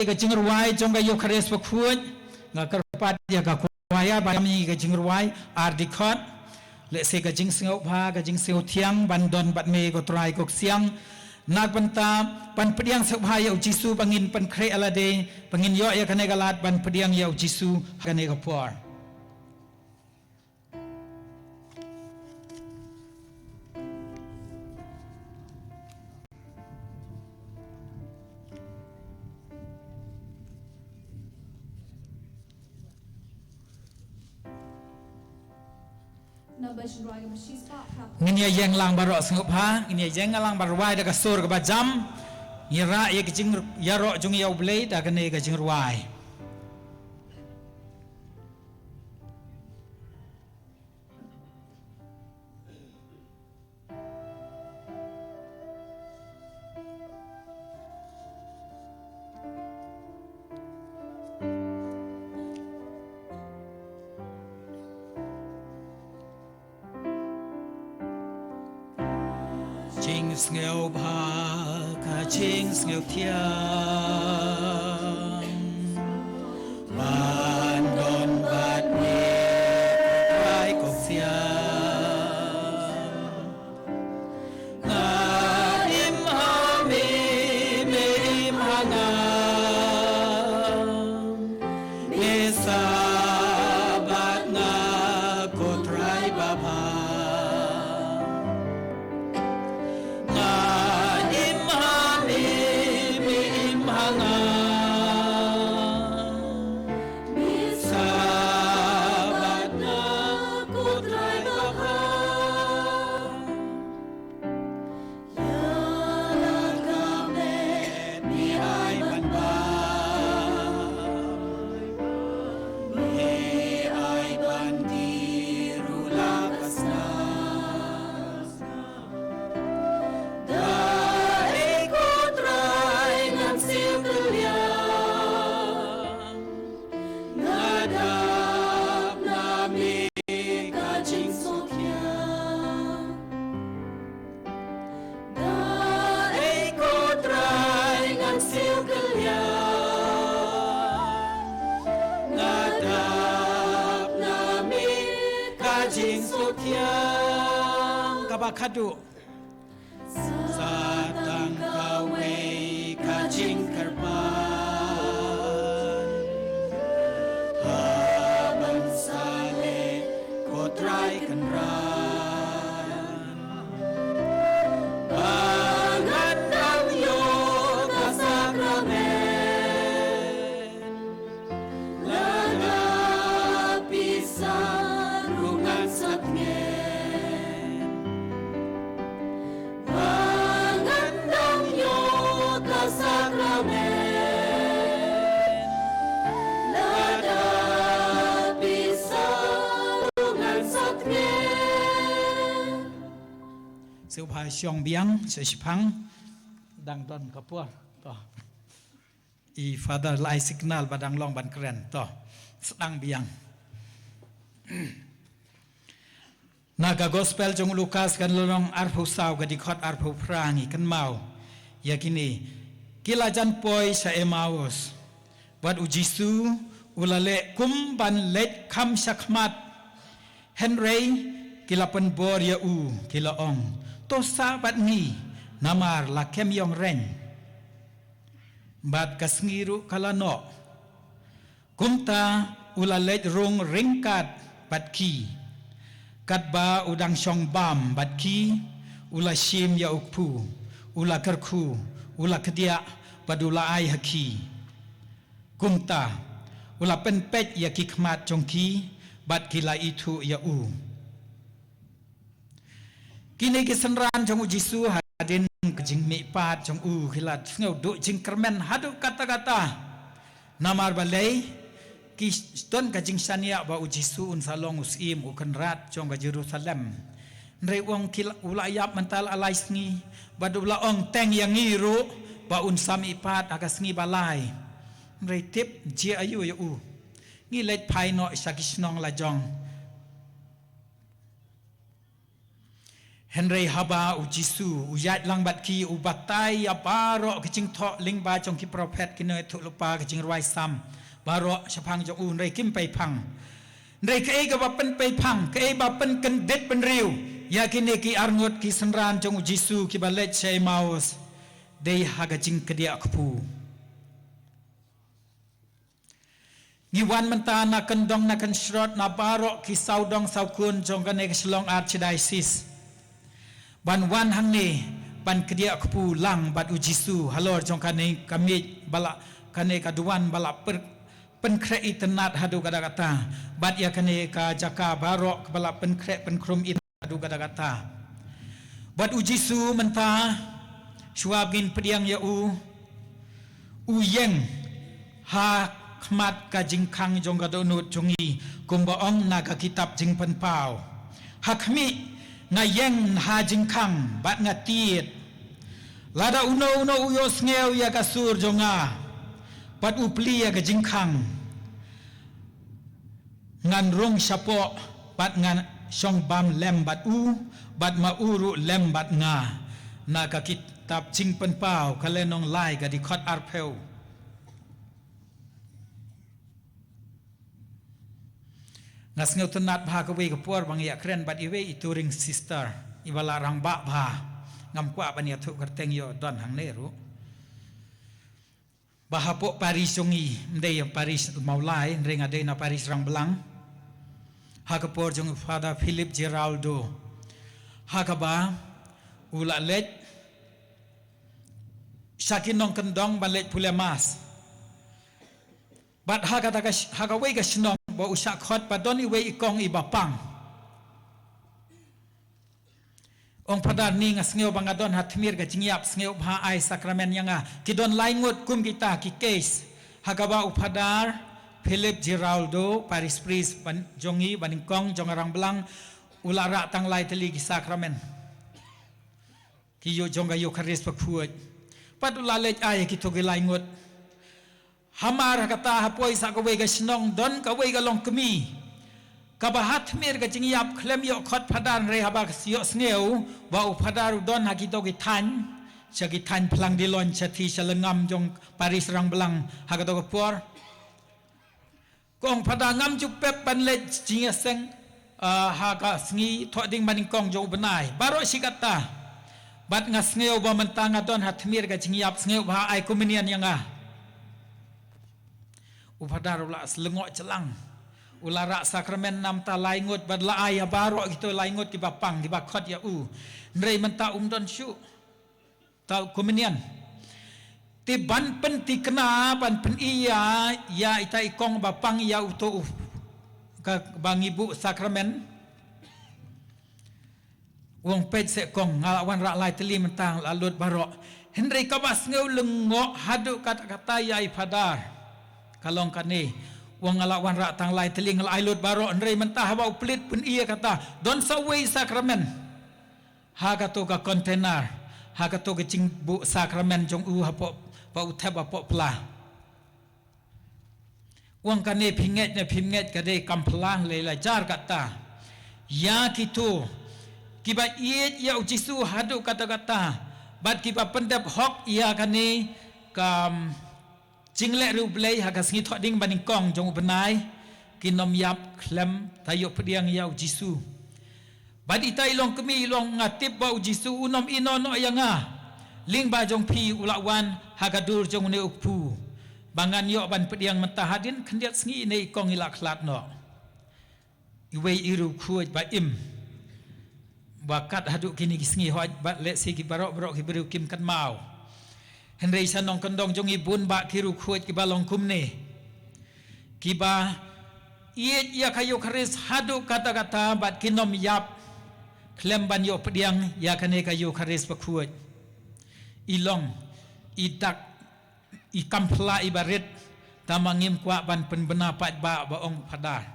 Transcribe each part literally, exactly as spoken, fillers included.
ka jingrwai jong ka Eucharist bakhuid, nga kyrpad ïa ka kwaya ban ïa ka jingrwai ar dkhot. Lehse ka jingsngewbha, ka jingsngewthiang ban don bad me ko Trai ko Ksiang. Na ka bynta ban pdiang sngewbha ïa u Jisu, ba ngin pynkhreh ïa lade, ba ngin ïoh ïa kane ka lad ban pdiang ïa u Jisu ha kane ka por. Ngin ïa ïeng lang baroh sngewbha, ngin ïa ïeng lang ba rwai da ka sur kaba jam. Ngin ïa rah ïa ka jingïaroh jong ïa U Blei da kane ka jingrwai. Jingsngewbha ka jingsngewthiang ban don bad me ko Trai ko Ksiang. Nga im ha me, me im ha nga. Me sah bad nga ko Trai babha. Nga im ha me, me im ha nga. Me sah bad nga ko Trai babha. Ïa la ka met me ai ban bam, me ai ban dih ruh la ka snam. Da ei ko Trai ngan siew kylliang. Nga dap na me ka jingsngewthiang. Da ei ko Trai ngan siew kylliang. Nga dap na me ka jingsngewthiang. Kaba khadduh. Sa tang kawei ka jingkyrpad. Haba sa leh ko Trai Kynrad. Ba ngan dang ïoh ka sakramen. Lada pisa ruh ngan satngen. Ba ngan dang ïoh ka sakramen. Lada pisa ruh ngan satngen. Sngewbha shong biang, sngewbha shipang, dang don ka por. To. I Father la ai signal ba dang long ban kren. To, sdang biang. Na ka Gospel jong u Lukas ka lynnong arphew saw ka dkhot arphew phra ngi kynmaw ïa kine. Ki la jan poi sha Emmaus. Bad u Jisu u la leh kum ban leit kham sha khmat. Hynrei ki la pynbor ïa u, ki la ong, "To sah bad ngi, namar la kem ïong reng." Bad ka sngi ruh ka la noh. Kumta u la leit rung ryngkat bad ki. Katba u dang shong bam bad ki, u la shim ïa u kpu, u la kyrkhu, u la kdiah, bad u la ai ha ki. Kumta u la pynpeit ïa ki khmat jong ki, bad ki la ithuh ïa u. Kine ki synran jong u Jisu hadien ka jingmihpat jong u ki la sngew duh jingkyrmen haduh katta katta. Namar balei, ki don ka jingshaniah ba u Jisu un sa long u Syiem u Kynrad jong ka Jerusalem. Hynrei u ong ki la, u la ïap mynta la lai sngi, bad u la ong teng ïa ngi ruh ba un sa mihpat ha ka sngi ba lai. Hynrei tip jia aïu ïa u. Ngi leit phai noh sha ki shnong la jong. Hynrei haba u Jisu u ïaid lang bad ki, u batai ïa baroh ki jingthoh lyngba jong ki prophet, ki nongïathuhlypa, ki jingrwai Salm baroh shaphang jong u, hynrei kim pei phang. Hynrei kaei kaba pynpei phang, kaei ba pynkyndit bynriew ïa kine ki arngut ki synran jong u Jisu kiba leit sha Emmaus, dei ha ka jingkdiah kpu. Ngi wan mynta na kyndong na kynshrot na baroh ki sawdong sawkun jong kane ka Shillong Archdiocese ban wan hangne ban kdiah kpu lang bad u Jisu halor jong kane ka miej ba la, kane ka duwan ba la pynkhreh itynnad haduh katta katta, bad ïa kane ka jaka baroh kaba la pynkhreh pynkhrum itynnad haduh katta katta. Bad u Jisu mynta, shuwa ba ngin pdiang ïa u, u ïeng ha khmat ka jingkhang jong ka dohnud jong ngi, kumba ong na ka kitab Jingpynpaw: Ha khmih, nga ïeng ha jingkhang bad nga tied. Lada uno uno u ïohsngew ïa ka sur jong nga bad u plie ïa ka jingkhang, ngan rung shapoh bad ngan shong bam lem bad u, bad ma u ruh lem bad nga. Na ka kitab Jingpynpaw, ka lynnong lai, ka dkhot arphew. Nga sngewtynnad bha kawei ka por ba nga ïakren bad iwei i Turing sister, iba la rangbah bha. Ngam kwah ban ïathuh kyrteng, ïoh don hangne ruh. Ba hapoh parish jong ngi, ym dei parish Mawlai, hynrei nga dei na parish Rangblang. Ha ka por jong u Father Philip Geraldo, ha kaba u la leit sha ki nongkyndong ban leit pule mass. Bad ha kata ka sh-, ha kawei ka shnong ba u shah khot, ba don iwei i kong iba pang. Ong, Phadar, ni nga sngew ba nga don ha tmier ka jingïap, sngewbha ai sakramen ïa nga. Ki don lai ngut kum kita ki case. Ha kaba u Phadar Philip Geraldo, parish priest ban, jong ngi, ba nyngkong jong Rangblang, u la rah tang lai tylli ki sakramen, ki ïoh jong ka Eukharist bakhuid. Bad u la leit ai kito ki lai ngut. Hamar ha kata, ha poi sa kawei ka shnong, don kawei ka longkmie kaba ha tmier ka jingïap, khlem ïoh khot Phadar, hynrei haba ka ïohsngew ba u Phadar u don ha kito ki thaiñ, sha ki thaiñ Phlang Dilong, sha thaiñ sha lyngngoh jong parish Rangblang ha kato ka por, ka ong, Phadar, ngam ju pep ban leit jingïaseng, ah, ha ka sngi Thohdieng ba nyngkong jong u bnai. Baroh shi katta. Bad nga sngew ba mynta nga don ha tmier ka jingïap, sngewbha ai communion ïa nga. U Phadar u la lyngngoh jlang. U la rah sakramen namar ta lai ngut, bad la ai ïa baroh kito lai ngut kiba pang, kiba khot ïa u. Hynrei mynta um don shuh ta communion. Te ban pynthikna, ban pyni ïa, ïa ita i kong ba pang, ïa uto u, kaba ngi buh sakramen. U ong, peit seh kong, nga la wanrah lai tylli mynta, la lut baroh. Hynrei kaba sngew lyngngoh haduh katta katta ïa i Phadar, ka long kane. U ong, nga la wanrah tang lai tylli, nga la ai lut baroh, hynrei mynta haba u plie, pyni ïa kata, don sa uwei sakramen ha kato ka container, ha kato ka jingbuh sakramen jong u hapoh, ba u thep hapoh pla. U ong, kane phi ngeit ne phim ngeit, ka dei kam pla lei la jar katta. Ïa kito kiba ïeit ïa u Jisu haduh katta katta, bad kiba pyndep hok ïa kane ka jingleh riewblei ha ka sngi Thohdieng ba nyngkong jong u bnai, kin ym ïap khlem da ïoh pdiang ïa u Jisu. Bad ita i longkmie i ong, nga tip ba u Jisu un ym ïehnoh noh ïa nga. Lyngba jong phi u la wan ha ka dur jong une u kpu, ba ngan ïoh ban pdiang mynta. Hadien khyndiat sngi ine i kong i la khlad noh. Iwei i riewkhuid ba im, ba kat haduh kine ki sngi, hooid, bad lehse ki baroh baroh ki briew kim kynmaw. Hynrei sa nongkyndong jong ngi bun bah ki riewkhuid kiba long kumne, kiba ïeit ïa ka Eukharist haduh katta katta, bad kin ym ïap khlem ban ïoh pdiang ïa kane ka Eukharist bakhuid. I long, i dak, i kam pla iba rit, tangba ngim kwah ban pynbna pat ba, ba ong Phadar.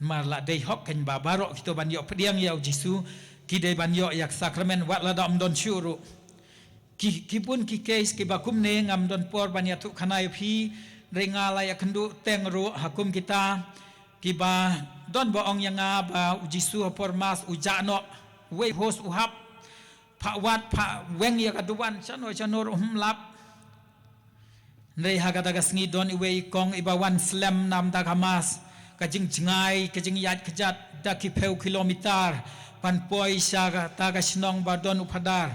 Namar la dei hok kein ba baroh kito ban ïoh pdiang ïa u Jisu, ki dei ban ïoh ïa ka sakramen wat lada ym don shuh ruh. Ki, ki bun ki case kiba kumne, ngam don por ban ïathuh khana ïa phi, hynrei nga la ïakynduh teng ruh ha kum kita, kiba don ba ong ïa nga ba u Jisu ha por mass u jah noh, Uwei u host u hap phah wad phah weng ïa ka duwan, shano shano ruh ym lap. Hynrei ha kata ka sngi don iwei i kong iba wan slem namar ka mass, ka jingjngai, ka jingïaid kjat da ki phew kilometer ban poi sha kata ka shnong ba don u phadar.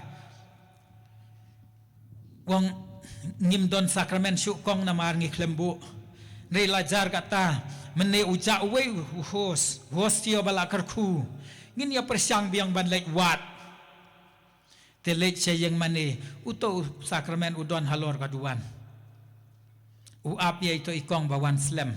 U ong, ngim don sakramen shuh kong namar ngi khlem buh. Hynrei la jar kata, mynne u jah uwei u host, u host ïa ba la kyrkhu. Ngin ïa pyrshang biang ban leit wad. Te leit sha ïing mane, uto u sakramen u don halor ka duwan. U ap ïa ito i kong ba wan slem.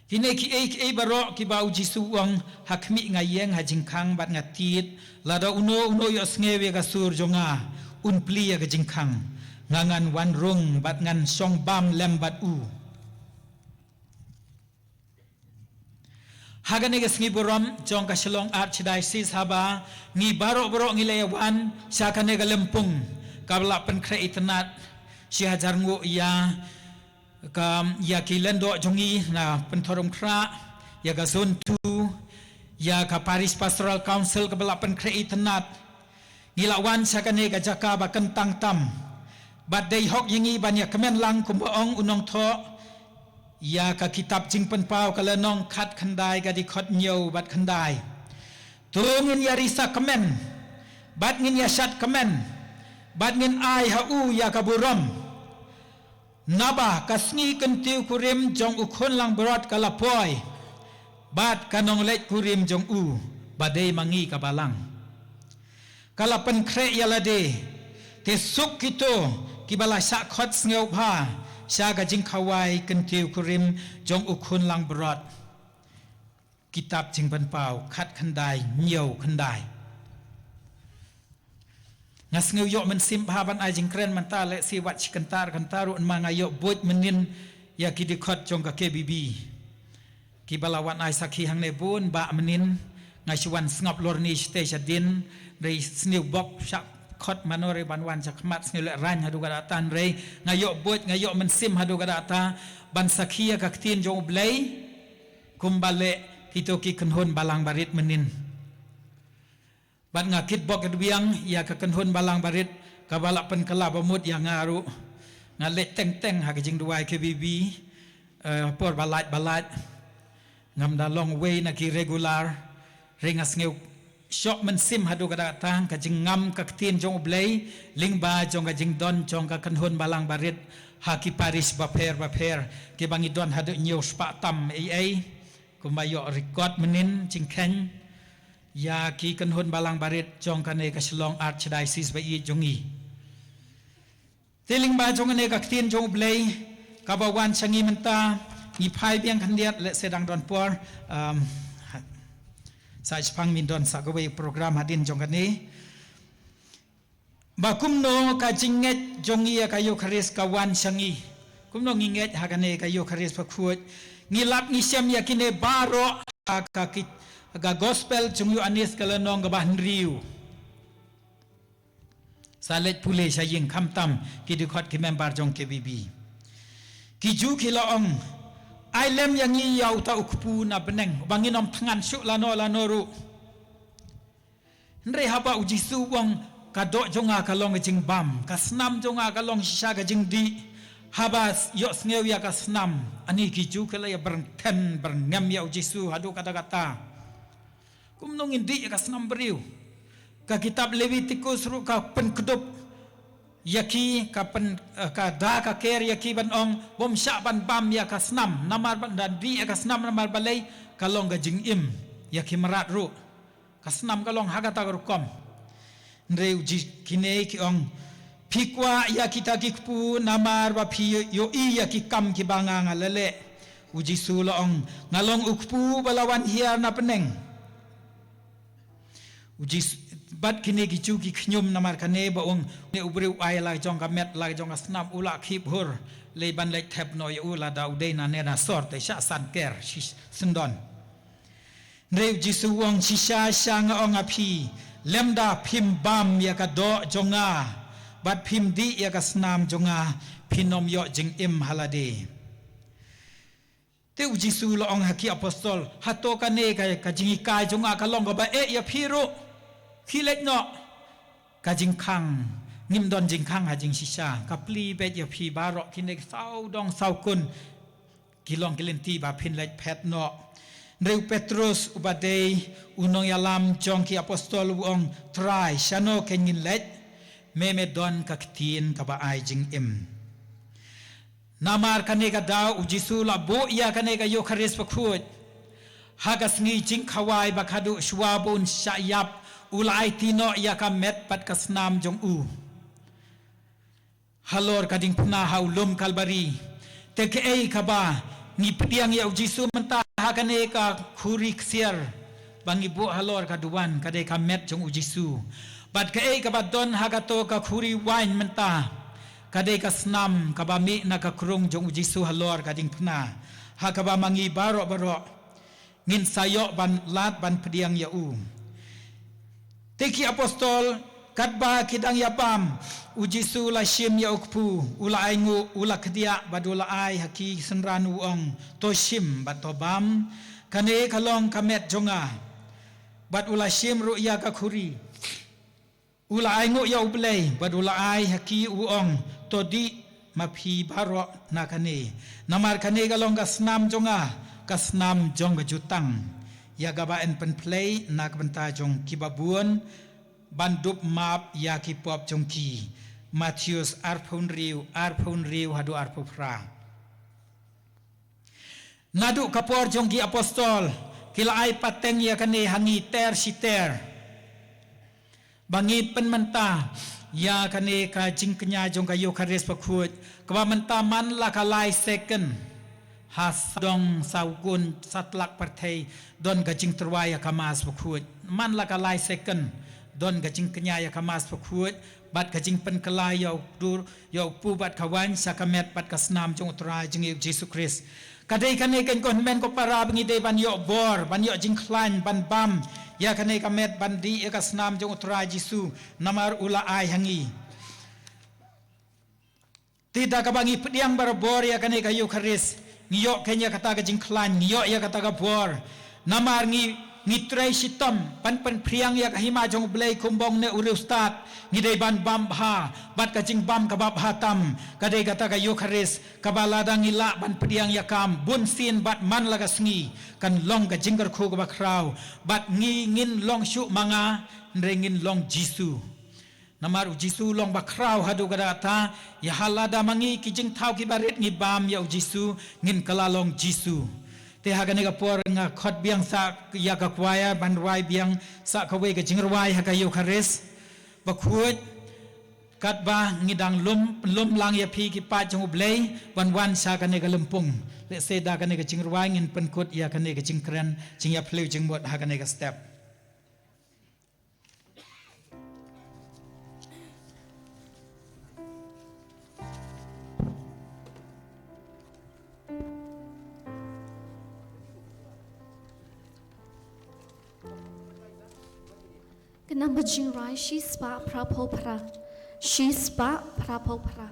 Kine kiei kiei baroh kiba u Jisu u ong, ha khmih nga ïeng ha jingkhang bad nga tied, lada uno uno ïohsngew ïa ka sur jong nga, un plie ïa ka jingkhang. Nga ngan wan rung bad ngan shong bam lem bad u. Ha kane ka sngi burom jong ka Shillong Archdiocese haba ngi baroh baroh ngi la ïa wan sha kane ka lympung kaba la pynkhreh itynnad shi hajar nguh ïa ka, ïa ki lyngdoh jong ngi na Pynthorumkhrah, ïa ka Zone two, ïa ka Parish Pastoral Council kaba la pynkhreh itynnad. Ngi la wan sha kane ka jaka ba kyntang tam. Bad dei hok ïa ngi ban ïa kmen lang kumba ong u nongthoh ïa ka kitab Jingpynpaw ka lynnong khatkhyndai ka dkhot hynñiew bad khyndai. To ngin ïa risa kmen, bad ngin ïa shad kmen, bad ngin ai ha u ïa ka burom. Naba ka sngi kyntiew kurim jong u khun langbrot ka la poi, bad ka nongleit kurim jong u, ba dei ma ngi ka balang, ka la pynkhreh ïa lade. Te suk kito kiba la shah khot sngewbha sha ka jingkhawai kyntiew kurim jong u khun langbrot. Kitab Jingpynpaw khatkhyndai hynñiew khyndai. Nga sngew ïoh mynsiem bha ban ai jingkren mynta, lehse wat shi kynta ar kynta ruh, namar nga ïoh buit mynnin ïa ki dkhot jong ka K B B kiba la wan ai sakhi hangne bun bah mynnin. Nga shu wan sngap lorni shatei shadien, hynrei sniew bok shah khot mano re ban wan sha khmat, sniew lehraiñ haduh katta, hynrei nga ïoh buit, nga ïoh mynsiem haduh katta ban sakhi ïa ka ktien jong U Blei. Kumba leh kito ki kynhun balang barit mynnin. Bad nga kitbok kitbiang ïa ka kynhun balang barit kaba la pynkylla bamut ïa nga ruh. Nga leit teng teng ha ka jingduwai K B B, eh, por ba lait ba lait. Ngam da long uwei na ki regular, hynrei nga sngew shoh mynsiem haduh katta katta ka jingngam ka ktien jong U Blei lyngba jong ka jingdon jong ka kynhun balang barit ha ki parish bapher bapher, kiba ngi don haduh hynñiew spah tam ei ei. Kumba ïoh record mynnin jingkheiñ ïa ki kynhun balang barit jong kane ka Shillong Archdiocese ba ïeit jong ngi. Te lyngba jong kane ka ktien jong U Blei kaba wan sha ngi mynta, ngi phai biang khyndiat, lehse dang don por, um, sa shipang min don sa kawei program hadien jong kane. Ba kumno ka jingngeit jong ngi ïa ka Eukharist ka wan sha ngi. Kumno ngi ngeit ha kane ka Eukharist bakhuid. Ngi lap ngi shem ïa kine baroh ha ka ki, ka gospel jong u Ïoannis ka lynnong kaba hynriew. Sa leit pule sha ïing khamtam ki dkhot ki member jong K B B. Ki Jiw ki la ong, ai lem ïa ngi ïa uta u kpu na bneng, ba ngin ym thngan shuh lano lano ruh. Hynrei haba u Jisu u ong, ka doh jong nga ka long ka jingbam, ka snam jong nga ka long shisha ka jingdih. Haba ïohsngew ïa ka snam, ani ki Jiw ki la ïa byrngthen byrngem ïa u Jisu haduh katta katta. Kumno ngin dih ïa ka snam briew? Ka kitab Leviticus ruh ka pynkdup ïa ki, ka pyn, eh, ka da ka ker ïa ki ban ong, bym shah ban bam ïa ka snam, namar ban da dih ïa ka snam namar balei, ka long ka jingim ïa ki mrad ruh. Ka snam ka long ha kata ka rukom. Hynrei u Ji-, kine ki ong, phi kwah ïa kita ki kpu namar ba phi ïohi ïa ki kam kiba nga nga la leh. U Jisu u la ong, nga long u kpu ba la wan hiar na bneng. U Jisu, bad kine ki Jiw ki khñium namar kane ba ong, ne u briew u ai la jong ka met la jong ka snam, u la khih bhur, lei ban leit thep noh ïa u, lada u dei na ne na sor te shah san ker shi syndon. Hynrei u Jisu u ong, shisha shisha nga ong ha phi, lymda phim bam ïa ka doh jong nga bad phim dih ïa ka snam jong nga, phin ym ïoh jingim ha lade. Te u Jisu u la ong ha ki apostol, hato kane ka, ka jinghikai jong nga ka long kaba eh ïa phi ruh? Phi leit noh ka jingkhang, ngim don jingkhang ha jingshisha. Ka plie beit ïa phi baroh, kine ki saw dong saw kun ki long ki lynti ba phin leit phet noh. Hynrei u Petrus uba dei u nongïalam jong ki apostol u ong, Trai, shano kein ngin leit? Me me don ka ktien kaba ai jingim. Namar kane ka daw u Jisu la buh ïa kane ka Eukharist bakhuid ha ka sngi jingkhawai, ba haduh shuwa ba un shah ïap u la aiti noh ïa ka met bad ka snam jong u halor ka diengphna ha u lum Kalbari. Te kaei kaba ngi pdiang ïa u Jisu mynta ha kane ka khuri ksiar ba ngi buh halor ka duwan, ka dei ka met jong u Jisu. Bad kaei kaba don ha kato ka khuri wain mynta, ka dei ka snam kaba mih na ka krung jong u Jisu halor ka diengphna, ha kaba ma ngi baroh baroh ngin sa ïoh ban lad ban pdiang ïa u. Te ki apostol katba ki dang ïa bam, u Jisu la shim ïa u kpu, u la ainguh, u la khdiah bad u la ai ha ki synran u ong, to shim bad to bam, kane ka long ka met jong nga. Bad u la shim ruh ïa ka khuri, u la ainguh ïa u Blei bad u la ai ha ki u ong, to dih ma phi baroh na kane. Namar kane ka long ka snam jong nga, ka snam jong ka jutang, ïa kaba yn pynphlei na ka bynta jong kiba bun, ban dup map ïa ki pop jong ki. Mathaios arphew hynriew, arphew hynriew haduh arphew phra. Naduh ka por jong ki apostol, ki la ai pateng ïa kane ha ngi ter shi ter, ba ngi pynmynta ïa kane ka jingkñia jong ka Eukharist bakhuid, kaba mynta man la ka lai second ha sa dong saw gun satlak pyrthei don ka jingtyrwa ïa ka Mass bakhuid. Man la ka lai second don ka jingkñia ïa ka Mass bakhuid bad ka jingpynkylla ïa u dur, ïa u kpu bad ka wain sa ka met bad ka snam jong u Trai jong ngi u Jisu Khrist. Ka dei kane, kynkoh hynmen ko para, ba ngi dei ban ïoh bor, ban ïoh jingkhlaiñ, ban bam ïa kane ka met, ban dih ïa ka snam jong u Trai Jisu, namar u la ai ha ngi. Te da kaba ngi pdiang barabor ïa kane ka Eukharist, ngi ïoh kein ïa kata ka jingkhlaiñ, ngi ïoh ïa kata ka bor. Namar ngi, ngi trei shitom ban pynphriang ïa ka hima jong u Blei kumba ong une u riewstad. Ngi dei ban bam bha bad ka jingbam kaba bha tam, ka dei kata ka Eukharist, kaba lada ngi lah ban pdiang ïa ka bunsien bad man la ka sngi, kan long ka jingkyrkhu kaba khraw. Bad ngi ngin long shuh ma nga, hynrei ngin long Jisu. Namar u Jisu u long ba khraw haduh katta katta, ïa ha lada ma ngi ki jingthaw kiba rit ngi bam ïa u Jisu, ngin kylla long Jisu. Te ha kane ka por nga khot biang sa ïa ka choir ban rwai biang sa kawei ka jingrwai ha ka Eukharist bakhuid. Katba ngi dang lum, lum lang ïa phi ki paid jong u Blei ban wan sha kane ka lympung, lehse da kane ka jingrwai ngin pynkut ïa kane ka jingkren jingïaphylliew jingmut ha kane ka step. Ka namba jingrwai shispah phraphew phra. Shispah phraphew phra.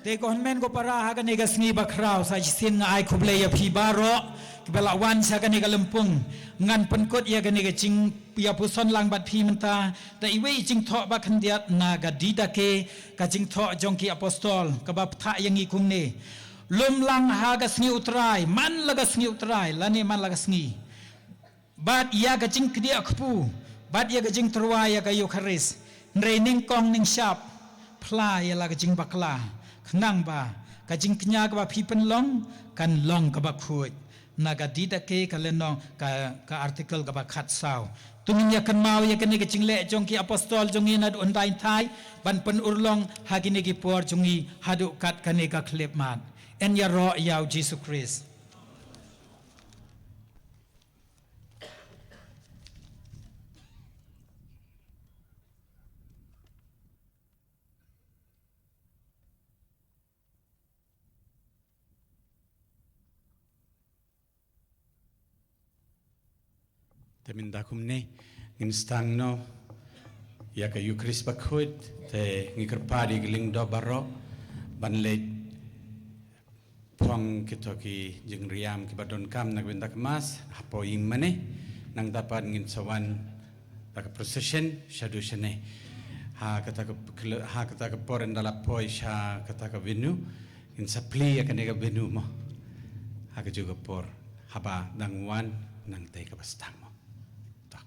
Te ko hynmen ko para, ha kane ka sngi bakhraw sa shisien nga ai khublei ïa phi baroh kiba la wan sha kane ka lympung. Ngan pynkut ïa kane ka jingïapuson lang bad phi mynta da iwei i jingthoh ba khyndiat na ka Didache, ka jingthoh jong ki apostol kaba phah ïa ngi kumne: Lum lang ha ka sngi U Trai, man la ka sngi U Trai lane man la ka sngi, bad ïa ka jingkdiah kpu bad ïa ka jingtyrwa ïa ka Eukharist. Hynrei nyngkong nyngshap, phla ïa la ka jingbakla, khnang ba ka jingkñia kaba phi pynlong kan long kaba khuid. Na ka Didache ka lynnong, ka, ka article kaba khatsaw. To ngin ïa kynmaw ïa kane ka jingleh jong ki apostol jong ngi naduh hyndai thai ban pynurlong ha kine ki por jong ngi haduh kat kane ka khyllipmat. Yn ïaroh ïa U Jisu Khrist. Te mynta kumne ngin sdang noh ïa ka Eukharist bakhuid. Te ngi kyrpad ïa ki lyngdoh baroh ban leit phong kito ki jingriam kiba donkam na ka bynta ka Mass hapoh ïing mane. Nangta pat ngin sa wan da ka procession shaduh shane. Ha kata ka, ha kata ka por ynda la poi sha kata ka venue, ngin sa plie ïa kane ka venue mo ha kajuh ka por, haba dang wan nangta kaba sdang mo. To.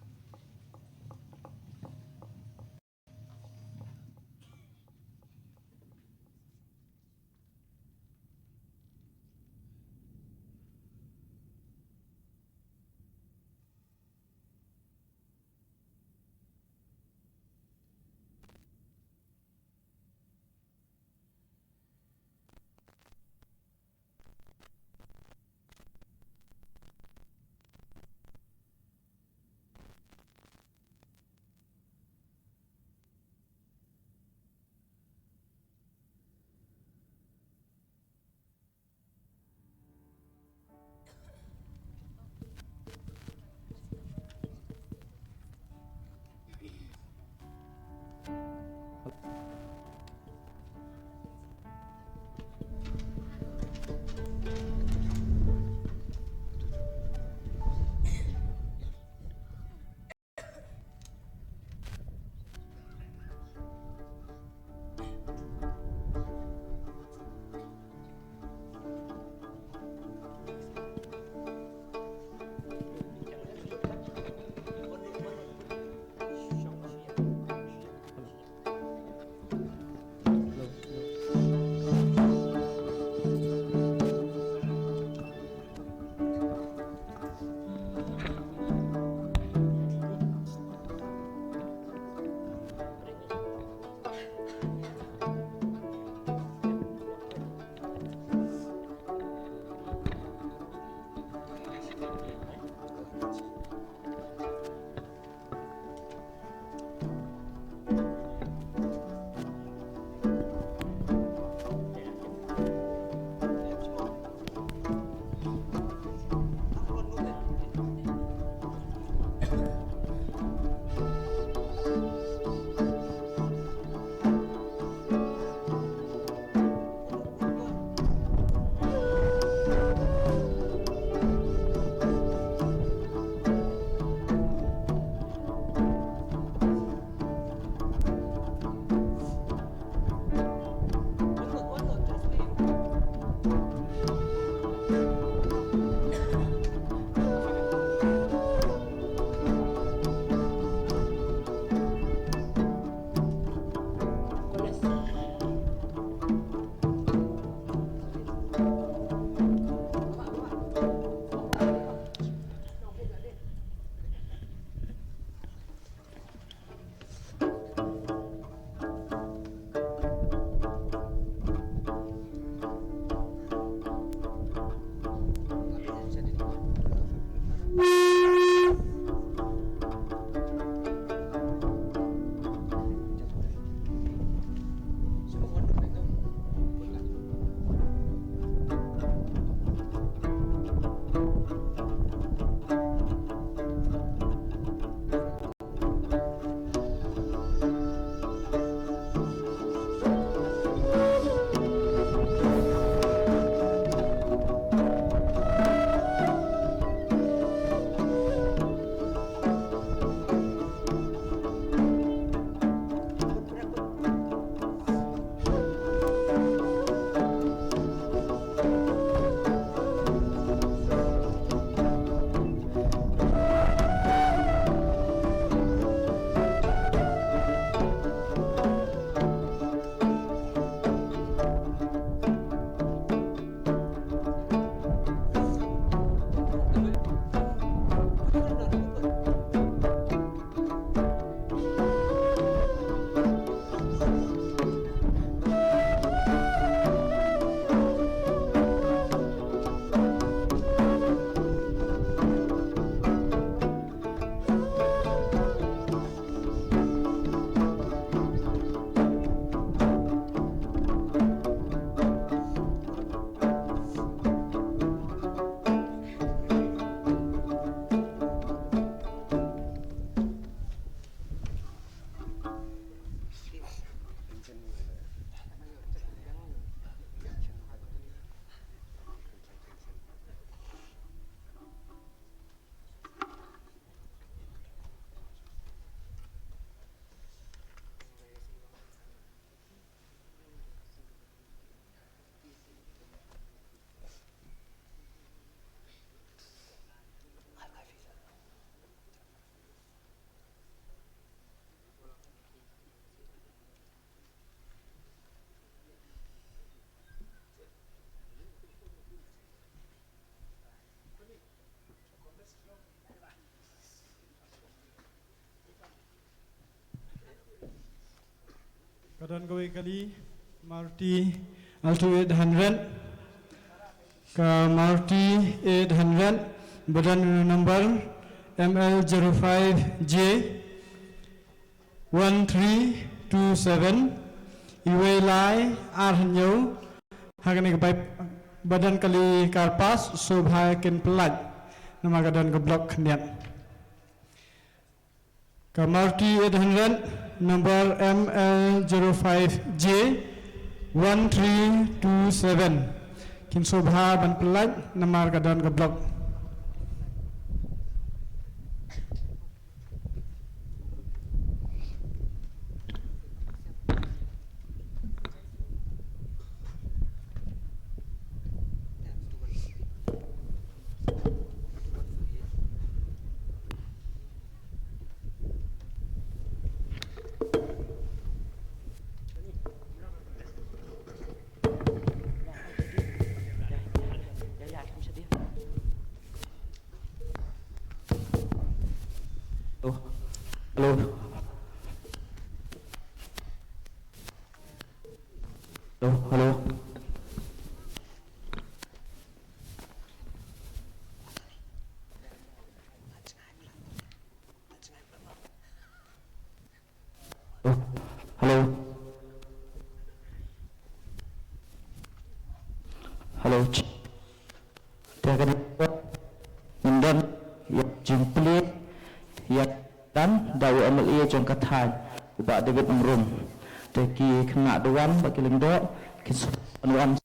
Don kawei kali, Maruti Alto eight hundred. Ka Maruti eight hundred, ba don number M L zero five J one three two seven, iwei lai ar hynñiew. Ha kane ka bai ba don kali car pass, sngewbha kin pyllait namar ka don ka block khyndiat. Ka Maruti eight hundred, number M L zero five J one three two seven. Kin sngewbha ban pyllait namar ka don ka block. Hello. Hello. Hello. Hello. Hello. Hello. Te ka dei ngin don ïa ka jingplie ïa ka dang da u M L A jong ka thaiñ, u Bah David Amrum. Te ki khynnah da wan bad ki lyngdoh, ki shu wan.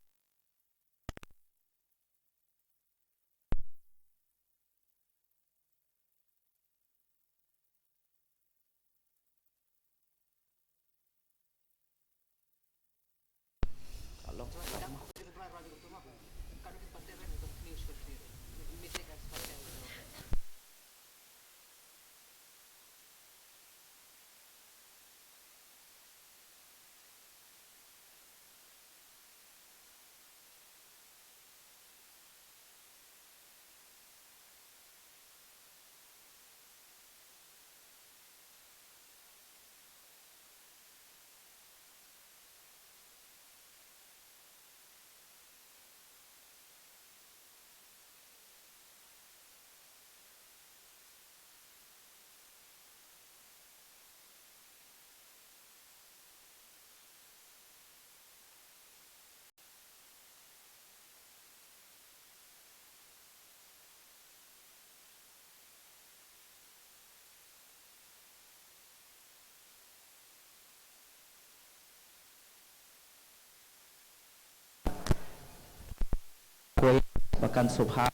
Khublei ba kan sngewbha.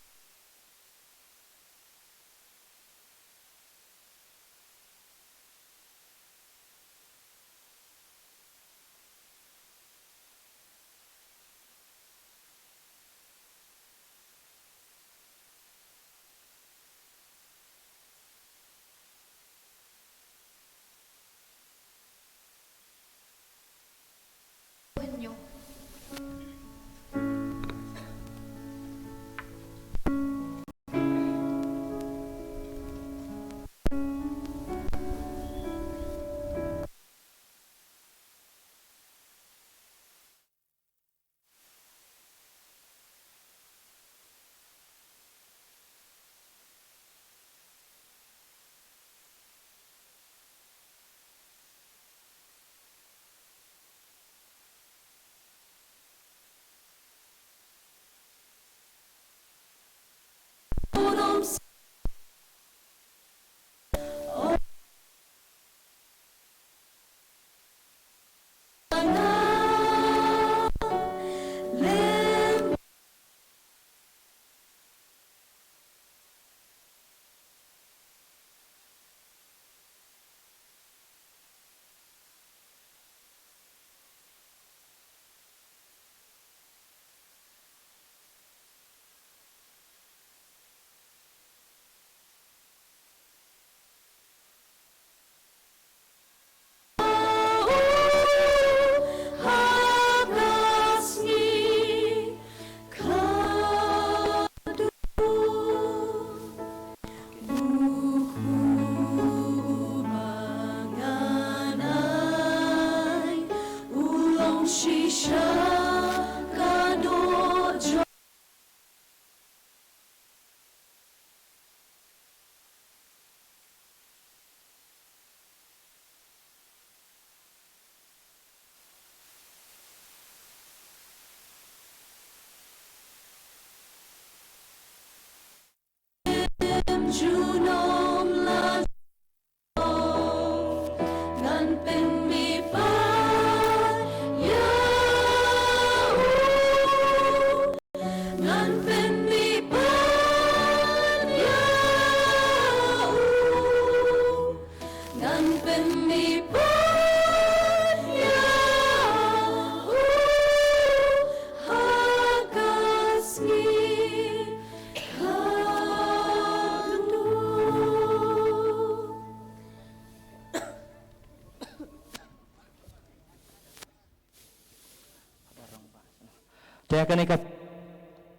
Ïa kane ka,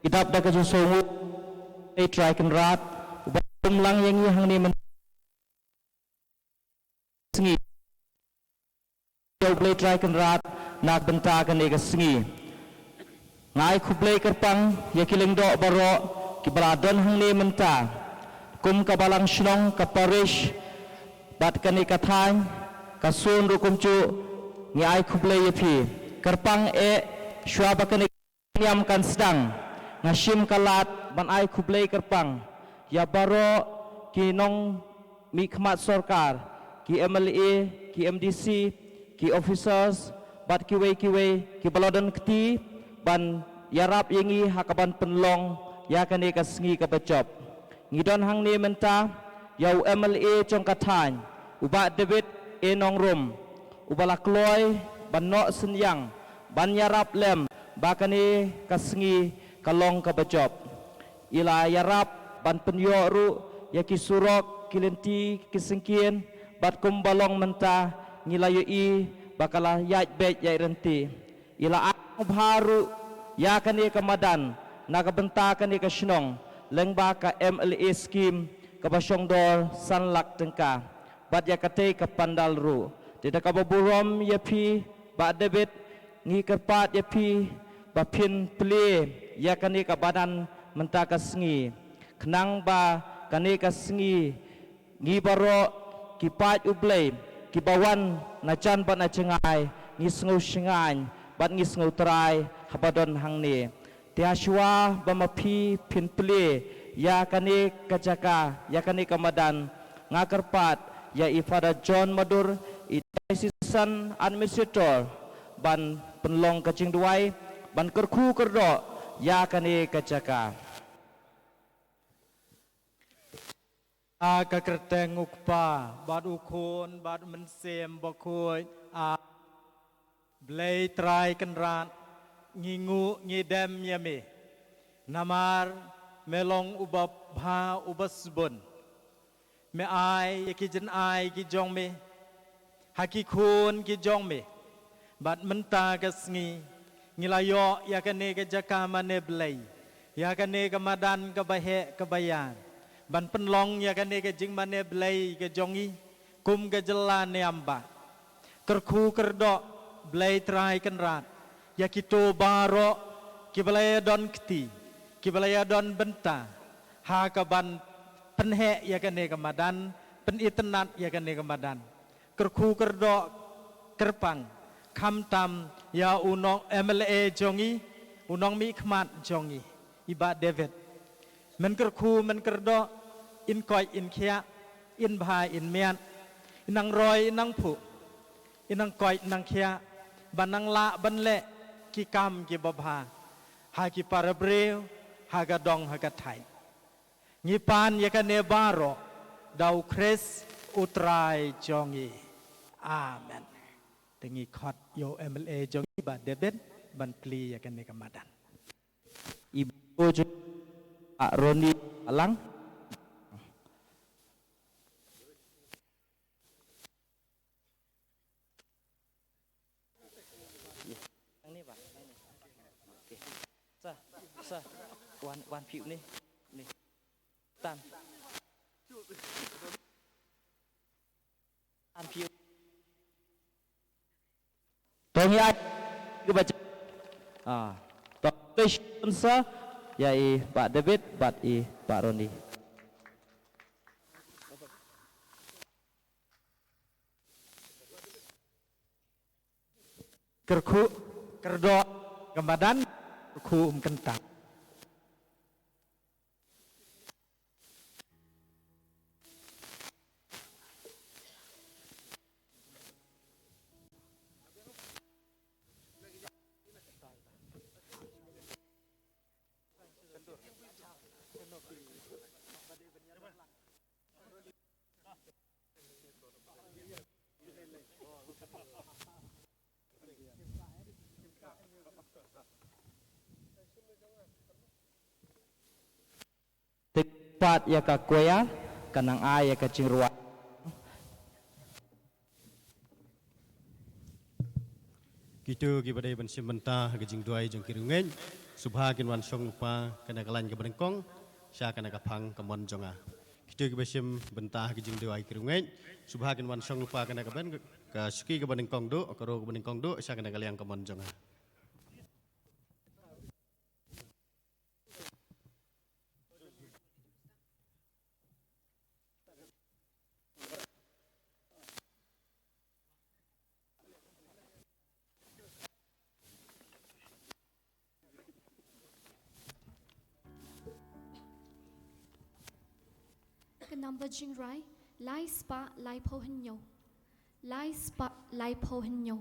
i dap da ka jingsngew, U Blei Trai Kynrad uba kum lang ïa ngi hangne mynta ka sngi. Ïa U Blei Trai Kynrad na ka bynta kane ka sngi. Nga ai khublei kyrpang ïa ki lyngdoh baroh kiba la don hangne mynta, kum ka balang shnong, ka parish, bad kane ka thaiñ, ka zone ruh kumjuh. Ngi ai khublei ïa phi. Kyrpang eh, shuwa ba kane ka niam kan sdang, nga shim ka lad ban ai khublei kyrpang ïa baroh ki nongmihkhmat sorkar, ki M L A, ki M D C, ki officers, bad kiwei kiwei kiba la don kti ban ïarap ïa ngi ha kaban pynlong ïa kane ka sngi kaba jop. Ngi don hangne mynta ïa u M L A jong ka thaiñ, u Bah David A Nongrum, uba la kloi ban noh synñiang ban ïarap lem ba kane ka sngi ka long kaba jop. I la ïarap ban pynïoh ruh ïa ki surok, ki lynti, ki syngkien, bad kumba long mynta ngi la ïohi ba ka la ïaid beit ïaid ryntih. I la ai bha ruh ïa kane ka madan na ka bynta kane ka shnong lyngba ka M L A scheme kaba shongdor san lak tyngka, bad ïa katei ka pandal ruh. Te da kaba burom ïa phi, Bah David, ngi kyrpad ïa phi ba phin plie ïa kane ka madan mynta ka sngi, khnang ba kane ka sngi ngi baroh ki paid U Blei kiba wan na jan bad na jngai, ngi sngew shngaiñ bad ngi sngew trai haba don hangne. Te ha shuwa ba ma phi phin plie ïa kane ka jaka, ïa kane ka madan, nga kyrpad ïa i Father John Madur, i Diocesan Administrator, ban pynlong ka jingduwai, ban kyrkhu kyrdoh ïa kane ka jaka. Ha ka kyrteng U Kpa, bad U Khun, bad U Mynsiem Bakhuid. A Blei Trai Kynrad, ngi nguh ngi dem ïa me. Namar me long uba bha, uba sbun. Me ai ïa ki jynai ki jong me ha ki khun ki jong me. Bad mynta ka sngi ngi la ïoh ïa kane ka jaka mane Blei, ïa kane ka madan kaba heh kaba ïar, ban pynlong ïa kane ka jingmane Blei ka jong ngi kum ka jylla niam bah. Kyrkhu kyrdoh Blei Trai Kynrad ïa kito baroh kiba la ïa don kti, kiba la ïa don bynta ha kaban pynheh ïa kane ka madan, pynitynnad ïa kane ka madan. Kyrkhu kyrdoh kyrpang khamtam ïa u nong M L A jong ngi, u nongmihkhmat jong ngi, i Bah David. Men kyrkhu men kyrdoh, in koit in khiah, in bha in miat, in nang roi in nang phuh, in nang koit in nang khiah, ban nang lah ban leh ki kam kiba bha ha ki para briew, ha ka dong ha ka thaiñ. Ngi pan ïa kane baroh da U Khrist U Trai jong ngi. Amen. Te ngi khot ïa u M L A jong ngi, Bah David, ban plie ïa kane ka madan. I bro jong Bah Ronnie Alang. Nang ni, Bah, nang ni. Okey. Sa, sa. Wan, wan phi u ni. Ni. Tan. Tan phi u. To ngi ai kaba, ah, to, congratulations, sir. Ïa i Bah David bad i Bah Ronnie. Kyrkhu kyrdoh ka madan, kyrkhu um kyntang. Te pat ïa ka choir, ka nang ai ïa ka jingrwai. Kito kiba dei ban shim bynta ha ka jingduwai jong ki riewngeit, sngewbha kin wan shong lypa kane ka lain kaba nyngkong sha kane ka phang kamon jong nga. Kito kiba shim bynta ha ka jingduwai ki riewngeit, sngewbha kin wan shong lypa kane ka ben, ka shuki kaba nyngkong duh, ka row kaba nyngkong duh sha kane ka liang kamon jong nga. Ka number jingrai, lai spah laiphew hynñiew. Lai spah laiphew hynñiew.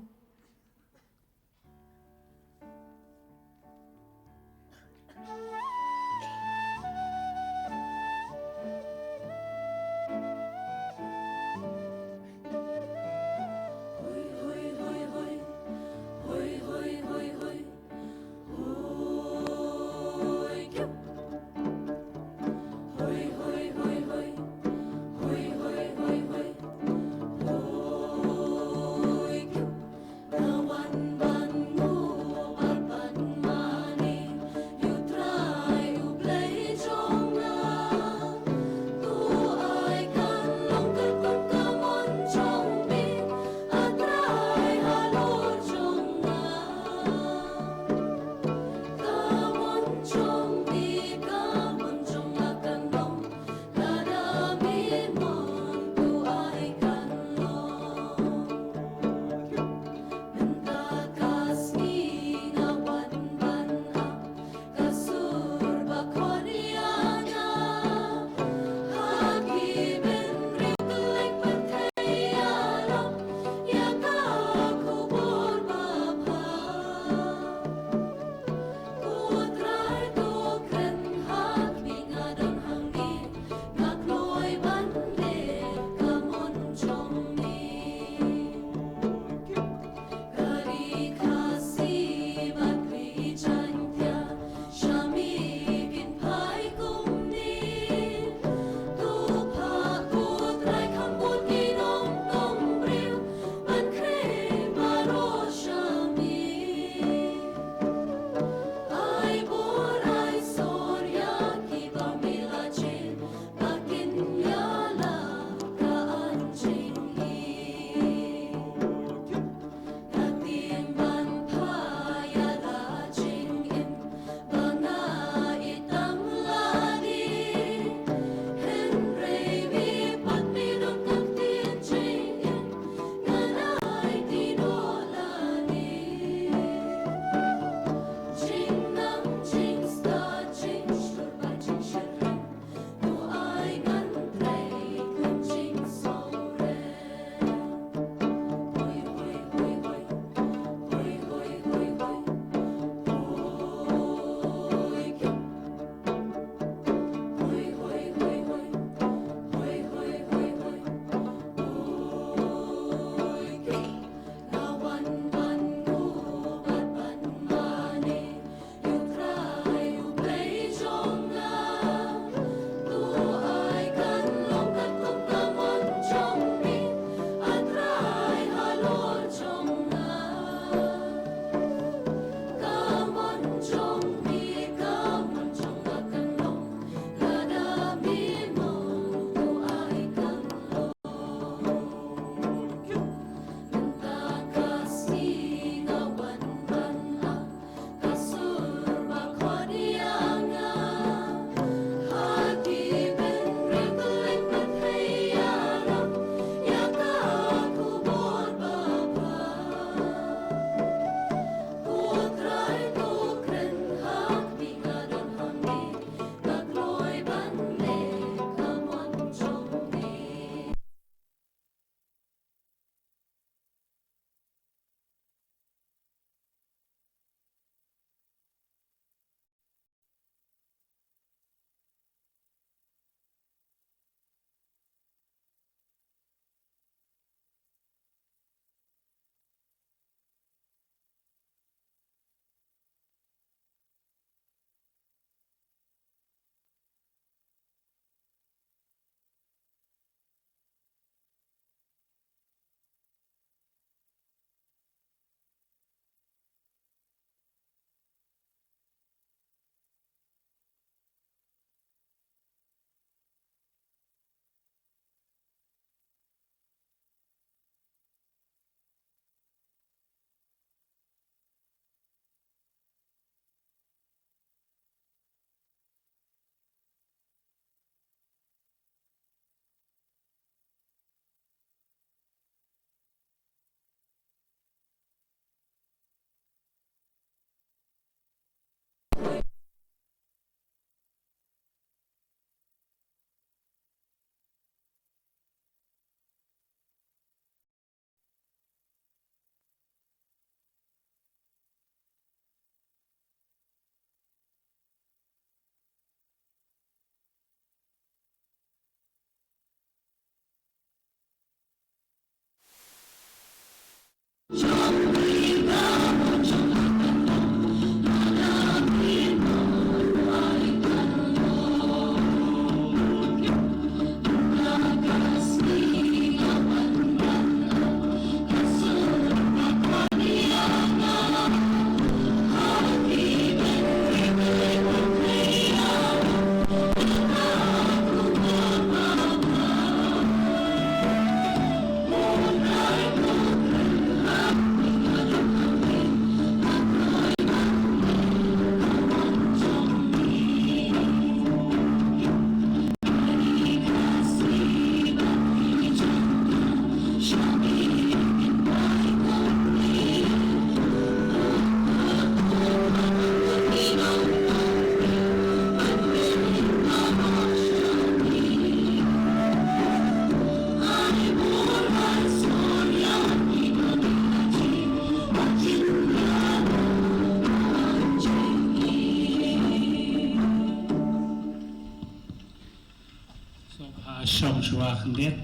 Sngewbha shong shuwa khyndiat.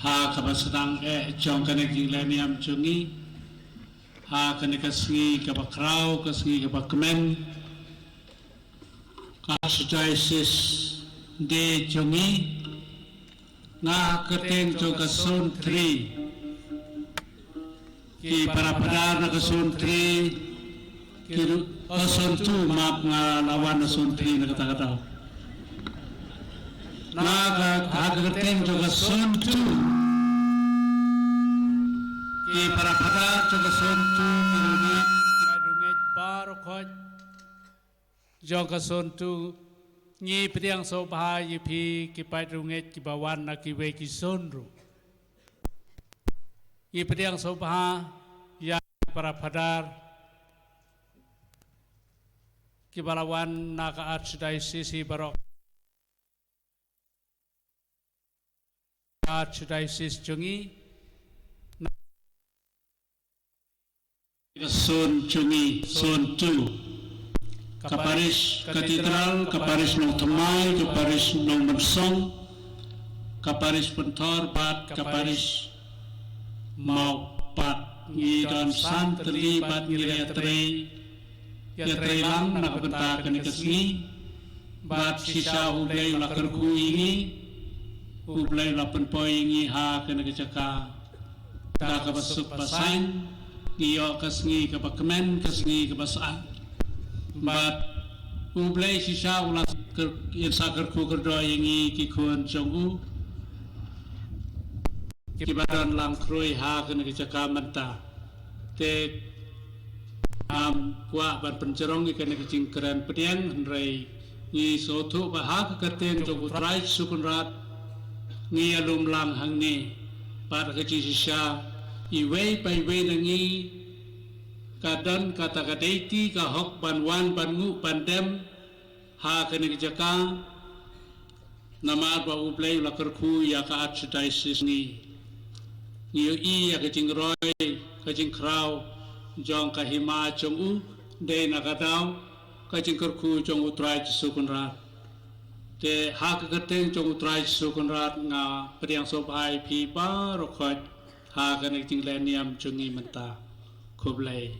Ha kaba sdang eh jong kane ka jingleh niam jong ngi, ha kane ka sngi kaba khraw, ka sngi kaba kmen, ka Archdiocese Day jong ngi, nga ha ka kyrteng jong ka Zone Three, ki para phadar na ka Zone Three, ki ru-, oh, Zone Two, map, nga la wan na Zone Three na kata ka daw. Nga ha ka, ha ka kyrteng jong ka Zone Two, ki para phadar jong ka Zone Two, ki rungit, ki rungit baroh khoit jong ka Zone Two, ngi pdiang sngewbha ïa phi ki paid rungit kiba wan na kiwei ki zone ruh. Ngi pdiang sngewbha ïa ki para phadar kiba la wan na ka Archdiocese baroh. Archdiocese jong ngi, na ka Zone jong ngi, Zone Two, ka Parish Cathedral, ka Parish Nongthymmai, ka Parish Nongmynsong, ka Parish Pynthor bad ka Parish Mawpat. Ngi don san tylli bad ngi la ïatrei, ïatrei lang na ka bynta kane ka sngi. Bad shisha U Blei u la kyrkhu ïa ngi, U Blei u la pynpoi ïa ngi ha kane ka jaka da kaba suk ba saiñ. Ngi ïoh ka sngi kaba kmen, ka sngi kaba sah. Bad U Blei shisha u la kyr-, ïa sa kyrkhu kyrdoh ïa ngi ki khun jong u kiba don lang khrui ha kane ka jaka mynta. Te ngam kwah ban pynjrong ïa kane ka jingkren pdiang, hynrei ngi sngewthuh ba ha ka kyrteng jong U Trai Jisu Kynrad ngi ïalum lang hangne. Bad ka jingshisha, iwei pa iwei na ngi ka don kata ka duty, ka hok ban wan, ban nguh, ban dem ha kane ka jaka. Namar ba U Blei u la kyrkhu ïa ka Archdiocese ngi. Ngi ïohi ïa ka jingroi, ka jingkhraw jong ka hima jong u, dei na ka daw ka jingkyrkhu jong U Trai Jisu Kynrad. Te ha ka kyrteng jong U Trai Jisu Kynrad nga pdiang sngewbha ïa phi baroh khoit ha kane ka jingleh niam jong ngi mynta. Khublei.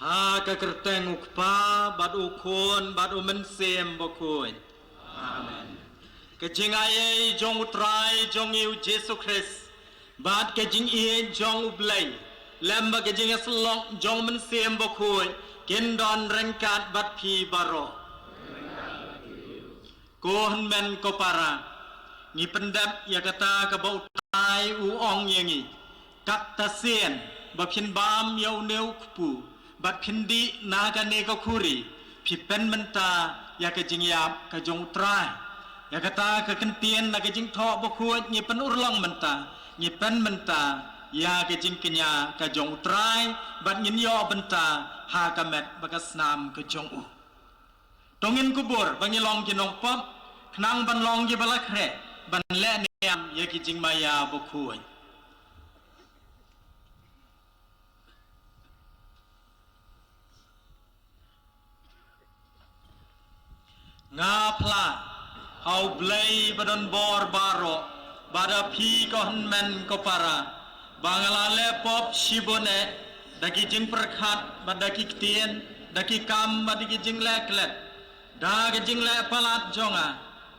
Ha ka kyrteng U Kpa, bad U Khun, bad U Mynsiem Bakhuid. Amen. Ka jingaiei jong U Trai jong ngi U Jisu Khrist, bad ka jingïeit jong U Blei, lem bad ka jingïasyllok jong U Mynsiem Bakhuid, kin don ryngkat bad phi baroh. Ko hynmen ko para, ngi pyndep ïa kata kaba U Trai u ong ïa ngi. Kat ta sien ba phin bam ïa une u kpu bad phin dih na kane ka khuri, phi pynmynta ïa ka jingïap ka jong U Trai. Ïa kata ka kyntien na ka Jingthoh Bakhuid ngi pynurlong mynta, ngi pynmynta ïa ka jingkñia ka jong U Trai, bad ngin ïoh bynta ha ka met bad ka snam ka jong u. To ngin kubur ba ngi long ki nongpop, khnang ban long kiba la khreh ban leh niam ïa ki jingmaïa bakhuid. Nga phla ha U Blei ba don bor baroh, ba da phi ko hynmen ko para, ba nga la leh pop shibun eh, da ki jingpyrkhat bad da ki ktien, da ki kam bad da ki jingleh klet, da ka jingleh palat jong nga,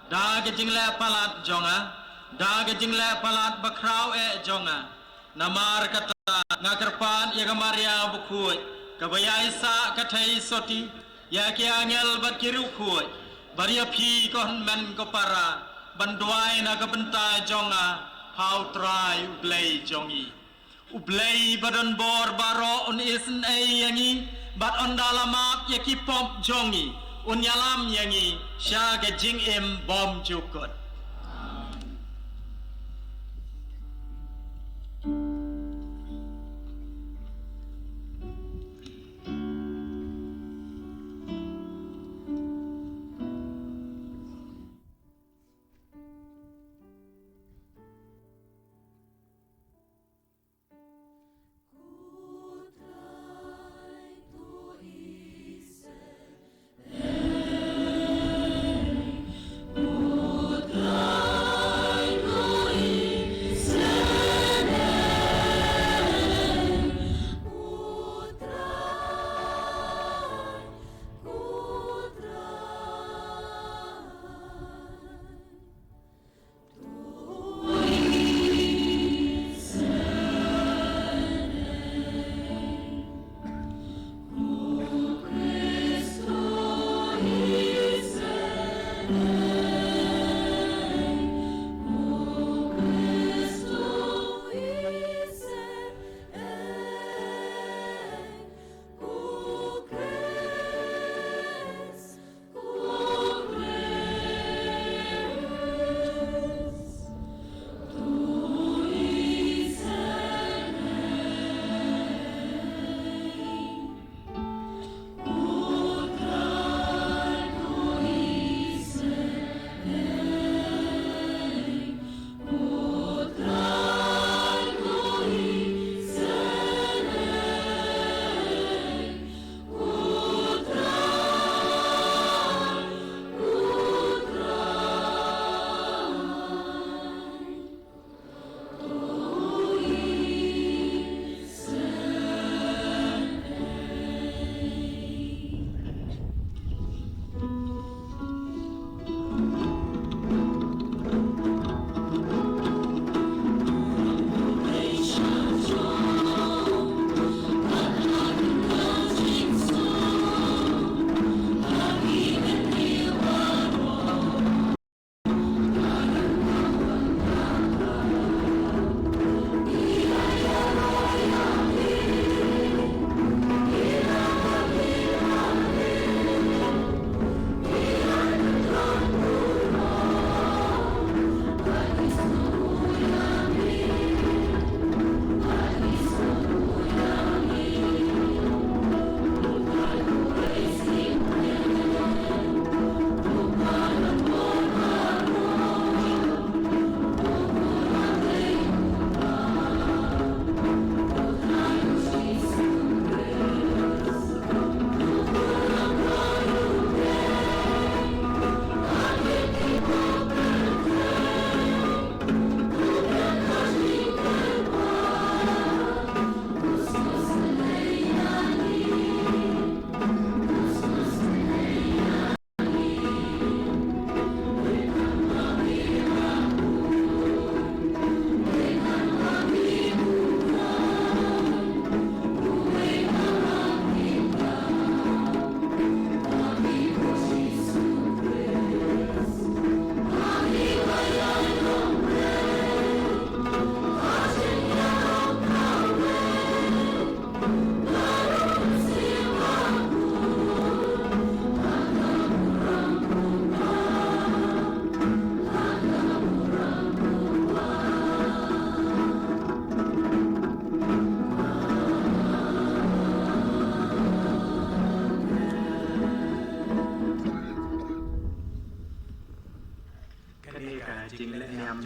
da ka jingleh palat jong nga, da ka jingleh palat bakhraw eh jong nga. Namar kata nga kyrpad ïa ka Maria bakhuid, kaba ïaisah ka thei sotti, ïa ki angel bad ki riewkhuid, bad ïa phi ko hynmen ko para, ban duwai na ka bynta jong nga ha U Trai U Blei jong ngi. U Blei ba don bor baroh un isynei ïa ngi, bad un da la map ïa ki pop jong ngi, un ïalam ïa ngi sha ka jingim bymjukut.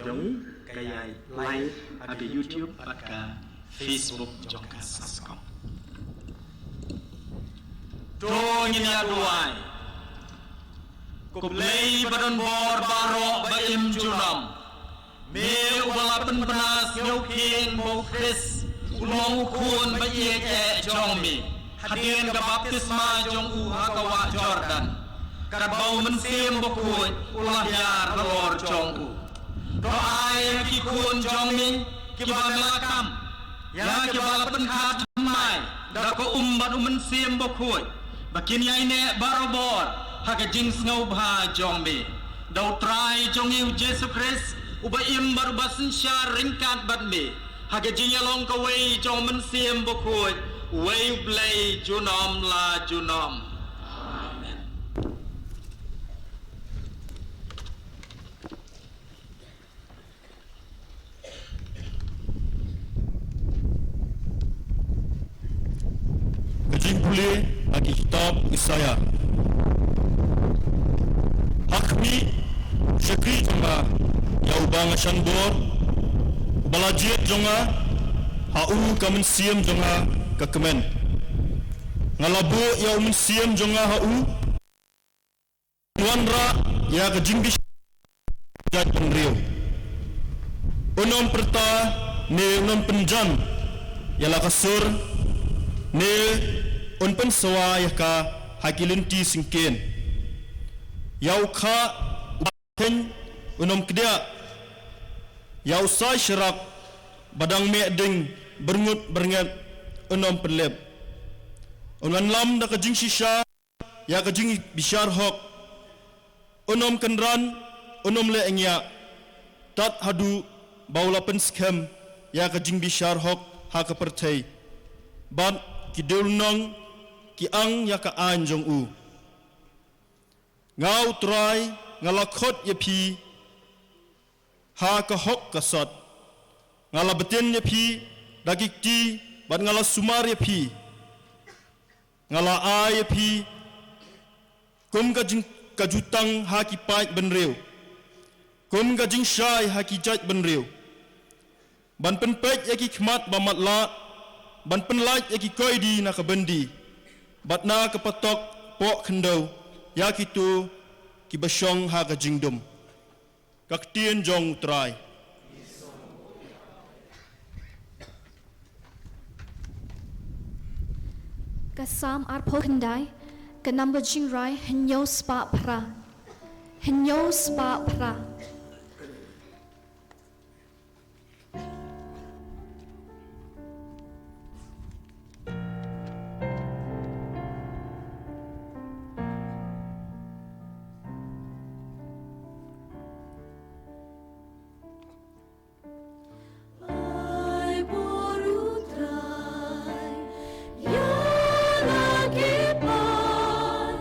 jong ngi ka ïai live ha ka YouTube bad ka Facebook jong ka SASCOM. To ngin ïa duwai. Ko Blei ba don bor baroh ba im junom. Me uba la pynbna sngewkheiñ ba u Khrist u long u khun ba ïeit eh jong me. Hadien ka baptisma jong u ha ka wah Jordan. Katba u Mynsiem Bakhuid u la hiar halor jong u. To ai ïa ki khun jong me kiba me la kam, ïa kiba la pynkha thymmai da ka um bad u Mynsiem Bakhuid, ba kin ïai neh barabor ha ka jingsngewbha jong me. Da U Trai jong ngi U Jisu Khrist, uba im bad uba synshar ryngkat bad me, ha ka jingïalong kawei jong U Mynsiem Bakhuid, uwei U Blei junom la junom. Amen. Ka jingpule ha ki kitab Isaïah. Ha khmih, shakri jong nga ïa uba nga shan bor, uba la jied jong nga, ha u ka mynsiem jong nga ka kmen. Nga la buh ïa u mynsiem jong nga ha u, un wanrah ïa ka jingbishar jait bynriew. Un ym pyrta ne un ym pynjan ïa la ka sur, ne un pynsawa ïa ka ha ki lynti syngkien. Ïa u khah uba kheiñ un ym kdiah, ïa u sai sharak ba dang meh ding byrngut byrnget un ym pynlip. Un wanlam da ka jingshisha ïa ka jingbishar hok. Un ym kynran, un ym leh ngiah, tad haduh ba u la pynskhem ïa ka jingbishar hok ha ka pyrthei, bad ki dewlynnong ki ang ïa ka aiñ jong u. Nga U Trai nga la khot ïa phi ha ka hok ka sot. Nga la btin ïa phi da ki kti bad nga la sumar ïa phi. Nga la ai ïa phi kum ka jing, ka jutang ha ki paid bynriew, kum ka jingshai ha ki jait bynriew. Ban pynpeit ïa ki khmat ba matlah, ban pynlait ïa ki koidi na ka byndi, bad na ka patok poh khyndew ïa kito kiba shong ha ka jingdum. Ka ktien jong U Trai. Ka Salm arphew khyndai, ka number jingrai hynñiew spah phra. Hynñiew spah phra. Ai bor U Trai ïa la ki paid,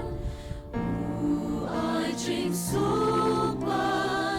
u ai jingsuk ba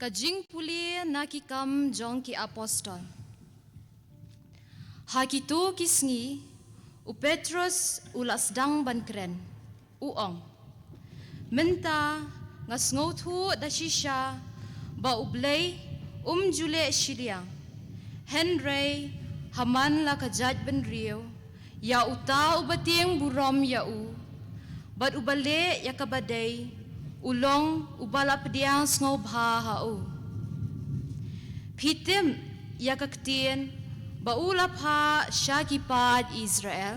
Ka jingpule na Ki Kam jong ki Apostol. Ha kito ki sngi, u Petros u la sdang ban kren, u ong, mynta nga sngewthuh da shisha ba U Blei um ju leh shiliang, hynrei ha man la ka jaitbynriew, ïa uta uba tieng burom ïa u bad uba leh ïa kaba dei, u long uba la pdiang sngewbha ha u. Phi tip ïa ka ktien ba u la phah sha ki paid Israel,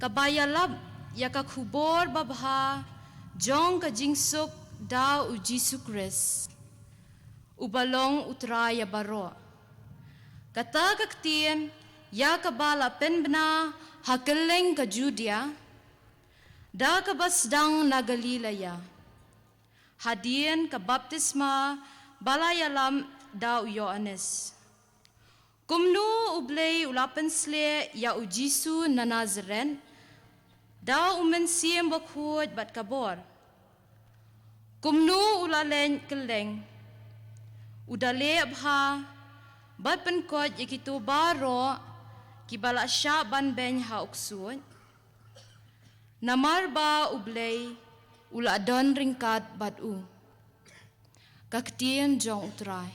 kaba ïalap ïa ka khubor babha jong ka jingsuk da U Jisu Khrist, uba long U Trai ïa baroh. Kata ka ktien ïa kaba la pynbna ha kylleng ka Judia, da kaba sdang na Galilaia, hadien ka baptisma ba la ïalam da u Ïoannis. Kumno U Blei u la pynsleh ïa U Jisu na Nasaret da U Mynsiem Bakhuid bad ka bor. Kumno u la leit kylleng, u da leh bha bad pynkoit ïa kito baroh kiba la shah ban beiñ ha u ksuid, namar ba U Blei u la don ryngkat bad u. Ka ktien jong U Trai.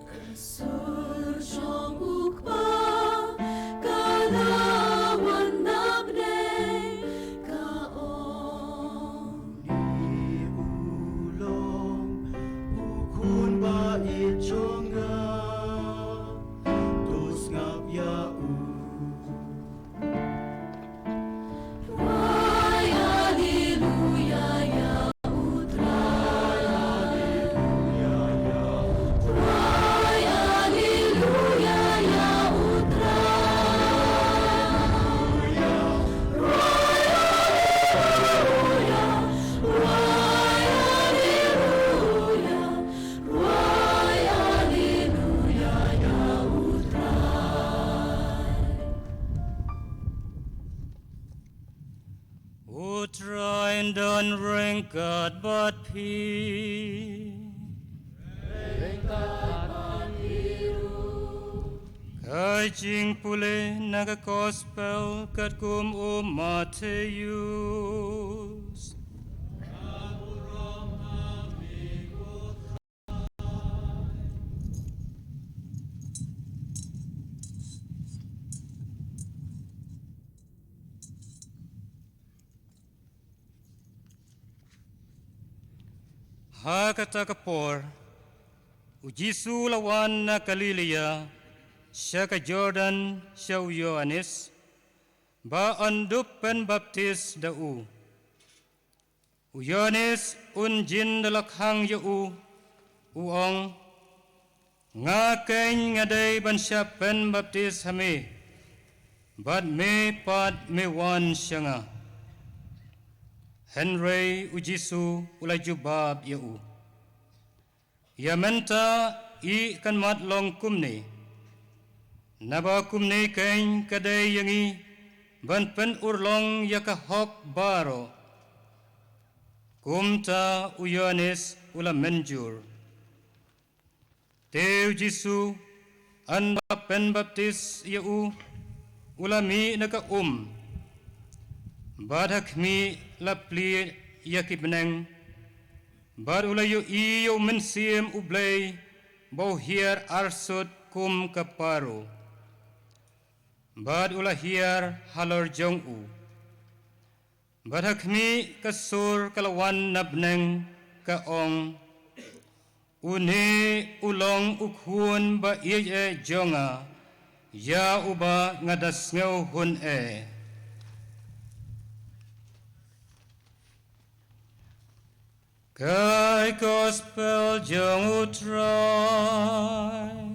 Ka sur jong u Kpa ka la wan na bneng, ka ong: Une u long u Khun ba ïeit jong nga, to sngap ïa u. U Trai un don ryngkat bad phi. Ka jingpule na ka Gospel katkum u Mathaios. Ha kata ka por, u Jisu u la wan na Galilaia sha ka Jordan sha u Ïoannis, ba un dup pynbaptis da u. U Ïoannis un jin da la khang ïa u, u ong: Nga keiñ nga dei ban shah pynbaptis ha me, bad me pat me wan sha nga? Hynrei u Jisu u la jubab ïa u: Ïa mynta ïeh kan mat long kumne, naba kumne keiñ ka dei ïa ngi ban pynurlong ïa ka hok baroh. Kumta u Ïoannis u la mynjur. Te u Jisu, ynda la pynbaptis ïa u, u la mih na ka um, bad ha khmih la plie ïa ki bneng, bad u la ïohi ïa u Mynsiem u Blei ba u hiar arsut kum ka paru. Bad u la hiar halor jong u. Bad ha khmih ka sur ka la wan na bneng, ka ong, "Une u long u khun ba ïeit eh jong nga, ïa uba nga da sngewhun eh." Ka gospel jong u Trai.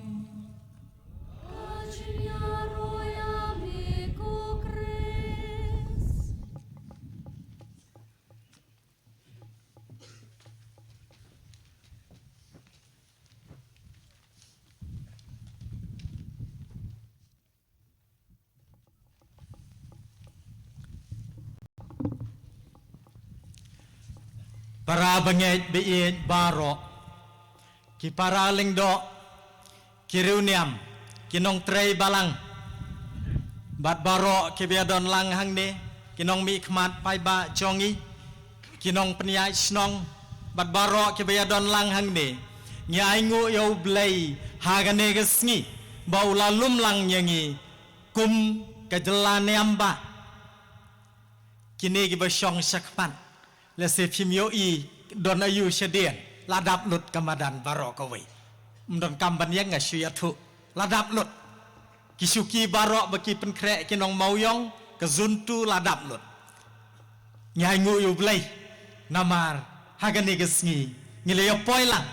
Para bangeit baieit baroh, ki para lyngdoh, ki riewniam, ki nongtrei balang, bad baroh kiba ïadon lang hangne, ki nongmihkhmat paidbah jong ngi, ki nongpynïaid shnong, bad baroh kiba ïadon lang hangne. Ngi ainguh ïa U Blei ha kane ka sngi ba u la lum lang ïa ngi kum ka jylla niam ba. Kine kiba shong shakhmat, lehse phim ïohi don aïu shadien, la dap lut ka madan baroh kawei. Ym don kam ban ïeng, nga shu ïathuh, la dap lut. Ki shuki baroh ba ki pynkhreh ki nongmawïong, ka zone two la dap lut. Ngi ainguh ïa U Blei namar ha kane ka sngi ngi la ïa poi lang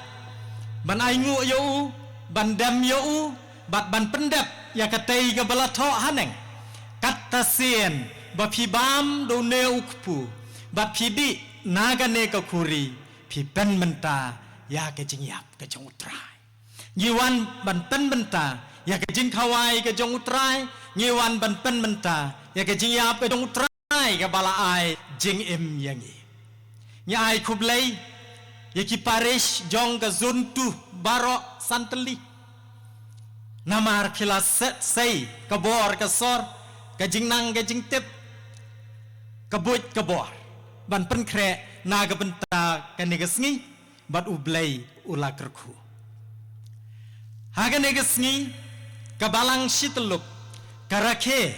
ban ainguh ïa u, ban dem ïa u, bad ban pyndep ïa katei kaba la thoh haneng. Katta sien ba phi bam da une u kpu bad phi dih na kane ka khuri, phi pynmynta ïa ka jingïap ka jong U Trai. Ngi wan ban pynmynta ïa ka jingkhawai ka jong U Trai, ngi wan ban pynmynta ïa ka jingïap ka jong U Trai kaba la ai jingim ïa ngi. Ngi ai khublei ïa ki parish jong ka zone two baroh san tylli. Namar phi la se-, sei ka bor ka sor, ka jingnang ka jingtip, ka buit ka bor ban pynkhreh na ka bynta kane ka sngi. Bad U Blei u la kyrkhu. Ha kane ka sngi ka balang shi tyllup ka rakhe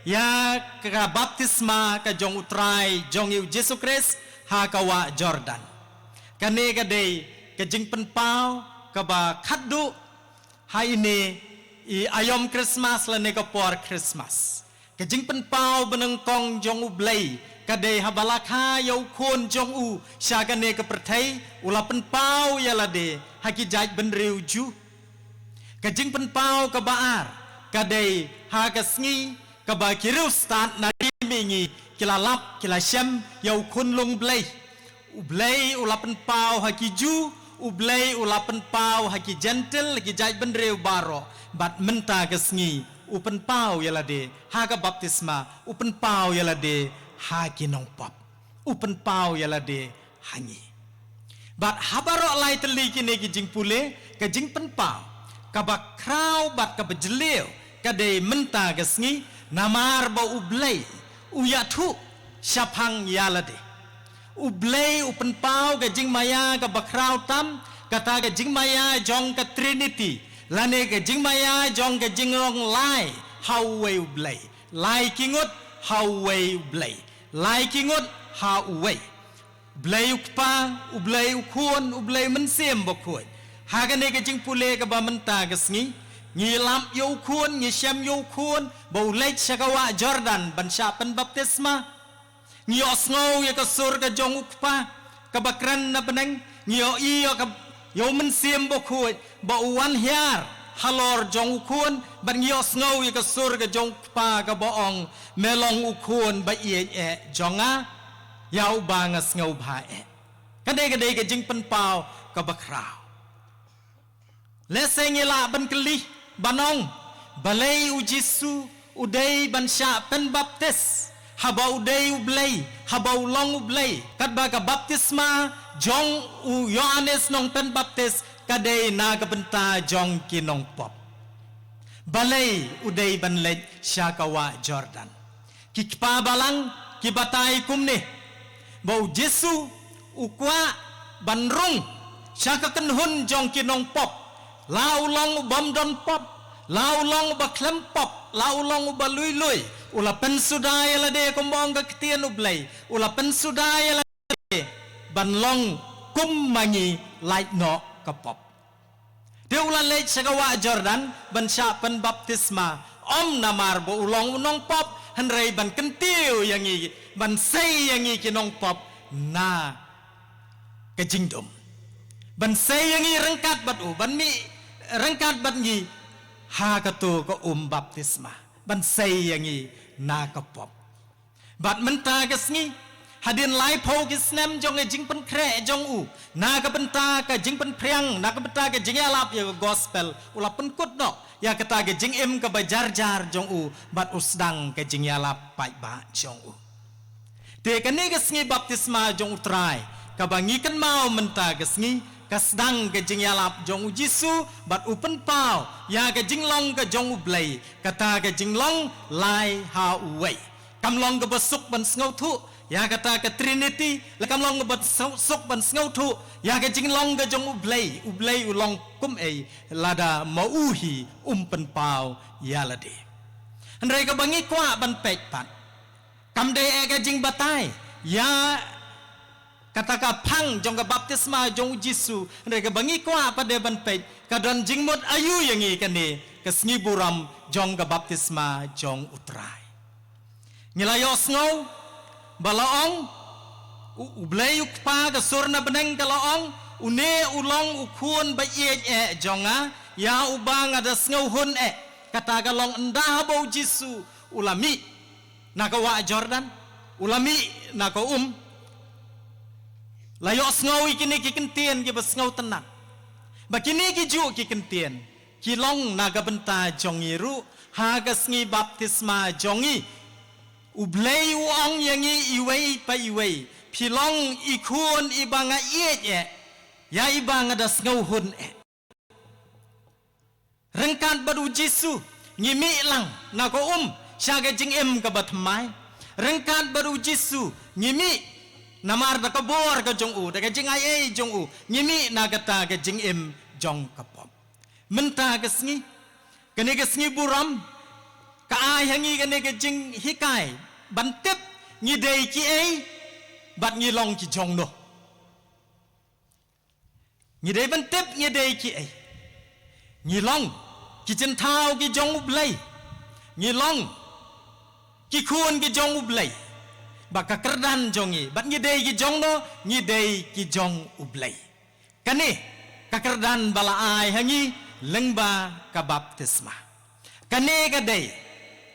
ïa ka baptisma ka jong U Trai jong ngi U Jisu Khrist ha ka wah Jordan. Kane ka dei ka jingpynpaw kaba khatduh ha ine i aïom Khristmas lane ka por Khristmas. Ka jingpynpaw banyngkong jong U Blei ka dei haba la kha ïa u Khun jong u sha kane ka pyrthei, u la pynpaw ïa lade ha ki jaitbynriew Jiw. Ka jingpynpaw kaba ar ka dei ha ka sngi kaba ki riewstad na ri mihngi ki la lap, ki la shem ïa u Khunlung Blei. U Blei u la pynpaw ha ki Jiw, U Blei u la pynpaw ha ki Jentil, ha ki jaitbynriew baroh, bad mynta ka sngi u pynpaw ïa lade ha ka baptisma, u pynpaw ïa lade ha ki nongpop, u pynpaw ïa lade ha ngi. Bad ha baroh lai tylli kine ki jingpule, ka jingpynpaw kaba khraw bad kaba jylliew ka dei mynta ka sngi, namar ba U Blei u ïathuh shaphang ïa lade. U Blei u pynpaw ka jingmaïa kaba khraw tam, kata ka jingmaïa jong ka Trinity, lane ka jingmaïa jong ka jinglong lai ha uwei U Blei, lai ki ngut ha uwei U Blei, lai ki ngut ha uwei. Blei U Kpa, U Blei U Khun, U Blei U Mynsiem Bakhuid. Ha kane ka jingpule kaba mynta ka sngi, ngi lap ïa U Khun, ngi shem ïa U Khun ba u leit sha ka wah Jordan ban shah pynbaptisma. Ngi ïohsngew ïa ka sur ka jong U Kpa kaba kren na bneng, ngi ïohi ïa ka, ïa U Mynsiem Bakhuid ba u wan hiar halor jong U Khun, bad ngi ïohsngew ïa ka sur ka jong U Kpa kaba ong, "Me long U Khun ba ïeit eh jong nga, ïa uba nga sngewbha eh." Ka dei, ka dei ka jingpynpaw kaba khraw. Lehse ngi lah ban kylli ban ong, balei U Jisu u dei ban shah pynbaptis haba u dei U Blei, haba u long U Blei? Katba ka baptisma jong u Ïoannis Nongpynbaptis ka dei na ka bynta jong ki nongpop. Balei u dei ban leit sha ka wah Jordan? Ki kpa balang ki batai kumne, ba U Jisu u kwah ban rung sha ka kynhun jong ki nongpop, la u long u bym don pop, la u long uba khlem pop, la u long uba lui lui, u la pynsuda ïa lade kumba ong ka ktien U Blei, u la pynsuda ïa lade ban long um ma ngi lait noh ka pop. Te u la leit sha ka wah Jordan ban shah pynbaptisma, ym namar ba u long u nongpop, hynrei ban kyntiew ïa ngi, ban sei ïa ngi ki nongpop na ka jingdum. Ban sei ïa ngi ryngkat bad u, ban mih ryngkat bad ngi ha kato ka um baptisma, ban sei ïa ngi na ka pop. Bad mynta ka sngi, hadien laiphew ki snem jong ka jingpynkhreh jong u na ka bynta ka jingpynphriang, na ka bynta ka jingïalap ïa ka gospel, u la pynkut noh ïa kata ka jingim kaba jarjar jong u, bad u sdang ka jingïalap paidbah jong u. Te kane ka sngi baptisma jong u Trai kaba ngi kynmaw mynta ka sngi, ka sdang ka jingïalap jong u Jisu, bad u pynpaw ïa ka jinglong ka jong u Blei, kata ka jinglong lai ha uwei. Kam long kaba suk ban sngewthuh ïa kata ka Trinity, la kam long kaba suk ban sngewthuh ïa ka jinglong ka jong u Blei, u Blei u long kumei lada ma u hi um pynpaw ïa lade. Hynrei kaba ngi kwah ban peit pat, kam dei eh ka jingbatai ïa kata ka phang jong ka baptisma jong u Jisu, hynrei kaba ngi kwah pat de ban peit, ka don jingmut aïu ïa ngi kane ka sngi burom jong ka baptisma jong u Trai. Ngi la ïohsngew ba la ong, u, u Blei u Kpa ka sur na bneng ka la ong, une u long u Khun ba ïeit eh jong nga, ïa uba nga da sngewhun eh. Kata ka long ynda haba u Jisu u la mih na ka wah Jordan, u la mih na ka um. La ïohsngew ïa kine ki kyntien kiba sngewtynnat, ba kine ki juh ki kyntien ki long na ka bynta jong ngi ruh ha ka sngi baptisma jong ngi. U Blei u ong ïa ngi iwei pa iwei, phi long i khun iba nga ïeit eh, ïa iba nga da sngewhun eh. Ryngkat bad u Jisu ngi mih lang na ka um sha ka jingim kaba thymmai. Ryngkat bad u Jisu ngi mih namar da ka bor ka jong u, da ka jingaiei jong u, ngi mih na kata ka jingim jong ka pop. Mynta ka sngi, kane ka sngi burom ka ai ha ngi kane ka jinghikai ban tip ngi dei kiei bad ngi long ki jong no. Ngi dei ban tip ngi dei kiei. Ngi long ki jingthaw ki jong u Blei. Ngi long ki khun ki jong u Blei. Ba ka kyrdan jong ngi, bad ngi dei ki jong no, ngi dei ki jong u Blei. Kane ka kyrdan ba la ai ha ngi lyngba ka baptisma. Kane ka dei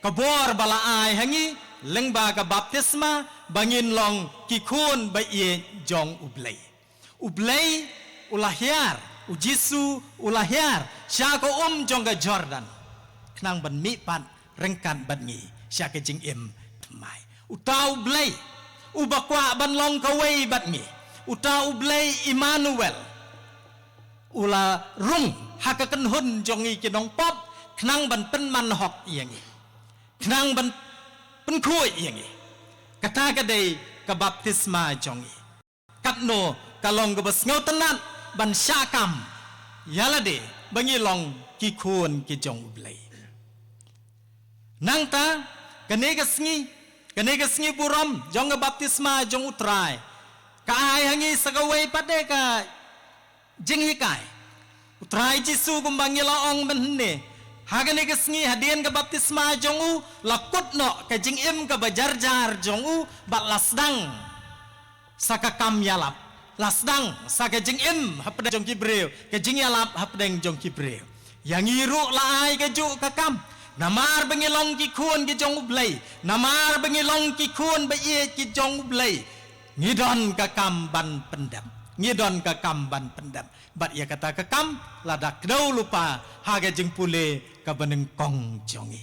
ka bor ba la ai ha ngi lyngba ka baptisma, ba ngin long ki khun ba ïeit jong u Blei. U Blei u la hiar, u Jisu u la hiar sha ka um jong ka Jordan, khnang ban mih pat ryngkat bad ngi sha ka jingim thymmai. Uta u Blei uba kwah ban long kawei bad ngi, uta u Blei Immanuel, u la rung ha ka kynhun jong ngi ki nongpop, khnang ban pynman hok ïa ngi, khnang ban pynkhuid ïa ngi. Kata ka dei ka baptisma jong ngi. Katno ka long kaba sngewtynnat ban shah kam ïa lade ba ngi long ki khun ki jong u Blei. Nangta kane ka sngi, kane ka sngi burom jong ka baptisma jong u Trai, ka ai ha ngi sa kawei pat de ka jinghikai. U Trai Jisu kumba ngi la ong mynhynne, ha kane ka sngi hadien ka baptisma jong u, la kut noh ka jingim kaba jarjar jong u, bad la sdang sa ka kam ïalap, la sdang sa ka jingim hapdeng jong ki briew, ka jingïalap hapdeng jong ki briew. Ïa ngi ruh la ai kajuh ka kam, namar ba ngi long ki khun ki jong u Blei, namar ba ngi long ki khun ba ïeit ki jong u Blei, ngi don ka kam ban pyndep, ngi don ka kam ban pyndep. Bad ïa kata ka kam la da kdew lypa ha ka jingpule kaba nyngkong jong ngi.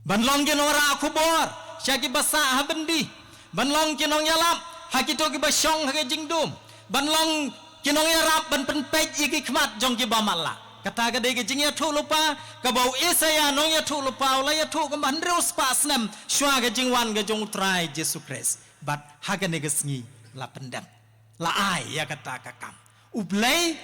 Ban long ki nongrah khubor sha kiba sah ha byndi, ban long ki nongïalap ha kito kiba shong ha ka jingdum, ban long ki nongïarap ban pynpeit ïa ki khmat jong kiba matlah. Kata ka dei ka jingïathuhlypa kaba u Isaïah nongïathuhlypa u la ïathuh kumba hynriew spah snem shuwa ka jingwan ka jong u Trai Jisu Khrist. Bad ha kane ka sngi la pyndep, la ai ïa kata ka kam. U Blei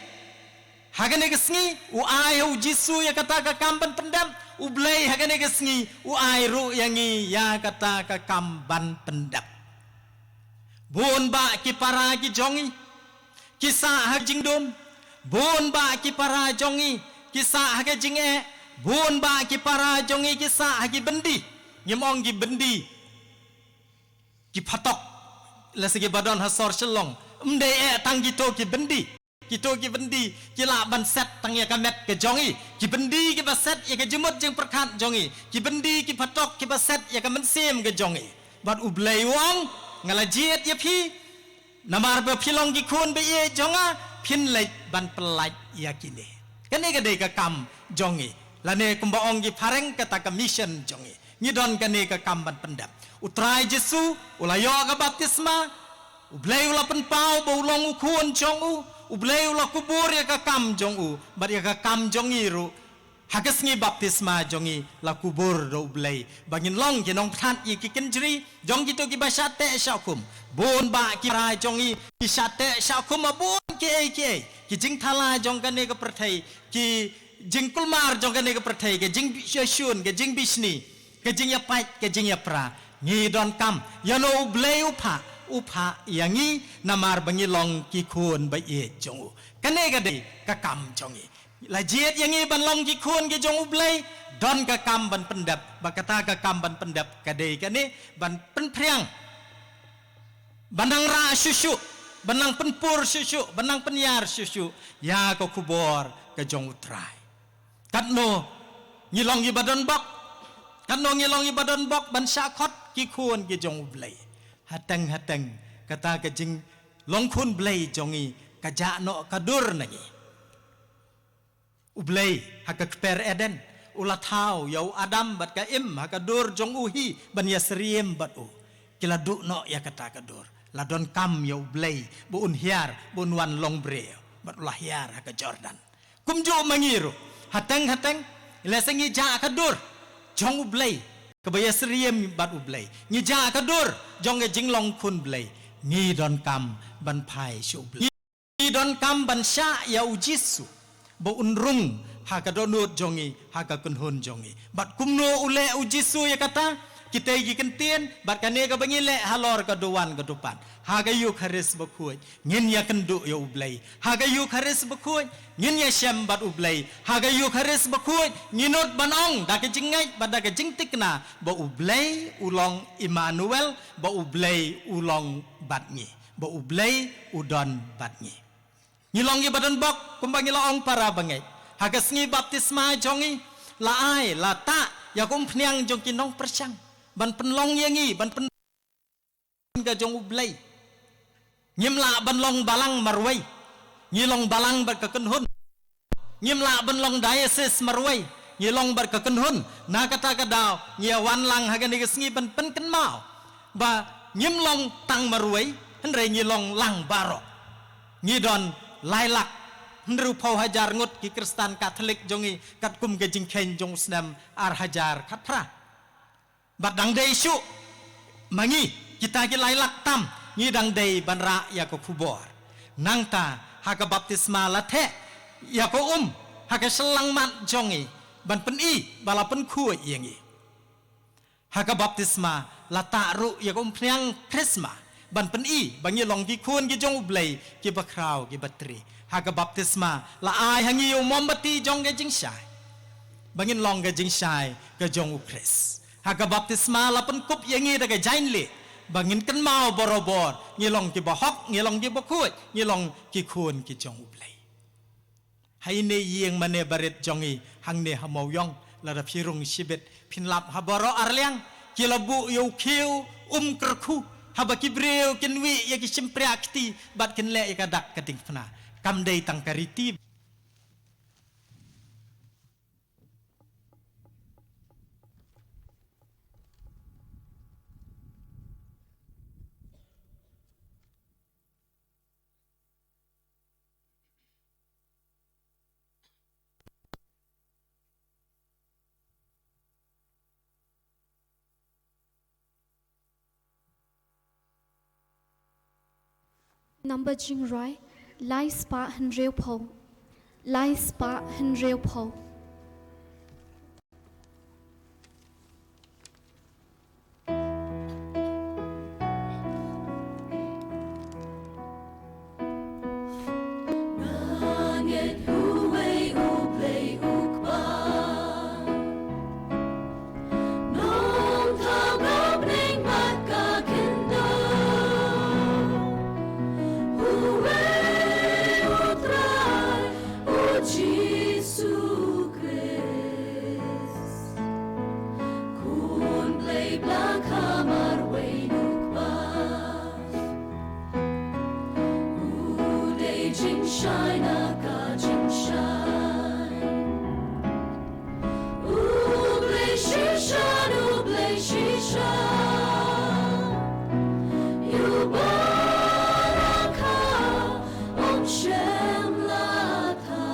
ha kane ka sngi u ai ha u Jisu ïa kata ka kam ban pyndep. U Blei ha kane ka sngi u ai ruh ïa ngi ïa kata ka kam ban pyndep. Bun bah ki para ki jong ngi, Ki sah ha jingdum, bun bah ki para jong ngi ki sah ha ka jingeh, bun bah ki para jong ngi ki sah ha ki byndi. Ngim ong ki byndi, ki phatok. Lehse kiba don ha sor Shillong, ym dei eh tang kito ki byndi. Kito ki byndi ki lah ban set tang ïa ka met ka jong ngi. Ki byndi kiba set ïa ka jingmut jingpyrkhat jong ngi. Ki byndi ki phatok kiba set ïa ka mynsiem ka jong ngi. Bad U Blei u ong, nga la jied ïa phi namar ba phi long ki khun ba ïeit jong nga, phin leit ban pyllait ïa kine. Kane ka dei ka kam jong ngi, lane kumba ong ki phareng kata ka mission jong ngi. Ngi don kane ka kam ban pyndep. U Trai Jisu u la ïoh ka baptisma, U Blei u la pynpaw ba u long u khun jong u, U Blei u la kubur ïa ka kam jong u, bad ïa ka kam jong ngi ruh ha ka sngi baptisma jong ngi la kubur da U Blei ba ngin long ki nongpyrkhat ïa ki kynjri jong kito kiba shah teh shah khum. Bun bah ki para jong ngi ki shah teh shah khum ha bun kiei kiei, ki jingthala jong kane ka pyrthei, ki jingkulmar jong kane ka pyrthei, ka jingshun, ka jingbishni, ka jingïapait, ka jingïapra. Ngi donkam ïa no U Blei u phah, u phah ïa ngi namar ba ngi long ki khun ba ïeit jong u. Kane ka dei ka kam jong ngi. La jied ïa ngi ban long ki khun ki jong U Blei, don ka kam ban pyndep. Ba kata ka kam ban pyndep ka dei kane, ban pynphriang, ban nang rah shuh shuh, ban nang pynpur shuh shuh, ban nang pynïar shuh shuh ïa ka khubor ka jong U Trai. Katno ngi long kiba don bok, katno ngi long kiba don bok ban shah khot ki khun ki jong U Blei. Hateng hateng kata ka jinglong khun Blei jong ngi ka jah noh ka dur na ngi. U Blei ha ka kper Eden u la thaw ïa u Adam bad ka Im ha ka dur jong u hi ban ïasyriem bad u. Ki la duh noh ïa kata ka dur. La donkam ïa U Blei ba un hiar, ba un wan long briew, bad u la hiar ha ka Jordan. Kumjuh ma ngi ruh, hateng hateng, lehse ngi jah ka dur jong U Blei kaba ïasyriem bad U Blei, ngi jah ka dur jong ka jinglong khun Blei, ngi donkam ban phai sha U Blei. Ngi donkam ban shah ïa U Jisu ba un rung ha ka dohnud jong ngi, ha ka kynhun jong ngi. Bad kumno u leh U Jisu ïa kata? Kitei ki kyntien bad kane kaba ngi leh halor ka duwan ka dupat. Ha ka Eukharist bakhuid ngin ïakynduh ïa U Blei. Ha ka Eukharist bakhuid ngin ïashem bad U Blei. Ha ka Eukharist bakhuid ngi nud ban ong da ka jingngeit bad da ka jingthikna ba U Blei u long Immanuel, ba U Blei u long bad ngi, ba U Blei u don bad ngi. Ngi long kiba don bok kumba ngi la ong para bangeit. Ha ka sngi baptisma jong ngi la ai, la tah ïa ka umphniang jong ki nongpyrshang ban pynlong ïa ngi ban pyn ka jong U Blei. Ngim lah ban long balang marwei, ngi long balang bad ka kynhun. Ngim lah ban long diocese marwei, ngi long bad ka kynhun. Na kata ka daw ngi ïa wan lang ha kane ka sngi ban pynkynmaw ba ngim long tang marwei, hynrei ngi long lang baroh. Ngi don lai lak hynriewphew hajar ngut ki Khristan Katholik jong ngi katkum ka jingkheiñ jong u snem ar hajar khatphra. Bad dang dei shuh ma ngi, kita ki lai lak tam, ngi dang dei ban rah ïa ka khubor. Nangta ha ka baptisma la theh ïa ka um ha ka shyllangmat jong ngi ban pyni ba la pynkhuid ïa ngi. Ha ka baptisma la tah ruh ïa ka umphniang Khrisma ban pyni ba ngi long ki khun ki jong U Blei kiba khraw kiba tri. Ha ka baptisma la ai ha ngi ïa u mombati jong ka jingshai ba ngin long ka jingshai ka jong U Khrist. Ha ka baptisma la pynkup ïa ngi da ka jaiñlieh ba ngin kynmaw barobor ngi long kiba hok, ngi long kiba khuid, ngi long ki khun ki jong U Blei. Ha ine ïing mane barit jong ngi hangne ha Mawïong, lada phi rung shibit phin lap ha baroh arliang ki la buh ïa u khiew um kyrkhu, haba ki briew kin wih ïa ki shympriah kti bad kin leh ïa ka dak ka diengphna. Kam dei tang ka riti. Number jingrwai, lai spah hynriewphew. Lai spah hynriewphew. Bla ka marwei nukpa. U dei jingshai na ka jingshai. U Blei shisha, U Blei shisha. U Baraka, um shem la tang.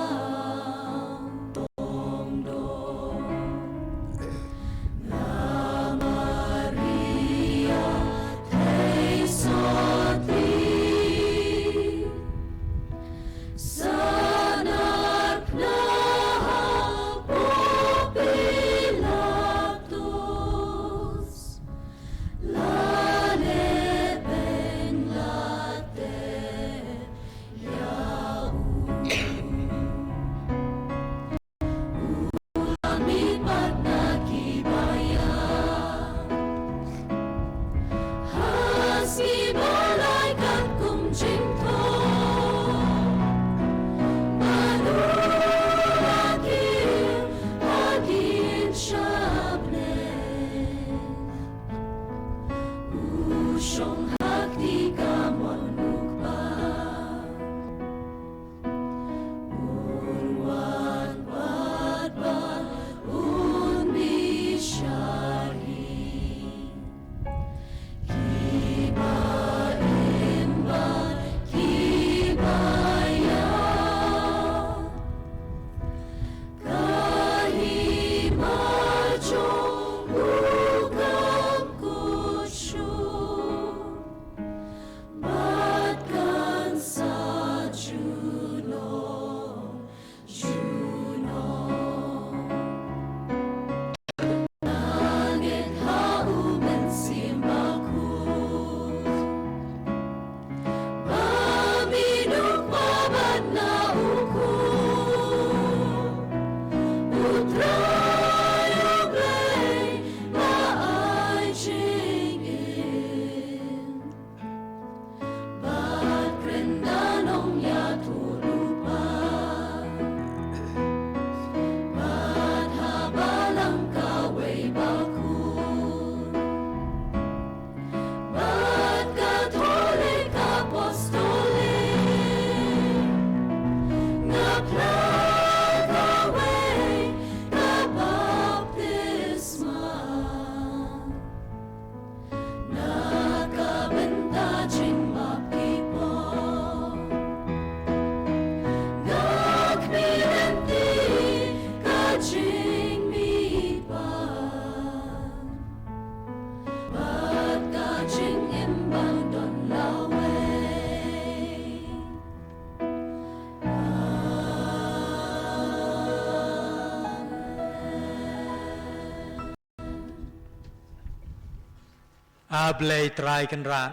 A Blei Trai Kynrad,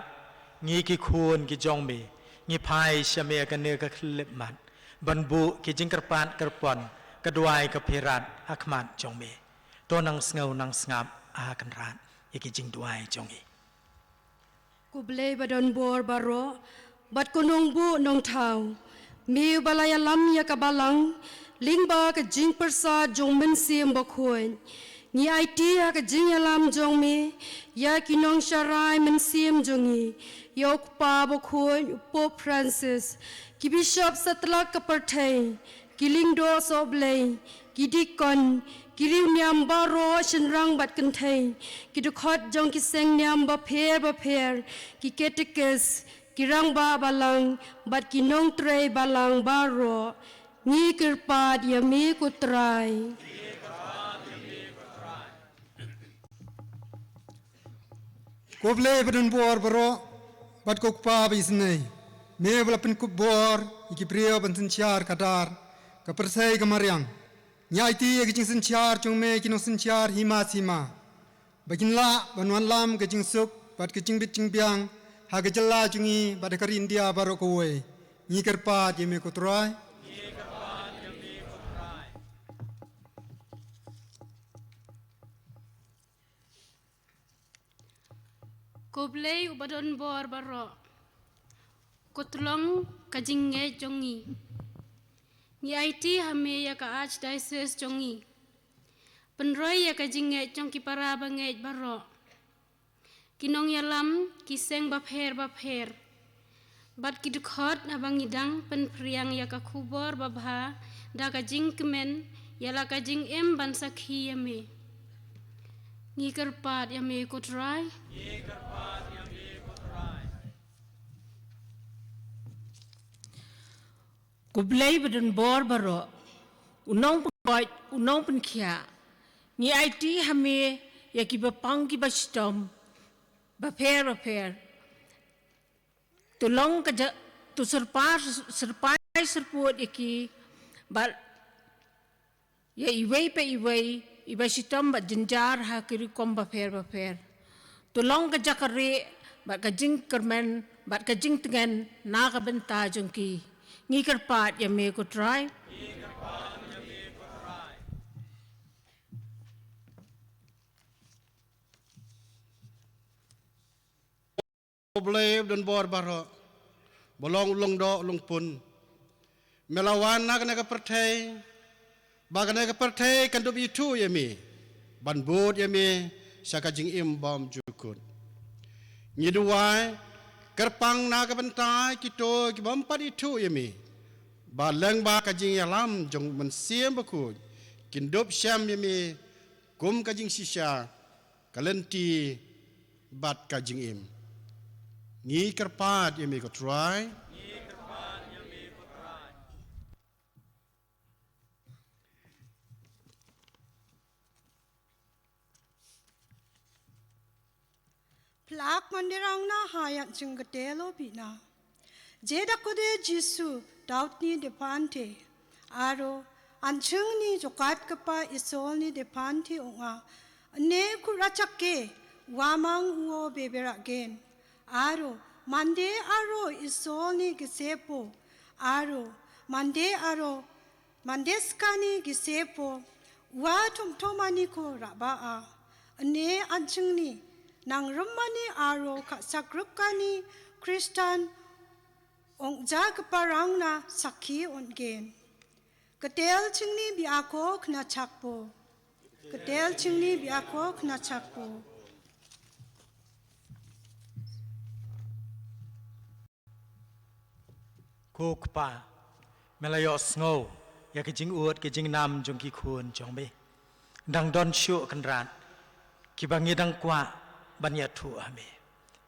ngi ki khun ki jong me ngi phai sha me kane ka khyllipmat ban buh ki jingkyrpad kyrpon, ka duwai ka phirat ha khmat jong me. To nang sngew nang sngap, A Kynrad, ïa ki jingduwai jong ngi. Ko Blei ba don bor baroh bad ko nongbuh nongthaw, me ba la ïalam ïa ka balang lyngba ka jingpyrsad jong Mynsiem Bakhuid, ngi aiti ha ka jingïalam jong me ïa ki nongsharai mynsiem jong ngi, ïa u Kpa Bakhuid, u Pope Francis, ki bishop satlak ka pyrthei, ki lyngdoh sohblei, ki deacon, ki riewniam baroh shynrang bad kynthei, ki dkhot jong ki sengniam bapher bapher, ki katekis, ki rangbah balang bad ki nongtrei balang baroh, ngi kyrpad ïa me ko Trai. Ko Blei ba don bor baroh bad ko Kpa ba isynei, me ba la pynkup bor ïa ki briew ban synshar khadar, ka pyrthei ka mariang, ngi aiti ïa ki jingsynshar jong me ki nongsynshar hima sima, ba kin lah ban wanlam ka jingsuk bad ka jingbit jingbiang ha ka jylla jong ngi bad ha ka ri India baroh kawei. Ngi kyrpad ïa me ko Trai. Ko Blei uba don bor baroh, ko tlong ka jingngeit jong ngi, ngi aiti ha me ïa ka Archdiocese jong ngi. Pynroi ïa ka jingngeit jong ki para bangeit baroh, ki nongïalam ki seng bapher bapher, bad ki dkhot haba ngi dang pynphriang ïa ka khubor babha da ka jingkmen ïa la ka jingim ban sakhi ïa me. Ngi kyrpad ïa me ko Trai. Ko Blei ba don bor baroh, u nongpynkoit, u nongpynkhiah, ngi aiti ha me ïa kiba pang kiba shitom bapher bapher. To long ka ja-, to syrpa-, syrpai syrpud ïa ki, bad ïa iwei pa iwei iba shitom bad jynjar ha ki rukom bapher bapher. To long ka jaka rieh bad ka jingkyrmen bad ka jingtngen na ka bynta jong ki. Ngi kyrpad ïa me ko Trai. Ko Blei ba don bor baroh, ba long u lyngdoh lyngpun. Me la wan na kane ka pyrthei, ba kane ka pyrthei kan dup ithuh ïa me, ban bud ïa me sha ka jingim bymjukut. Ngi duwai, kyrpang na ka bynta kito ki bym pat ithuh ïa me, ba lyngba ka jingïalam jong u Mynsiem Bakhuid, kin dup shem ïa me kum ka jingshisha, ka lynti bad ka jingim. Ngi kyrpad ïa me ko Trai. Phlak man de rang na ha ïa jing ka te lo pi na. Jeda ko de Jisu daut ni de pante. Aro, an ching ni jokat kapa isol ni de pante ong a. Ne ku rachak ke, wa mang uo bebera gen. Aro, mande aro isol ni gisepo. Aro, mande aro, mande skani gisepo. Wa tum tomani ko raba a. Ne an ching ni, nang rumani aro ka sakrup kani Kristan ong ja ka parang na sakhi on gen. Ka tel ching ni bi ako khna chakpo. Ka tel ching ni bi ako khna chakpo. Ko Kpa, me la ïohsngew ïa ka jingud ka jingnam jong ki khun jong me. Dang don shuh Kynrad kiba ngi dang kwah ban ïathuh ha me.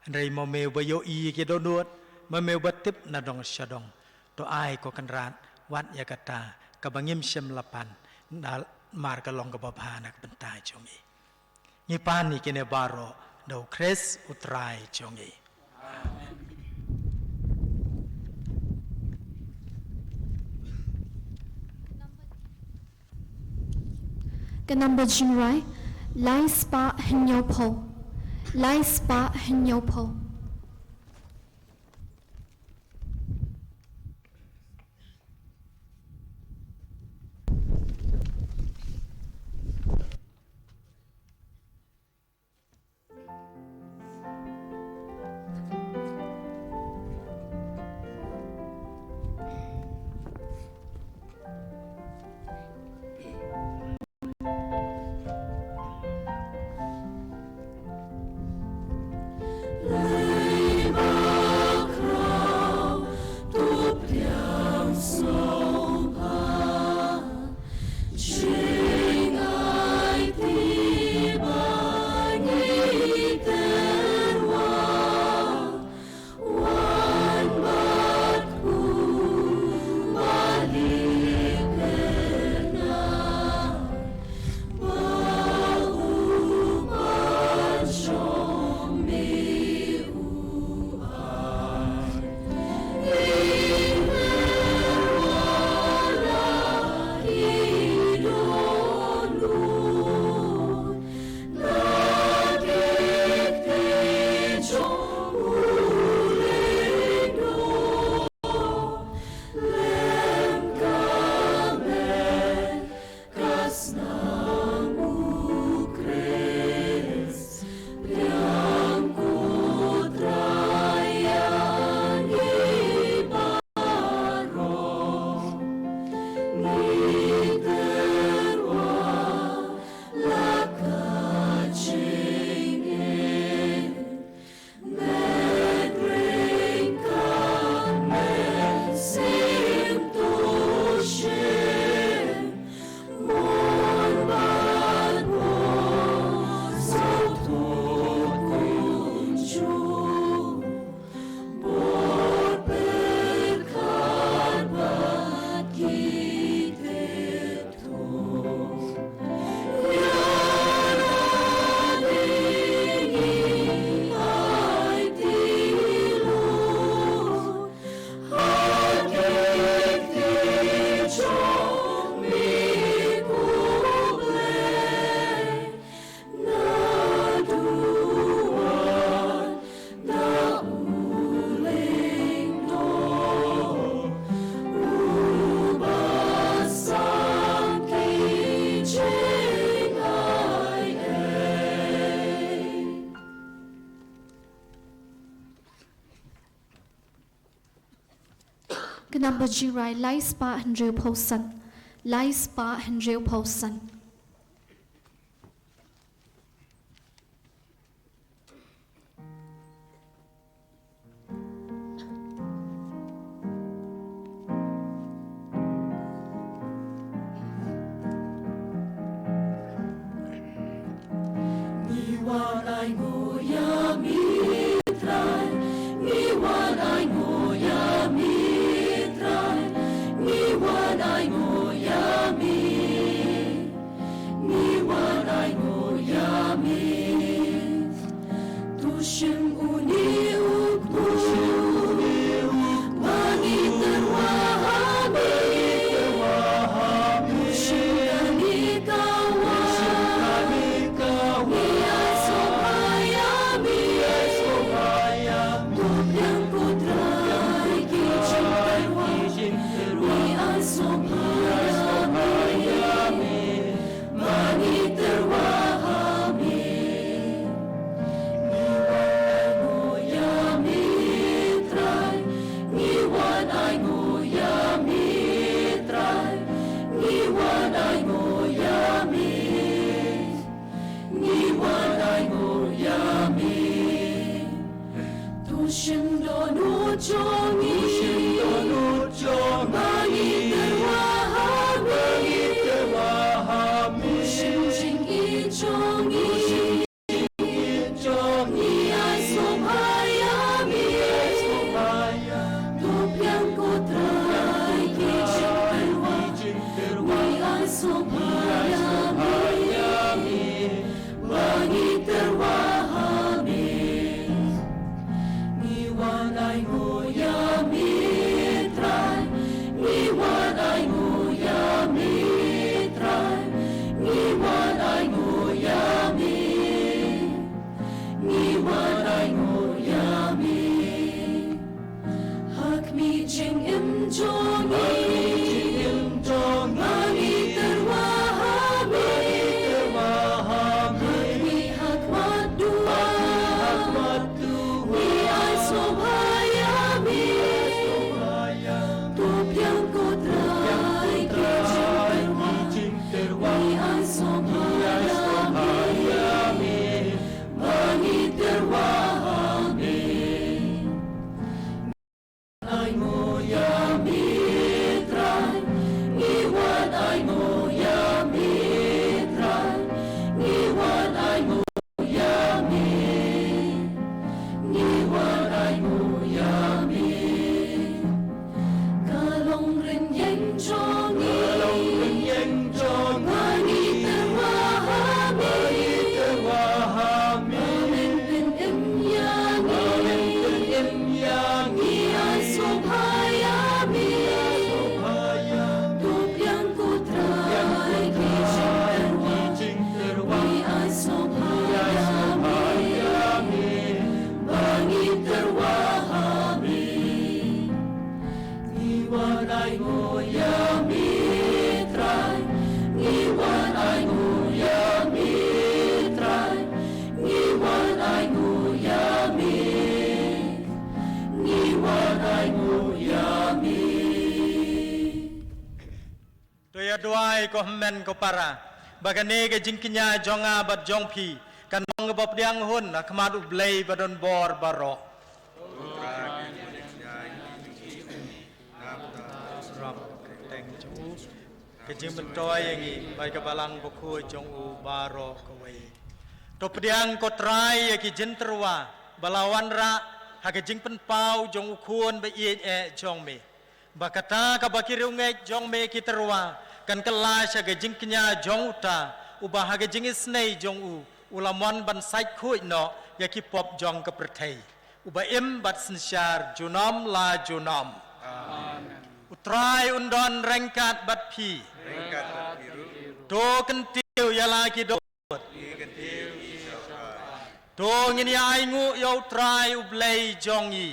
Hynrei mo me uba ïohi ki dohnud, mo me uba tip na dong sha dong. To ai ko Kynrad, wat ïa kata kaba ngim shym la pan, namar ka long kaba bha na ka bynta jong me. Ngi pan ïa kine baroh da u Khrist u Trai jong ngi. Ka namba jingrai, lai spah hynñiewphew. Lai spah hynñiewphew. Ka namba jingrai lai spah hynriew phew san. Lai spah hynriew phew san. Ngi wan ai nguh ïa me Trai, ngi wan ai nguh ïa me Trai, ngi wan ai nguh ïa me, ngi wan ai nguh ïa me. To shim une u kpu ba ngi tyrwa ha me. To shim kane ka wah, ngi ai sngewbha ïa me. To pdiang ko Trai ki jingtyrwa, ngi ai sngewbha ïa me. Ba ngi tyrwa ha me. Ngi wan ai nguh ïa me Trai, ngi wan ai nguh ïa me Trai, ngi wan ai nguh ïa me, ngi wan ai nguh ïa me. To shim dohnud jong ngi, to shim dohnud jong ngi, ba ngi tyrwa ha me, ba ngi tyrwa ha me. To shim jingïeit jong ngi, to shim jingïeit jong ngi, ngi ai sngewbha ïa me, ngi ai sngewbha ïa me. To pdiang ko Trai ki jingtyrwa, to pdiang ko Trai ki jingtyrwa, ngi ai sngewbha ïa me. Ba ngi tyrwa ha me. Ngi wan ai nguh ïa me Trai, ngi wan ai nguh ïa me Trai, ngi wan ai nguh ïa me, ngi wan ai nguh ïa me. Ha khmih jingim jong ngi, ha khmih jingim jong ngi, ba ngi tyrwa ha me, ba ngi tyrwa ha me. Ha khmih ha khmat duh, ha khmih ha khmat duh, ngi ai sngewbha ïa me, ngi ai sngewbha ïa me. To pdiang ko Trai ki jingtyrwa, to pdiang ko Trai ki jingtyrwa, ngi ai sngewbha ïa me, ba ngi tyrwa ha me. Ai nguh ïa me Trai, ngi wan ai nguh ïa me Trai, ngi wan ai nguh ïa me, ngi wan ai nguh ïa me. Ka long rynïeng jong ngi, ka long rynïeng jong ngi, ba ngi tyrwa ha me, ba ngi tyrwa ha me. Ba ngi pynim ïa me, ba ngi pynim ïa me. Ngi ai sngewbha ïa me, ngi ai sngewbha ïa me. To pdiang ko Trai ki jingtyrwa, ki jingtyrwa, ngi ai sngewbha ïa me, ba ngi tyrwa ha me. Ngi wan ai nguh ïa me Trai, ngi wan ai nguh ïa me Trai, ngi wan ai nguh ïa me, ngi wan ai nguh ïa me. To ïa duwai ko hynmen ko para ba kane ka jingkñia jong nga bad jong phi kan long kaba pdiang hun ha khmat U Blei ba don bor baroh. Ka jingmyntoi ïa ngi bad ka Balang Bakhuid jong u baroh kawei. To pdiang ko Trai ïa ki jingtyrwa ba la wanrah ha ka jingpynpaw jong u Khun ba ïeit eh jong me. Ba kata kaba ki riewngeit jong me ki tyrwa kan kylla sha ka jingkñia jong uta uba ha ka jingisynei jong u u la mon ban sait khuid noh ïa ki pop jong ka pyrthei, uba im bad synshar junom la junom. Amen. U Trai un don ryngkat bad phi. Ryngkat bad phi ruh. To kyntiew ïa la ki dohnud. To ngin ïa ainguh ïa U Trai U Blei jong ngi.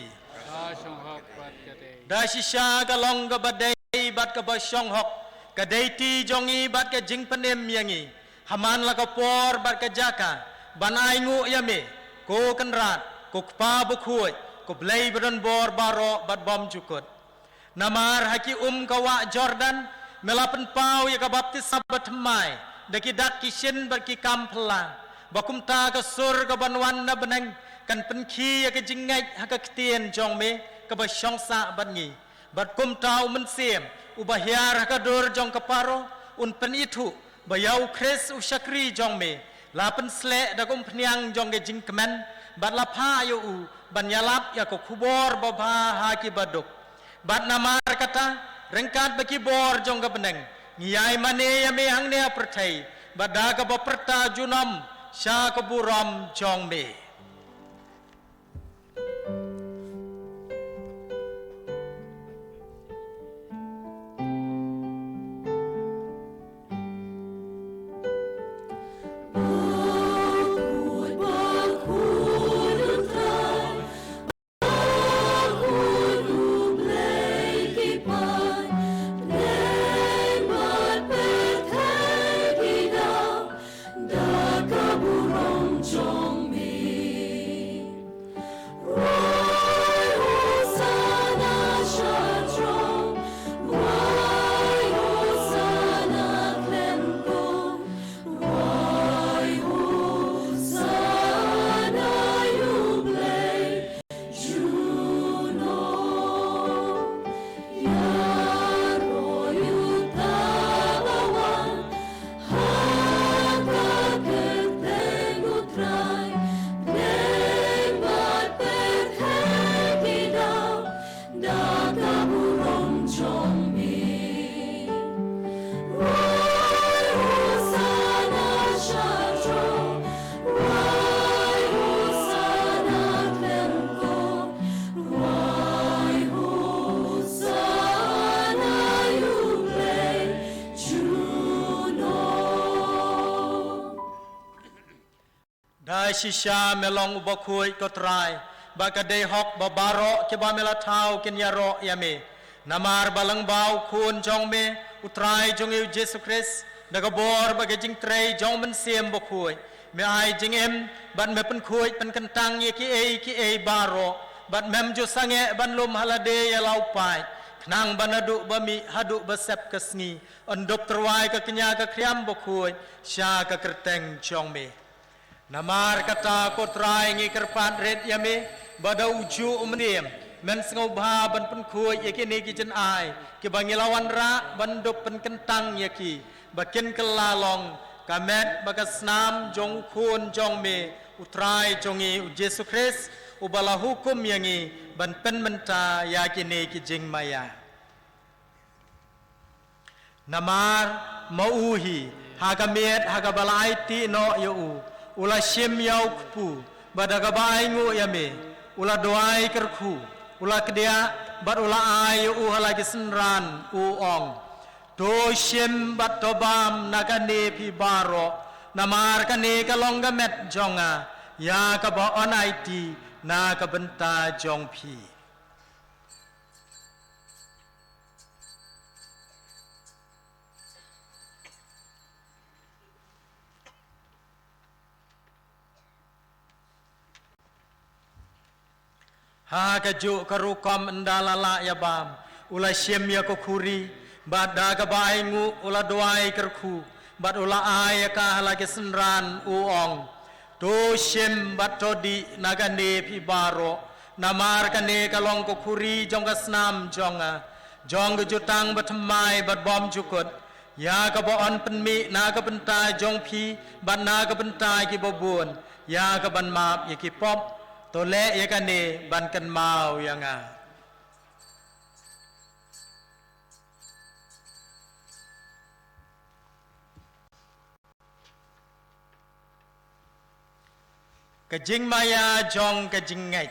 Da shisha ka long kaba dei bad kaba shong hok ka dei ti jong ngi bad ka jingpynim ïa ngi ha man la ka por bad ka jaka ban ainguh ïa me, ko Kynrad, ko Kpa Bakhuid, ko Blei ba don bor baroh bad bymjukut. Namar ha ki um ka wah Jordan, me la pynpaw ïa ka baptisma bathymmai da ki dak ki shin bad ki kam phylla, ba kumta ka sur ka ban wan na bneng kan pynkhie ïa ka jingngeit ha ka ktien jong me kaba shongsah bad ngi. Bad kumta U Mynsiem, uba hiar ha ka dur jong ka Paro, un pynithuh ba ïa U Khrist u shakri jong me la pynsleh da ka umphniang jong ka jingkmen, bad la phah ïa u ban ïalap ïa ka khubor babha ha ki baduk. Bad namar kata, ryngkat bad ki bor jong ka bneng, ngi ïai mane ïa me hangne ha pyrthei, bad da kaba pyrta junom sha ka burom jong me. Da shisha me long uba khuid, ko Trai, ba ka dei hok ba baroh kiba me la thaw kin ïaroh ïa me. Namar ba lyngba u Khun jong me, u Trai jong ngi u Jisu Khrist, da ka bor bad ka jingtrei jong U Mynsiem Bakhuid, me ai jingim bad me pynkhuid pynkyntang ïa kiei kiei baroh, bad mem ju sangeh ban lum ha lade ïa la u paid, khnang ba naduh ba mih haduh ba sep ka sngi, yn dup tyrwa ïa ka kñia ka khriam bakhuid sha ka kyrteng jong me. Namar kata, ko Trai, ngi kyrpad rit ïa me ba da u juh U Mynsiem, men sngewbha ban pynkhuid ïa kine ki jingai kiba ngi la wanrah ban dup pynkyntang ïa ki, ba kin kylla long ka met bad ka snam jong u Khun jong me, u Trai jong ngi u Jisu Khrist, uba la hukum ïa ngi ban pynmynta ïa kine ki jingmaïa. Namar ma u hi, ha ka miet ha kaba la aiti noh ïa u, u la shim ïa u kpu, bad da kaba ainguh ïa me, u la duwai kyrkhu, u la kdiah, bad u la ai ïa u ha la ki synran, u ong: To shim bad to bam na kane phi baroh, namar kane ka long ka met jong nga, ïa kaba yn aiti na ka bynta jong phi. Ha kajuh ka rukom, ynda la lah ïa bam, u la shim ïa ka khuri, bad da kaba ainguh u la duwai kyrkhu, bad u la ai ïa ka ha la ki synran, u ong: To shim bad to dih na kane phi baroh, namar kane ka long ka khuri jong ka snam jong nga, jong ka jutang bathymmai bad bymjukut, ïa kaba yn pynmih na ka bynta jong phi bad na ka bynta kiba bun, ïa ka ban map ïa ki pop. To leh ïa kane ban kynmaw ïa nga. Ka jingmaïa jong ka jingngeit.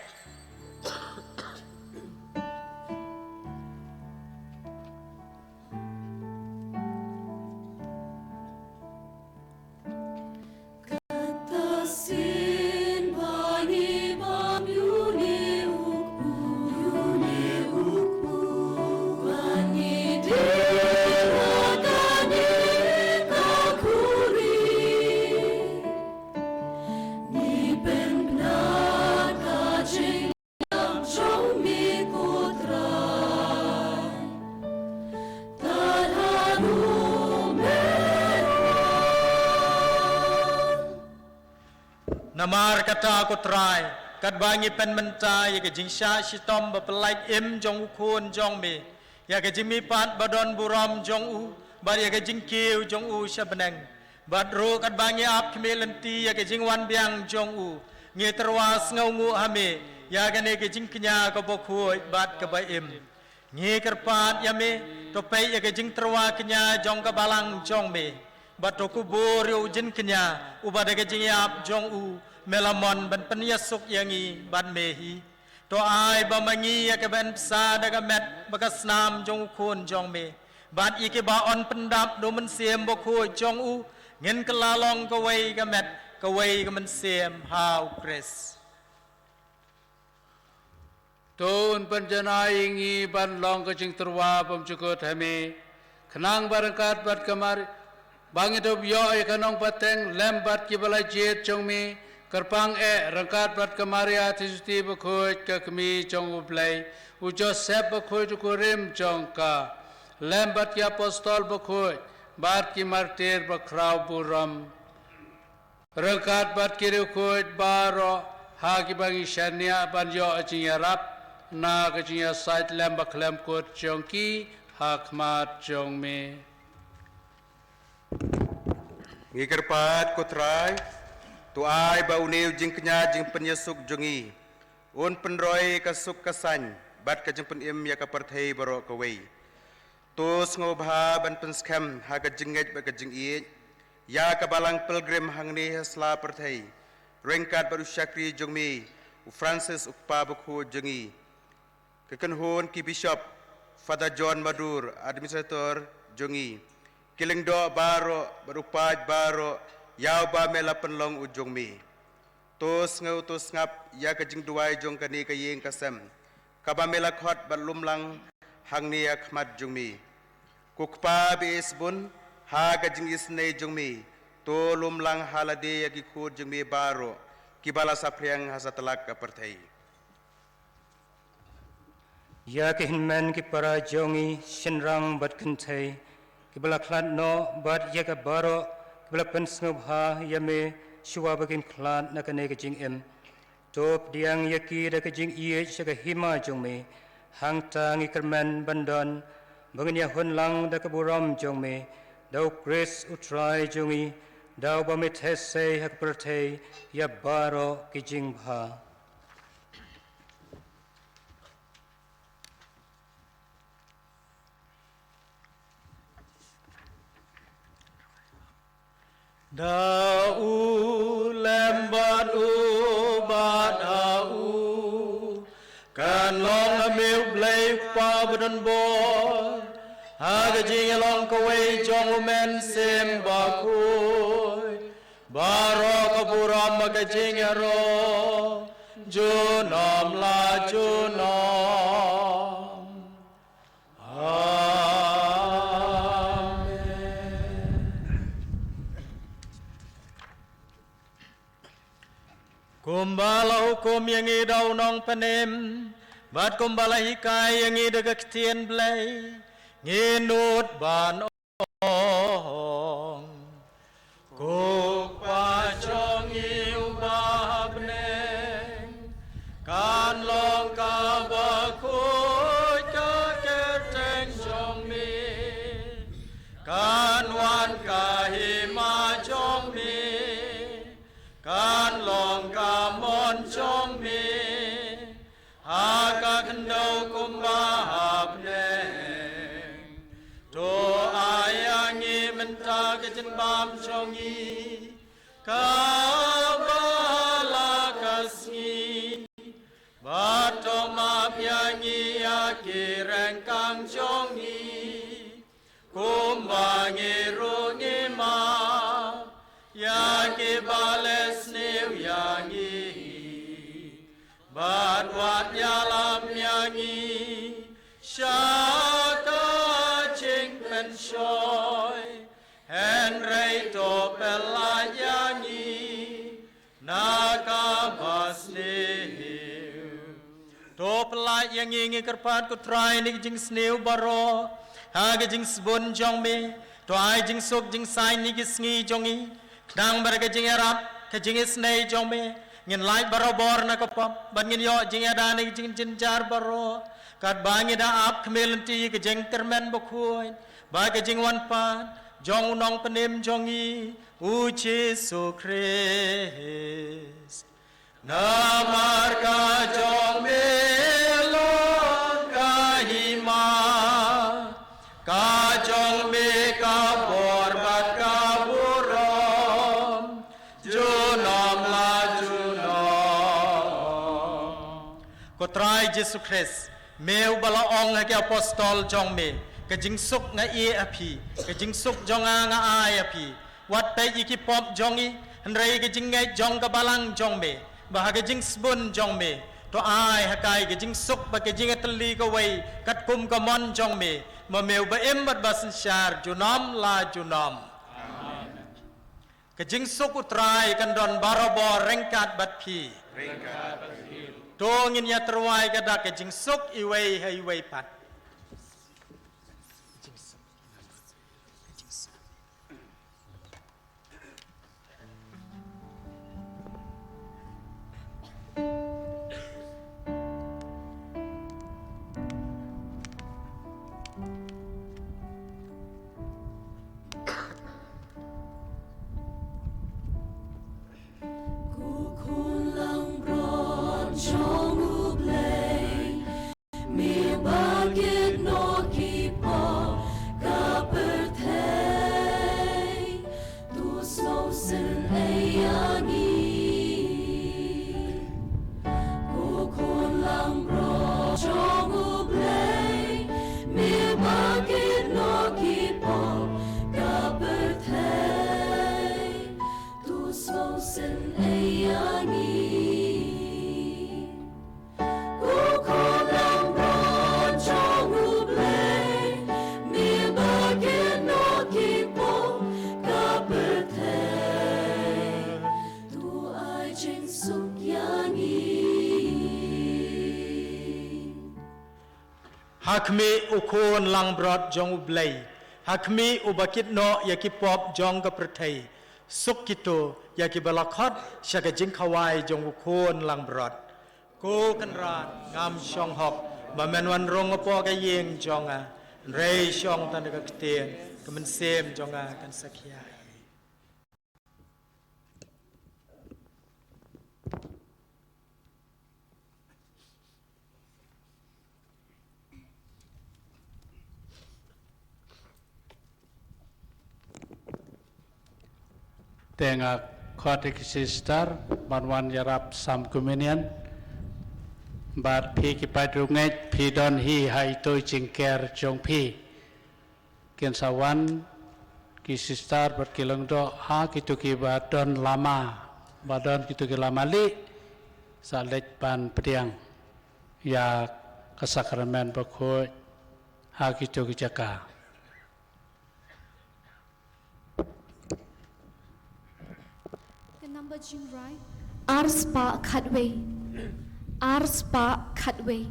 Namar kata, ko Trai, katba ngi pynmynta ïa ka jingshah shitom ba pyllait im jong u Khun jong me, ïa ka jingmihpat ba don burom jong u, bad ïa ka jingkiew jong u sha bneng, bad ruh katba ngi ap khmih lynti ïa ka jingwan biang jong u, ngi tyrwa sngewnguh ha me ïa kane ka jingkñia kaba khuid bad kaba im. Ngi kyrpad ïa me, to peit ïa ka jingtyrwa kñia jong ka balang jong me, bad to kubur ïa u jingkñia uba da ka jingïap jong u me la mon ban pynïasuk ïa ngi bad me hi. To ai ba ma ngi ïa kiba yn bsa da ka met bad ka snam jong u Khun jong me, bad ïa kiba yn pyndap da u Mynsiem Bakhuid jong u, ngin kylla long kawei ka met kawei ka mynsiem ha u Khrist. To un pynjanai ïa ngi ban long ka jingtyrwa bymjukut ha me, khnang ba ryngkat bad ka Mar-, ba ngin ïoh ïa ka nongpateng lem bad kiba la jied jong me, kyrpang eh ryngkat bad ka Maria Theisotti Bakhuid ka Kmie jong u Blei, u Joseph Bakhuid u kurim jong ka, lem bad ki apostol bakhuid bad ki martir bakhraw burom, ryngkat bad ki riewkhuid baroh ha kiba ngi shaniah ban ïoh jingïarap na ka jingïasaid lem bakhlem kut jong ki ha khmat jong me. Ngi kyrpad, ko Trai, to ai ba une u jingkñia jingpynïasuk jong ngi un pynroi ka suk ka saiñ bad ka jingpynim ïa ka pyrthei baroh kawei. To sngewbha ban pynskhem ha ka jingngeit bad ka jingïeit ïa ka balang pilgrim hangne ha sla pyrthei, ryngkat bad u shakri jong me u Francis u Kpa Bakhuid jong ngi, ka kynhun ki bishop, Father John Madur, administrator jong ngi, ki lyngdoh baroh bad u paid baroh ïa uba me la pynlong u jong me. To sngew to sngap ïa ka jingduwai jong kane ka ïing ka sem kaba me la khot bad lum lang hangne ha khmat jong me. Ko Kpa ba ïeit bun, ha ka jingisynei jong me, to lum lang ha lade ïa ki khun jong me baroh kiba la saphriang ha satlak ka pyrthei. Ïa ki hynmen ki para jong ngi shynrang bad kynthei kiba la khlad noh, bad ïa ki baroh kiba la pynsngewbha ïa me shuwa ba kin khlad na kane ka jingim. To pdiang ïa ki da ka jingïeit sha ka hima jong me. Hangta ngi kyrmen ban don ba ngin ïahun lang da ka burom jong me, da u Khrist u Trai jong ngi, da uba me theh sei ha ka pyrthei ïa baroh ki jingbha. Da u lem bad u bad ha u kan long ha me u Blei u Kpa badonbor, ha ka jingïalong kawei jong u Mynsiem Bakhuid, baroh ka burom bad ka jingïaroh junom la junom. Amen. Kumba la hukum ïa ngi da u Nongpynim, bad kumba la hikai ïa ngi da ka ktien Blei, ngin nud ban ong. Ko Kpa jong ngi uba ha bneng, kan long kaba khuid ka kyrteng jong me, kan wan ka hima jong me, kan long ka mon jong me, ha ka khyndew kumba ha bneng. To ai ïa ngi mynta ka jingbam jong ngi kaba ha la ka sngi, bad to map ïa ngi ïa ki ryngkang jong ngi, kumba ngi ruh ngi map ïa kiba leh sniew ïa ngi, bad wat ïalam ïa ngi sha ka jingpynshoi, hynrei to pyllait ïa ngi na kaba sniew. To pyllait ïa ngi, ngi kyrpad, ko Trai, na ki jingsniew baroh ha ka jingsbun jong me. To ai jingsuk jingsaiñ na ki sngi jong ngi, khnang ba da ka jingïarap ka jingisynei jong me, ngin lait barabor na ka pop, bad ngin ïoh jingïada na ka jingjynjar baroh, katba ngi da ap khmih lynti ka jingkyrmen bakhuid bad ka jingwan pat jong u Nongpynim jong ngi, u Jisu Khrist. Namar ka jong me long ka hima, ka jong me ka bor bad ka burom, junom la junom. Ko Trai Jisu Khrist, me uba la ong ha ki apostol jong me, ka jingsuk nga ai ha phi, ka jingsuk jong nga nga ai ha phi. Wat peit ïa ki pop jong ngi, hynrei ïa ka jingngeit jong ka balang jong me, bad ha ka jingsbun jong me, to ai ha ka ka jingsuk bad ka jingïatylli kawei katkum ka mon jong me, ma me uba im bad ba synshar junom la junom. Ka jingsuk u Trai kan don barabor ryngkat bad phi. To ngin ïa tyrwa ïa ka dak ka jingsuk iwei ha iwei pat. Ko khun langbrot jong U Blei, me ba kit noh ki pop ka pyrthei, to sngewsynei ïa ngi. Ko khun langbrot jong U Blei, me ba kit noh ki pop ka pyrthei, to sngewsynei ïa ngi. Ko khun langbrot jong U Blei, me ba kit noh ki pop ka pyrthei, to ai jingsuk ïa ngi. Ha khmih u khun langbrot jong U Blei, ha khmih uba kit noh ïa ki pop jong ka pyrthei, suk kito ïa kiba la khot sha ka jingkhawai jong u khun langbrot. Ko Kynrad, ngam shong hok ba men wan rung hapoh ka ïing jong nga, hynrei shong tang da ka ktien, ka mynsiem jong nga kan sa khia hi. Te nga khot ïa ki sister ban wan ïarap sam communion. Bad phi ki paidbah ngeit phi don hi ha ito i jingker jong phi. Kin sa wan ki sister bad ki lyngdoh ha kito kiba don lama, ba don kito ki lama lieh, sa leit ban pdiang ïa ka sakramen bakhuid ha kito ki jaka. Ka number jingrai ar spah khatwei. Ar spah khatwei.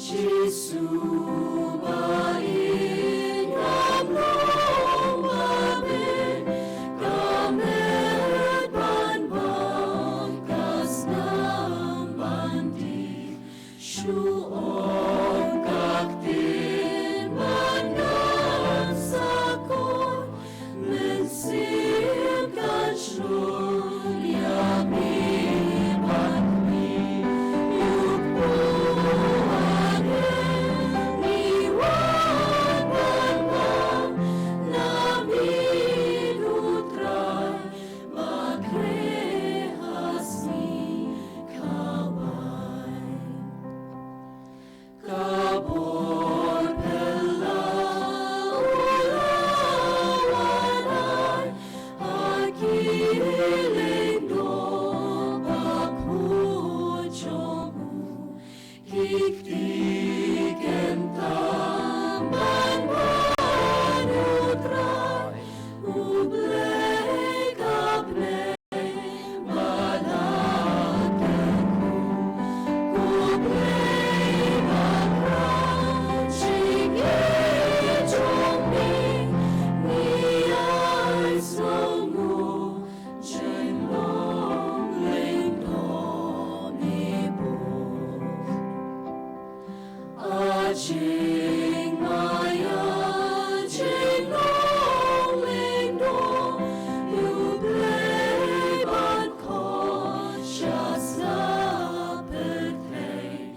Jisu ba ïeit ngam long ba bun, ka met ban bam ka snam ban dih shuh. Jingmaïa, jinglong lyngdoh, ïa U Blei ban khot sha sa pyrthei.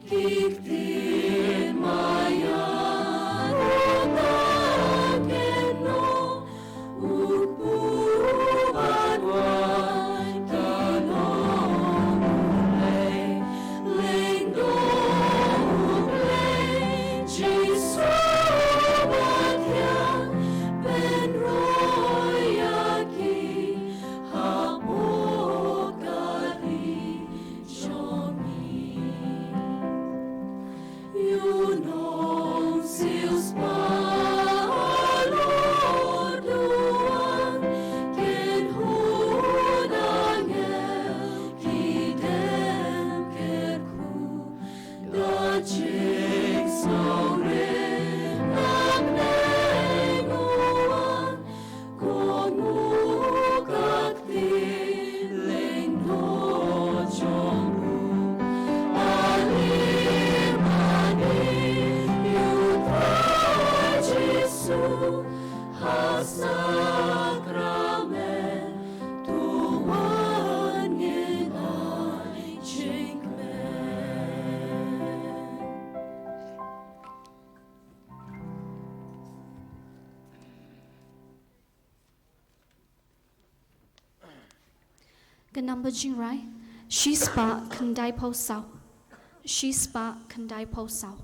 Ki ktien maïa ruh nga ken noh, u kpu bad wan ki long U Blei, lyngdoh U Blei, Jisu ba thiang, pynroi ïa ki hapoh ka ri jong ngi. Ïa u Nongsiewspah halor duwan, kin hun angel ki dem kyrkhu, da jingsngew rit na bneng u wan, ko Mukakti lyngdoh jong u. Ani mani ïa u Trai Jisu ha sakramen, to wan ngin ai jingkmen. Ka namba jingrai, shispah khyndai phew saw. Shispah khyndai phew saw.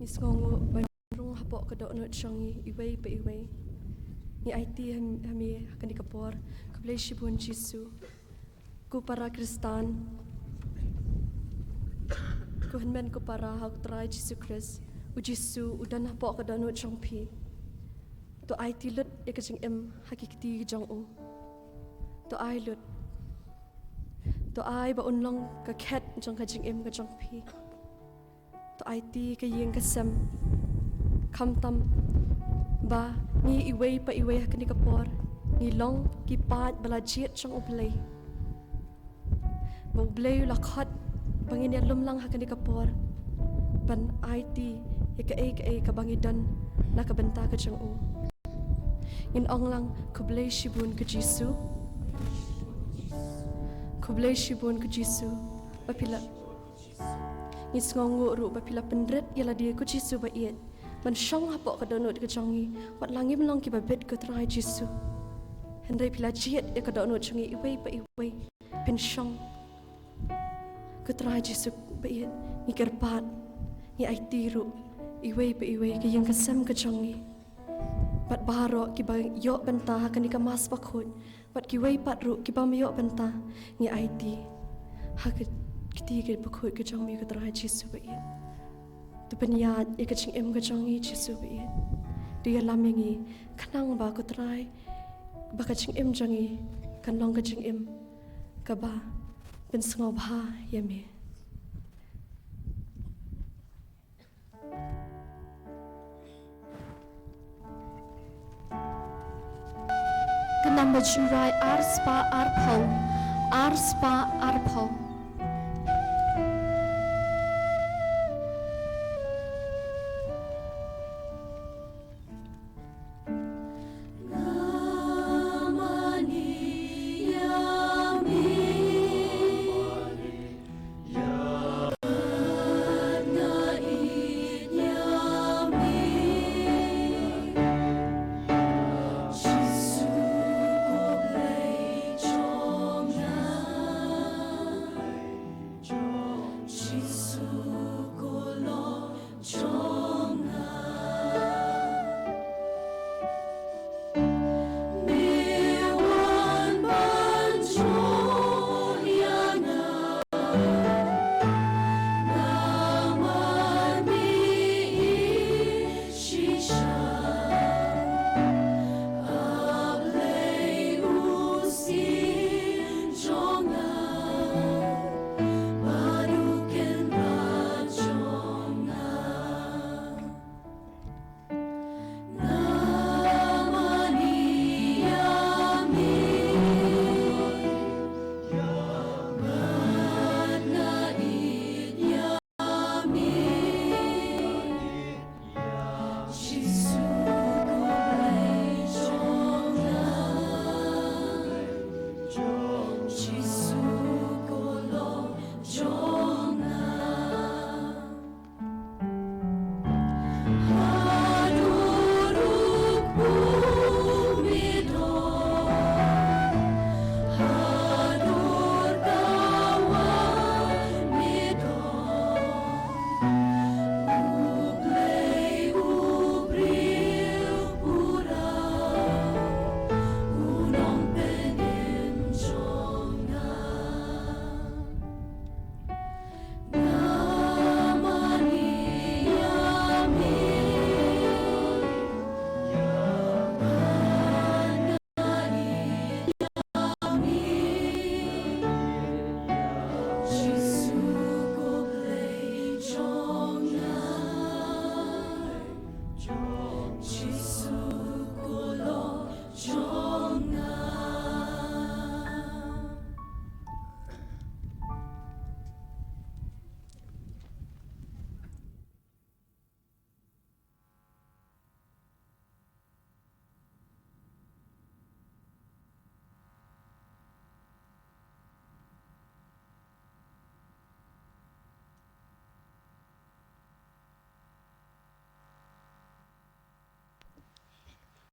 Ngi sngewnguh ba ngi rung hapoh ka dohnud jong ngi iwei pa iwei. Ngi aiti ha, ha me ha kane ka por. Khublei shibun Jisu. Ko para Khristan, ko hynmen ko para ha U Trai Jisu Khrist, U Jisu u don hapoh ka dohnud jong phi. To aiti lut ïa ka jingim ha ki kti jong u. To ai lut. To ai ba un long ka khet jong ka jingim ka jong phi. To aiti ka ïing ka sem. Khamtam ba ngi iwei pa iwei ha kane ka por ngi long ki paid ba la jied jong U Blei. Ba U Blei u la khot ba ngin ïalum lang ha kane ka por ban aiti ïa kaei kaei kaba ngi don na ka bynta ka jong u. Ngin ong lang, khublei shibun ko Jisu. Khublei shibun ko Jisu ba phi la Ngi sngewnguh ruh ba phi la pynrit ïa lade ko Jisu ba ïeit ban shong hapoh ka dohnud ka jong ngi, wat la ngim long kiba bit ko Trai Jisu. Hynrei phi la jied ïa ka dohnud jong ngi iwei pa iwei. Phin shong ko Trai Jisu ba ïeit, ngi kyrpad, ngi aiti ruh iwei pa iwei ka ïing ka sem ka jong ngi. Bad baroh kiba ïoh bynta ha kane ka Mass Bakhuid, bad kiwei pat ruh kibym ïoh bynta, ngi aiti ha ka kti ka bakhuid ka jong me ko Trai Jisu ba ïeit. To pynïaid ïa ka jingim ka jong ngi Jisu ba ïeit. To ïalam ïa ngi khnang ba ko Trai, ba ka jingim jong ngi kan long ka jingim kaba pynsngewbha ïa me. Ka namba jingrwai ar spah arphew, ar spah arphew.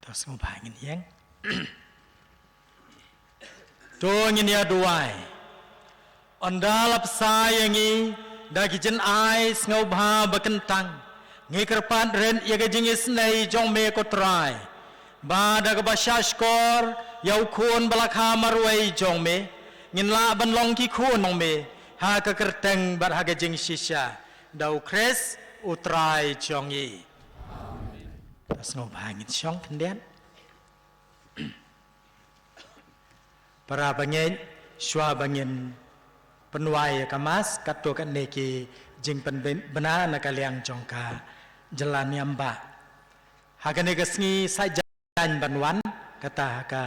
To sngewbha ngin ïeng. To ngin ïa duwai. Ynda la bsa ïa ngi da ki jynai sngewbha ba kyntang, Ngi kyrpad rit ïa ka jingisynei jong me ko Trai, ba da kaba shahshkor ïa u khun ba la kha marwei jong me, ngin lah ban long ki khun jong me ha ka kyrteng bad ha ka jingshisha, da u Khrist u Trai jong ngi. Amen. Sngewbha ngin shong khyndiat. Para bangeit, shuwa ba ngin pynwai ïa ka Mass, katto katne ki jingpynbna na ka liang jong ka jylla niam bah. Ha kane ka sngi Saitjaiñ ban wan, kata ha ka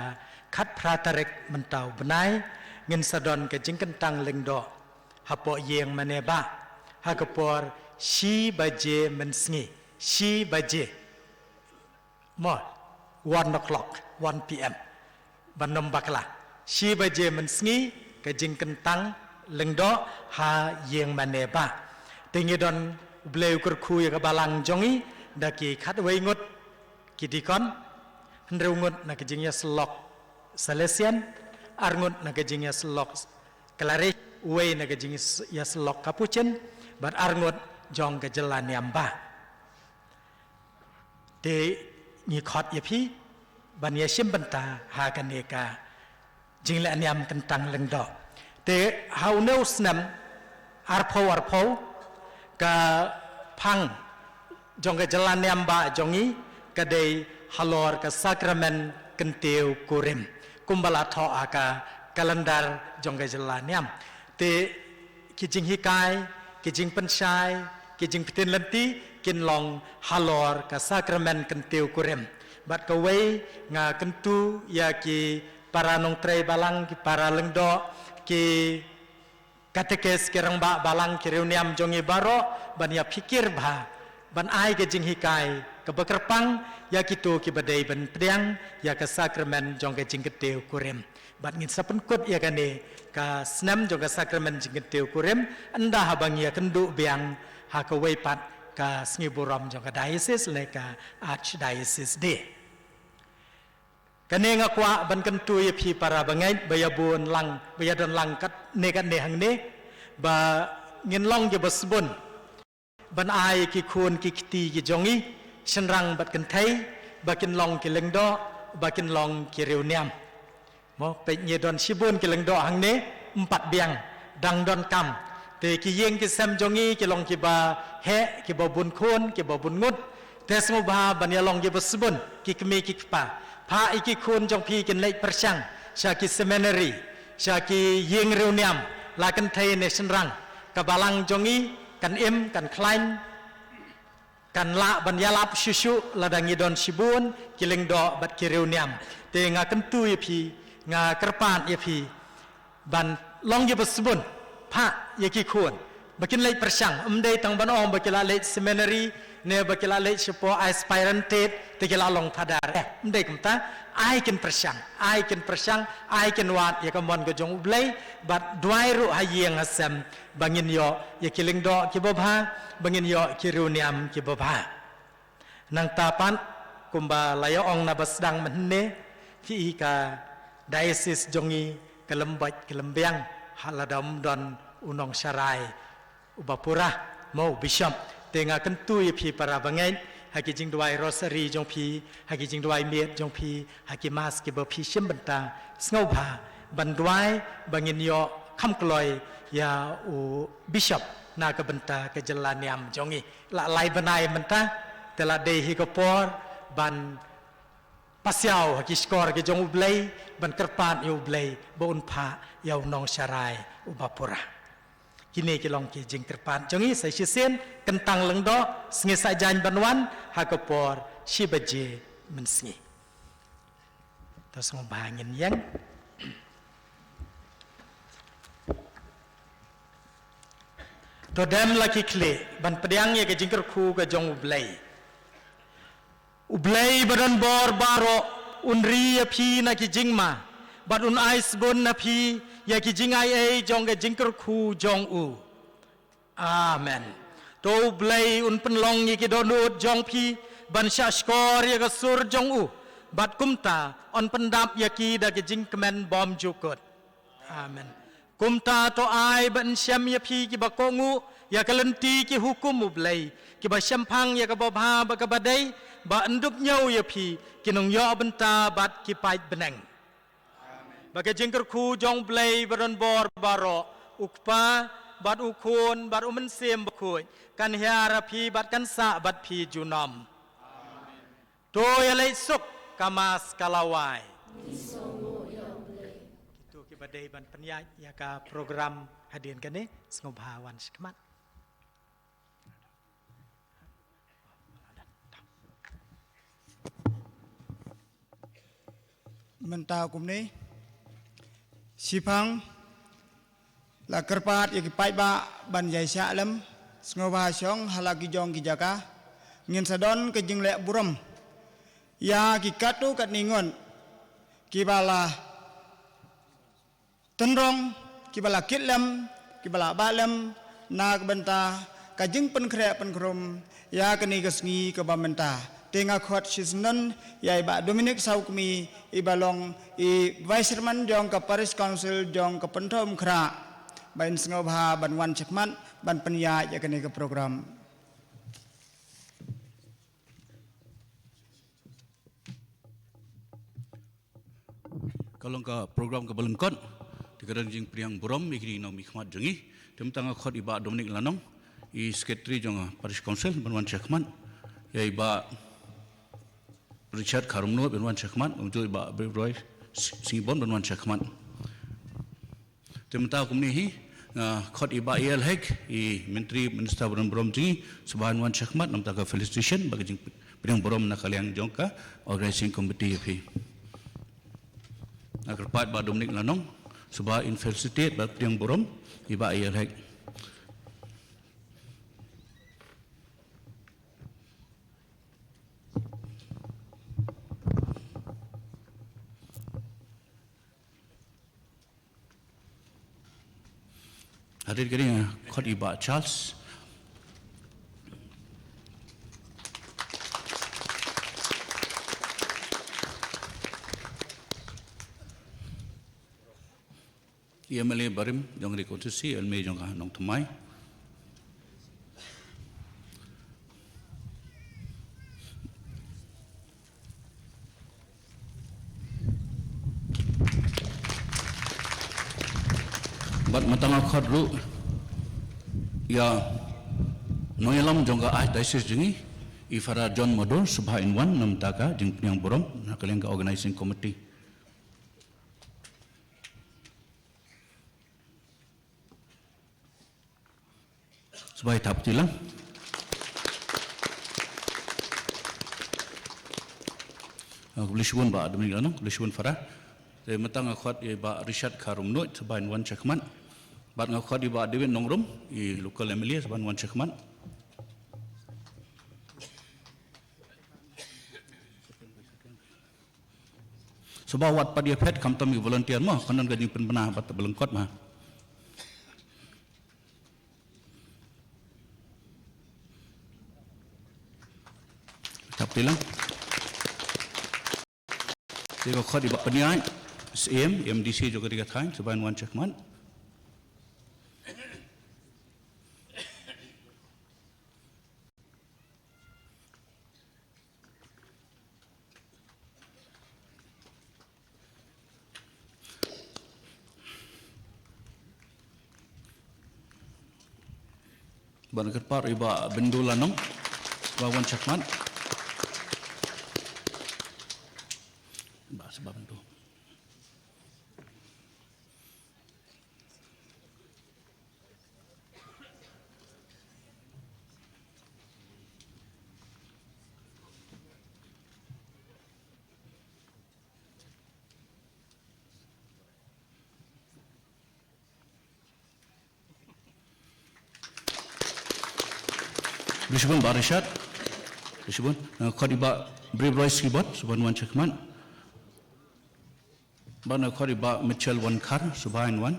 khatphra tarik mynta u bnai, ngin sa don ka jingkyntang lyngdoh hapoh ïing mane bah, ha ka por shi baje mynsngi, shi baje. Mo, one o'clock, one P M. Ban ym bakla. Shi baje mynsngi ka jingkyntang lyngdoh ha ïing mane bah. Te ngi don U Blei u kyrkhu ïa ka balang jong ngi da ki khatwei ngut ki deacon, hynriew ngut na ka jingïasyllok Salesian, ar ngut na ka jingïasyllok Klarist, uwei na ka jingïasyllok Capuchin, bad ar ngut jong ka jylla niam bah. Te ngi khot ïa phi ban ïashim bynta ha kane ka jingleh niam kyntang lyngdoh. Te ha une u snem arphew arphew, ka phang jong ka jylla niam bah jong ngi ka dei halor ka sakramen kyntiew kurim, kumba la thoh ha ka kalendar jong ka jylla niam. Te ki jinghikai, ki jingpynshai, ki jingpynlynti kin long halor ka sakramen kyntiew kurim. Bad kawei, nga kyntu ïa ki para nongtrei balang, ki para lyngdoh, ki katekis, ki rangbah balang, ki riewniam jong ngi baroh ban ïa phikir bha, ban ai ka jinghikai kaba kyrpang ïa kito kiba dei ban pdiang ïa ka sakramen jong ka jingkyntiew kurim. Bad ngin sa pynkut ïa kane ka snem jong ka sakramen jingkyntiew kurim, ynda haba ngi ïakynduh biang ha kawei pat ka sngi burom jong ka diocese lane ka Archdiocese Day. Kane nga kwah ban kyntu ïa phi para bangeit ba ïa bun lang, ba ïa don lang katne katne hangne, ba ngin long kiba sbun ban ai ki khun ki kti ki jong ngi, shynrang bad kynthei, ba kin long ki lyngdoh, ba kin long ki riewniam. Mo, peit ngi don shibun ki lyngdoh hangne, ym pat biang, dang don kam. Te ki ïing ki sem jong ngi ki long kiba heh, kiba bun khun, kiba bun ngut. Te sngewbha ban ïa long kiba sbun, ki kmie ki kpa. Phah ïa ki khun jong phi kin leit pyrshang sha ki seminary, sha ki ïing riewniam, la kynthei ne shynrang. Ka balang jong ngi kan im, kan khlaiñ, kan lah ban ïalap shuh shuh lada ngi don shibun ki lyngdoh bad ki riewniam. Te nga kyntu ïa phi, nga kyrpad ïa phi ban long kiba sbun, phah ïa ki khun ba kin leit pyrshang, ym dei tang ban ong ba ki la leit seminary ne ba ki la leit shapoh aspirant TET te ki la long phadar. Eh, ym dei kumta, ai kin pyrshang, ai kin pyrshang, ai kin wad ïa ka mon ka jong U Blei, bad duwai ruh ha ïing ha sem ba ngin ïoh ïa ki lyngdoh kiba bha, ba ngin ïoh ki riewniam kiba bha. Nangta pat, kumba la ïa ong naba sdang mynhynne, phi i ka diocese jong ngi ka lymboit ka lymbiang, ha lada ym don u nongsharai uba pura, mo, u bishop. Te nga kyntu ïa phi para bangeit, ha ki jingduwai rosary jong phi, ha ki jingduwai miet jong phi, ha ki mass kiba phi shim bynta, sngewbha ban duwai ba ngin ïoh kham kloi ïa u bishop na ka bynta ka jylla niam jong ngi. La lai bnai mynta, te la dei hi ka por ban pasiaw ha ki shkor ki jong U Blei, ban kyrpad ïa U Blei ba un phah ïa u nongsharai uba pura. Kine ki long ki jingkyrpad jong ngi sa shisien, kyntang lyngdoh, sngi Saitjaiñ ban wan, ha ka por shi baje mynsngi. To sngewbha ngin ïeng. To dem la ki khlieh ban pdiang ïa ka jingkyrkhu ka jong U Blei. U Blei ba don bor baroh un ri ïa phi na ki jingma, bad un ai sbun na phi ïa ki jingai ei jong ka jingkyrkhu jong u. Amen. To U Blei un pynlong ïa ki dohnud jong phi ban shahshkor ïa ka sur jong u, bad kumta un pyndap ïa ki da ki jingkmen bymjukut. Amen. Kumta to ai ba yn shem ïa phi kiba kohnguh ïa ka lynti ki hukum U Blei, kiba shemphang ïa kaba bha bad kaba dei, ba yn dup ñiew ïa phi ki nongïoh bynta bad ki paid bneng. Ba ka jingkyrkhu jong U Blei badonbor baroh, U Kpa bad U Khun bad U Mynsiem Bakhuid, kan hiar ha phi bad kan sah bad phi junom. To ïaleit suk, ka Mass ka la wai. Kito kiba dei ban pynïaid ïa ka program hadien kane, sngewbha wan shakhmat. Mynta kumne, shiphang la kyrpad ïa ki paidbah ban ïai shah lem, sngewbha shong ha la ki jong ki jaka. Ngin sa don ka jingleh burom ïa ki katto katne ngut kiba la tynrong, kiba la kit lem, kiba la bah lem na ka bynta ka jingpynkhreh pynkhrum ïa kane ka sngi kaba mynta. Te nga khot shisyndon ïa i Bah Dominic Sawkmie, iba long i Vice Chairman jong ka Parish Council jong ka Pynthorumkhrah, ba in sngewbha ban wan shakhmat ban pynïaid ïa kane ka program. Ka long ka program kaba lyngkot, te ka don jingpdiang burom ïa kine ki nongmihkhmat jong ngi. Te mynta nga khot i Bah Dominic Lanong, i Secretary jong ka Parish Council, ban wan shakhmat. Ïa i Bah Richard Kharumnuid, ban wan shakhmat. Kumjuh i Bah Briew Roy Sing-, Singibon, ban wan shakhmat. Te mynta kumne hi, nga khot i Bah A L Hek, i Myntri Minister badonburom jong ngi, sngewbha in wan shakhmat, namar ka felicitation bad ka jingpdiang burom na ka liang jong ka Organizing Committee ïa phi. Nga kyrpad Bah Dominic Lanong, sngewbha in felicitate bad pdiang burom i Bah A L Hek. Hadien kane nga khot i Bah Charles. I M L A barim jong ka constituency, M L A jong ka Nongthymmai. Bad mynta nga khot ruh ïa nongïalam jong ka Archdiocese jong ngi, i Father John Madur, sngewbha in wan namar ka jingpdiang burom na ka liang ka Organizing Committee. Sngewbha ïa thap kti lang. Ah, khublei shibun Bah Dominic Lanong, khublei shibun Father. Te mynta nga khot ïa Bah Richard Kharumnuid, sngewbha in wan shakhmat. Bad nga khot ïa Bah David Nongrum, i local M L A, sngewbha in wan shakhmat. Sngewbha wat pat ïa phet, khamtam ïa volunteer mo, kan don ka jingpynbna bad ba lyngkot mo. Thap kti lang. Te nga khot ïa i Bah Pynïaid, Syiem, M D C jong ka ri ka thaiñ, sngewbha in wan shakhmat. Bad nga kyrpad ïa i Bah Bindu Lanong, sngewbha wan shakhmat. Bah, sngewbha Bindu. Khublei shibun Bah Richard. Khublei shibun. Nga khot ïa i Bah Briew Roy Sibot, sngewbha wan shakhmat. Bad nga khot ïa i Bah Mitchell Wankhar, sngewbha wan.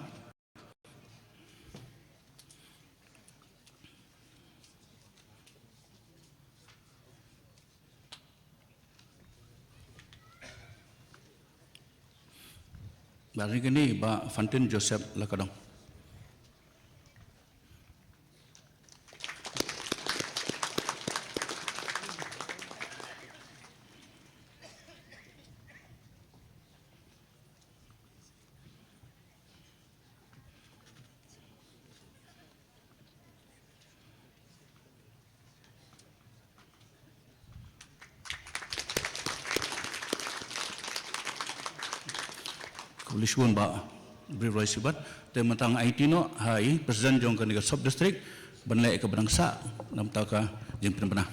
Bad ri kane i Bah Fantin Joseph Lakadong. Khublei shibun Bah Briew Roy Sibat. Te mynta ngan aiti noh ha i President jong kane ka sub district ban leh kaba dang sah namar ka jingpynbna.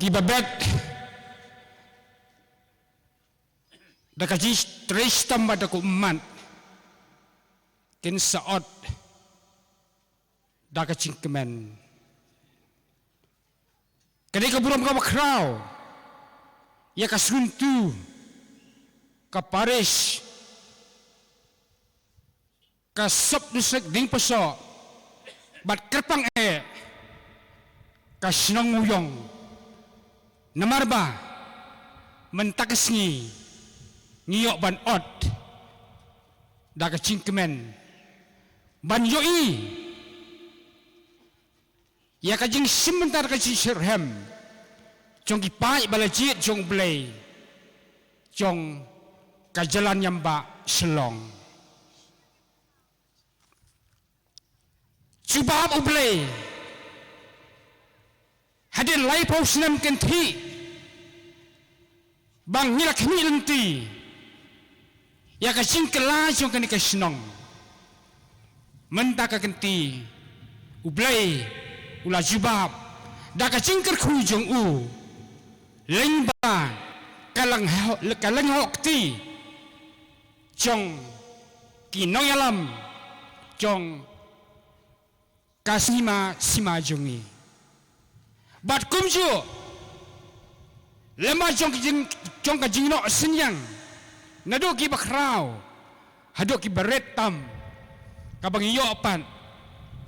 Kiba beh da ka jingtrei shitom bad da ka ummat kin sa ot da ka jingkmen. Ka dei ka burom kaba khraw ïa ka Sngewthuh, ka parish, ka sub district Diengpasoh bad kyrpang eh ka shnong Mawïong. Namar ba mynta ka sngi ngi ïoh ban ot da ka jingkmen ban ïohi ïa ka jingshim bynta da ka jingshitrhem jong ki paid ba la jied jong U Blei jong ka Jalan Yambah Shillong. Jubab U Blei, hadien laiphew snem kynthih ba ngi la khmih lynti ïa ka jingkylla jong kane ka shnong. Mynta ka kynti U Blei u la jubab da ka jingkyrkhu jong u, lyngba ka lyngho-, ka lyngkhuh kti jong ki nongïalam jong ka sima sima jong ngi. Bad kumjuh lem bad jong ka jing, jong ka jingnoh synñiang, naduh kiba khraw haduh kiba rit tam, kaba ngi ïoh pat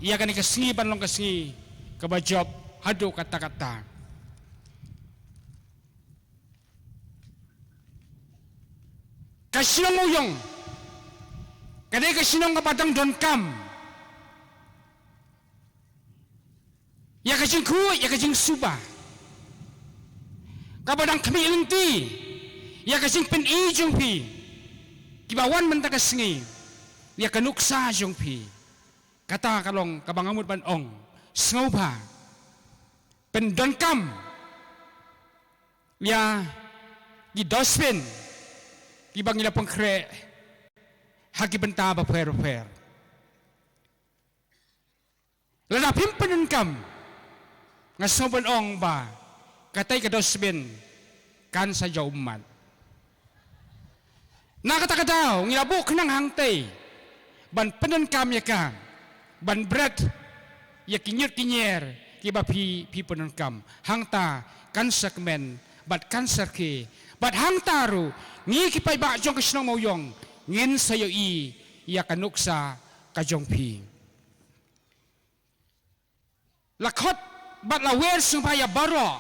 ïa kane ka sngi ban long ka sngi kaba jop haduh katta katta. Ka shnong Mawïong ka dei ka shnong kaba dang donkam ïa ka jingkhuid, ïa ka jingsuba, kaba dang khmih lynti ïa ka jingpyni jong phi kiba wan mynta ka sngi ïa ka nuksa jong phi. Kata ka long kaba nga mut ban ong, sngewbha pyndonkam ïa ki dustbin kiba ngi la pynkhreh ha ki bynta bapher bapher. Lada phim pyndonkam, nga sngew ban ong ba katei ka dustbin kan sa jaw ummat. Na kata ka daw ngi la buh khnang hangtei ban pyndonkam ïa ka, ban bret ïa ki ñiut ki ñier kiba phi, phi pyndonkam. Hangta kan sa kmen bad kan sa rkhie, bad hangta ruh ngi ki paidbah jong ka shnong Mawïong ngin sa ïohi ïa ka nuksa ka jong phi. La khot bad la wer sngewbha ïa baroh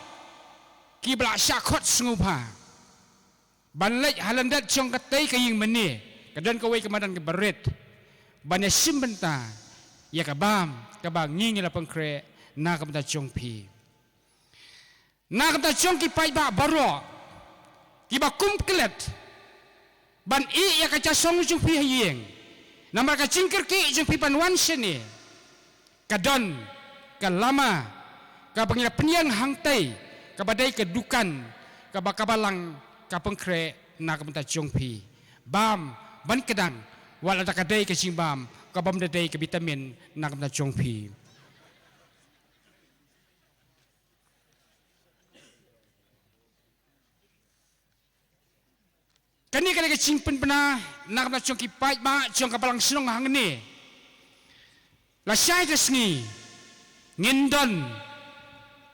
kiba la shah khot sngewbha ban leit ha lyndet jong katei ka ïing mane, ka don kawei ka madan kaba rit, ban ïashim bynta ïa ka bam kaba ngi, ngi la pynkhreh na ka bynta jong phi. Na ka bynta jong ki paidbah baroh kiba kum klet ban ïeh ïa ka jingshong jong phi ha ïing, namar ka jingkyrkieh jong phi ban wan shane, ka don ka lama kaba ngi la pynïeng hangtei, kaba dei ka dukan kaba ka balang ka pynkhreh na ka bynta jong phi. Bam ban kdang, wat lada ka dei ka jingbam ka bym da dei ka vitamin na ka bynta jong phi. Kane ka dei ka jingpynbna na ka bynta jong ki paidbah jong ka balang shnong hangne. Lashai ka sngi ngin don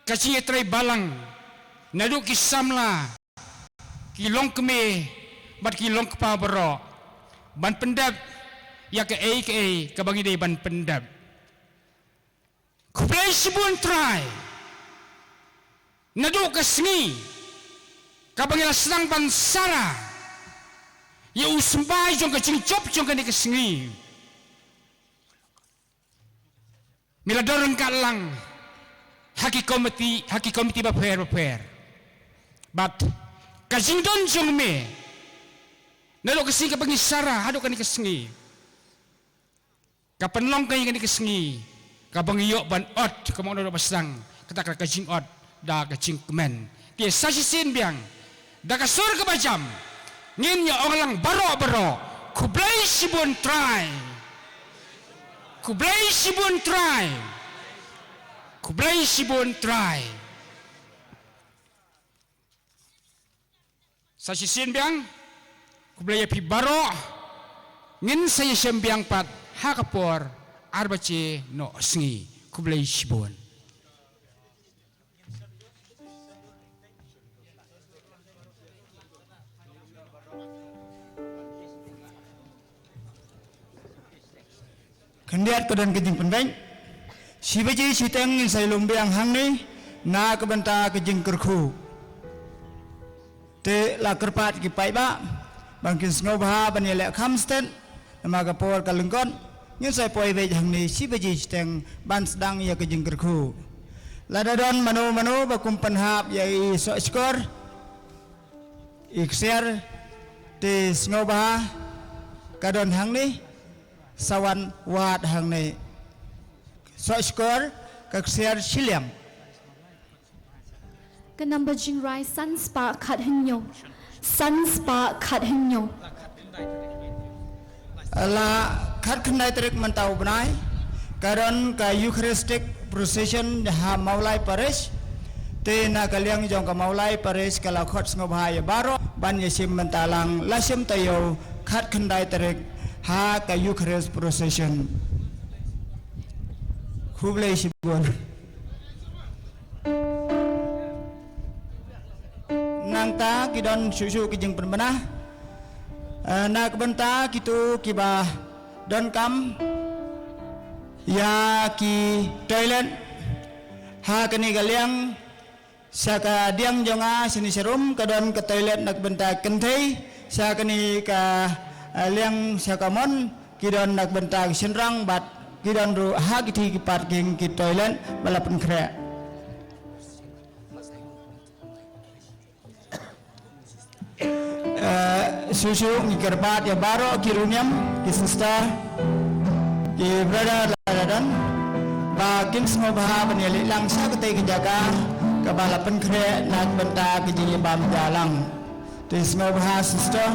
ka jingïatrei balang naduh ki samla, ki longkmie bad ki longkpa baroh, ban pyndep ïa kaei kaei kaba ngi dei ban pyndep. Khublei shibun Trai. Naduh ka sngi kaba ngi la sdang ban sara ïa u symbai jong ka jingjop jong kane ka sngi, me la don ryngkat lang ha ki komiti, ha ki komiti bapher bapher. Bad ka jingdon jong me naduh ka sngi kaba ngi sara haduh kane ka sngi, Ka pynlong ka ïa kane ka sngi kaba ngi ïoh ban ot, kumno ba sdang kata ka jingot da ka jingkmen. Te sa shisien biang da ka sur kaba jam ngin ïa ong lang baroh baroh, khublei shibun trai. Khublei shibun trai. Khublei shibun trai. Sa shisien biang, khublei ïa phi baroh. Ngin sa ïashem biang pat ha ka por ar baje noh sngi. Khublei shibun. Khyndiat ka don ka jingpynbeit. Shi baje shiteng ngin sa ïalum biang hangne na ka bynta ka jingkyrkhu. Te la kyrpad ki paidbah ba kin sngewbha ban ïaleh kham stet, namar ka por ka lyngkot. Ngin sa poi beit hangne shi baje shiteng ban sdang ïa ka jingkyrkhu. Lada don mano mano ba kum pynhap ïa i sohshkor, i ksiar, te sngewbha ka don hangne, sa wan wad hangne. Sohshkor ka ksiar shiliang. Ka number jingrai san spah khathynñiew. San spah khathynñiew. La khatkhyndai tarik mynta u bnai ka don ka Eucharistic Procession ha Mawlai Parish. Te na ka liang jong ka Mawlai Parish ka la khot sngewbha ïa baroh ban ïashim bynta lang, la shim taïew khatkhyndai tarik ha ka Eucharist Procession. Khublei shibun. Nangta ki don shuh shuh ki jingpynbna, eh, na ka bynta kito kiba donkam ïa ki toilet ha kane ka liang. Sha ka diang jong nga shane sharum ka don ka toilet na ka bynta kynthei, sha kane ka, eh, liang sha ka mon ki don na ka bynta ka shynrang, bad ki don ruh ha ki thei ki parking ki toilet ba la pynkhreh. Eh, shuh shuh ngi kyrpad ïa baroh ki riewniam, ki sister, ki brother, la don ba kin sngewbha ban ïaleit lang sha katei ka jaka kaba la pynkhreh na ka bynta ka jingïabam ïalang. Te sngewbha sister,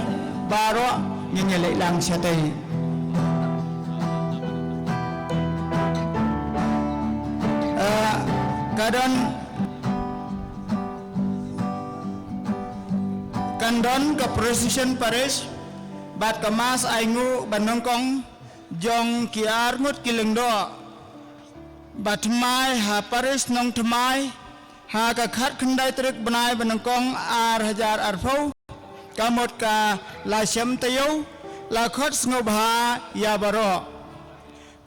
baroh ngin ïaleit lang shatei. Eh, ka don Kan don ka procession parish bad ka mass ainguh ba nyngkong jong ki arngut ki lyngdoh ba thymmai ha parish Nongthymmai ha ka khatkhyndai tarik bnai ba nyngkong ar hajar arphew. Ka mut ka la shem taïew, la khot sngewbha ïa baroh.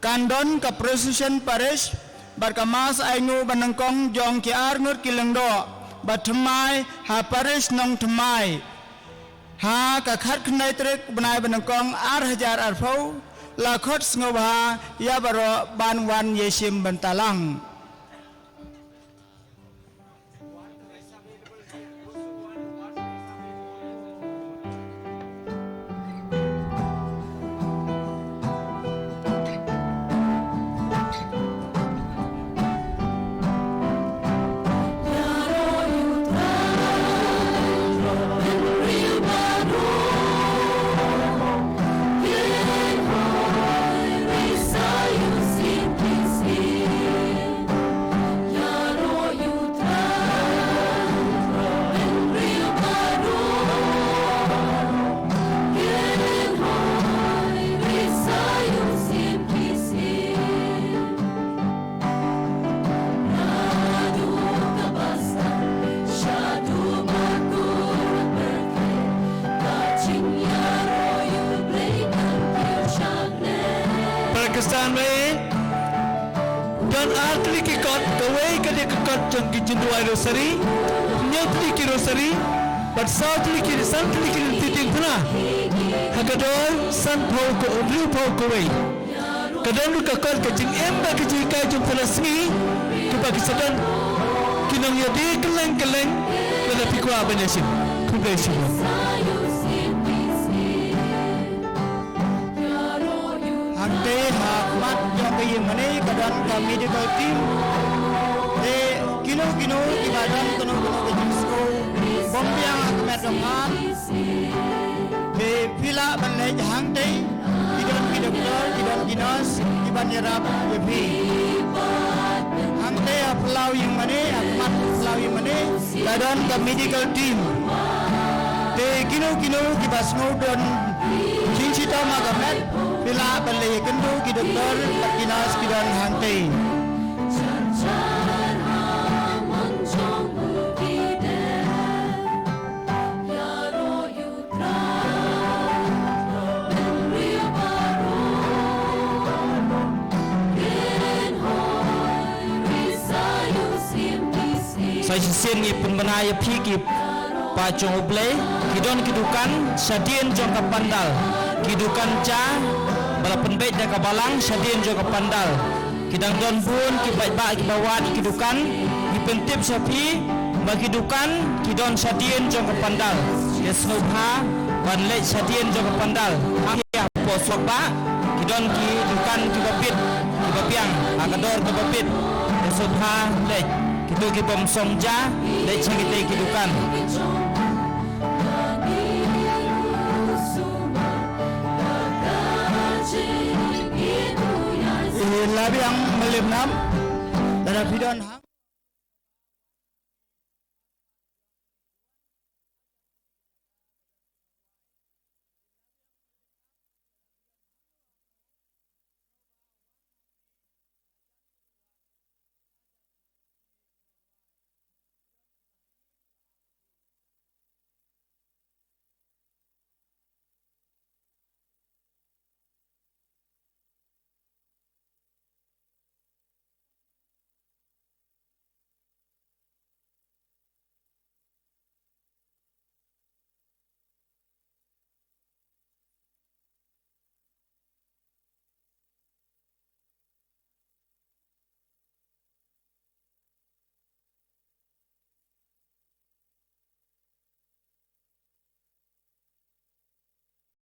Kan don ka procession parish bad ka mass ainguh ba nyngkong jong ki arngut ki lyngdoh ba thymmai ha parish Nongthymmai ha ka khatkhyndai tarik bnai ba nyngkong ar hajar arphew. La khot sngewbha ïa baroh ban wan ïashim bynta lang. Para Khristan, don ar tylli ki kot, kawei ka dei ka kot jong ki jingduwai rosary, hynñiew tylli ki rosary, bad saw tylli ki, san tylli ki lynti diengphna. Ha ka dor sanphew, hynriewphew kawei. Ka don ruh ka kot ka jingim bad ka jinghikai jong u Trai sngi, kiba ki sa don ki nongïadei kylleng kylleng, lada phi kwah ban ïashim. Khublei shibun. Hangta Te ha khmat jong ka ïing mane ka don ka medical team. Te kino kino kiba don kano kano ka jingsngew bym biang ha ka met jong nga, te phi lah ban leit hangtei. Ki don ki doktor, ki don ki nurse kiban ïarap ïa phi. Hangtei ha phyllaw ïing mane, ha khmat phyllaw ïing mane ka don ka medical team. Te kino kino kiba sngew don jingshitom ha ka met, phi lah ban leit ïakynduh ki doktor bad ki nurse ki don hangtei. Sa shisien ngi pynbna ïa phi ki paid jong U Blei. Ki don ki dukan shadien jong ka pandal, ki dukan cha ba la pynbeit da ka balang shadien jong ka pandal. Ki dang don bun ki paidbah kiba wad ki dukan. Ngi pyntip sha phi ba ki dukan ki don shadien jong ka pandal. Te sngewbha ban leit shadien jong ka pandal. Hangta hapoh surok bah ki don ki dukan kiba bit, kiba biang ha ka dor kaba bit. Te sngewbha leit, kito ki bym song ja, leit sha kitei ki dukan. I la biang, mlip nam. Lada phi don ha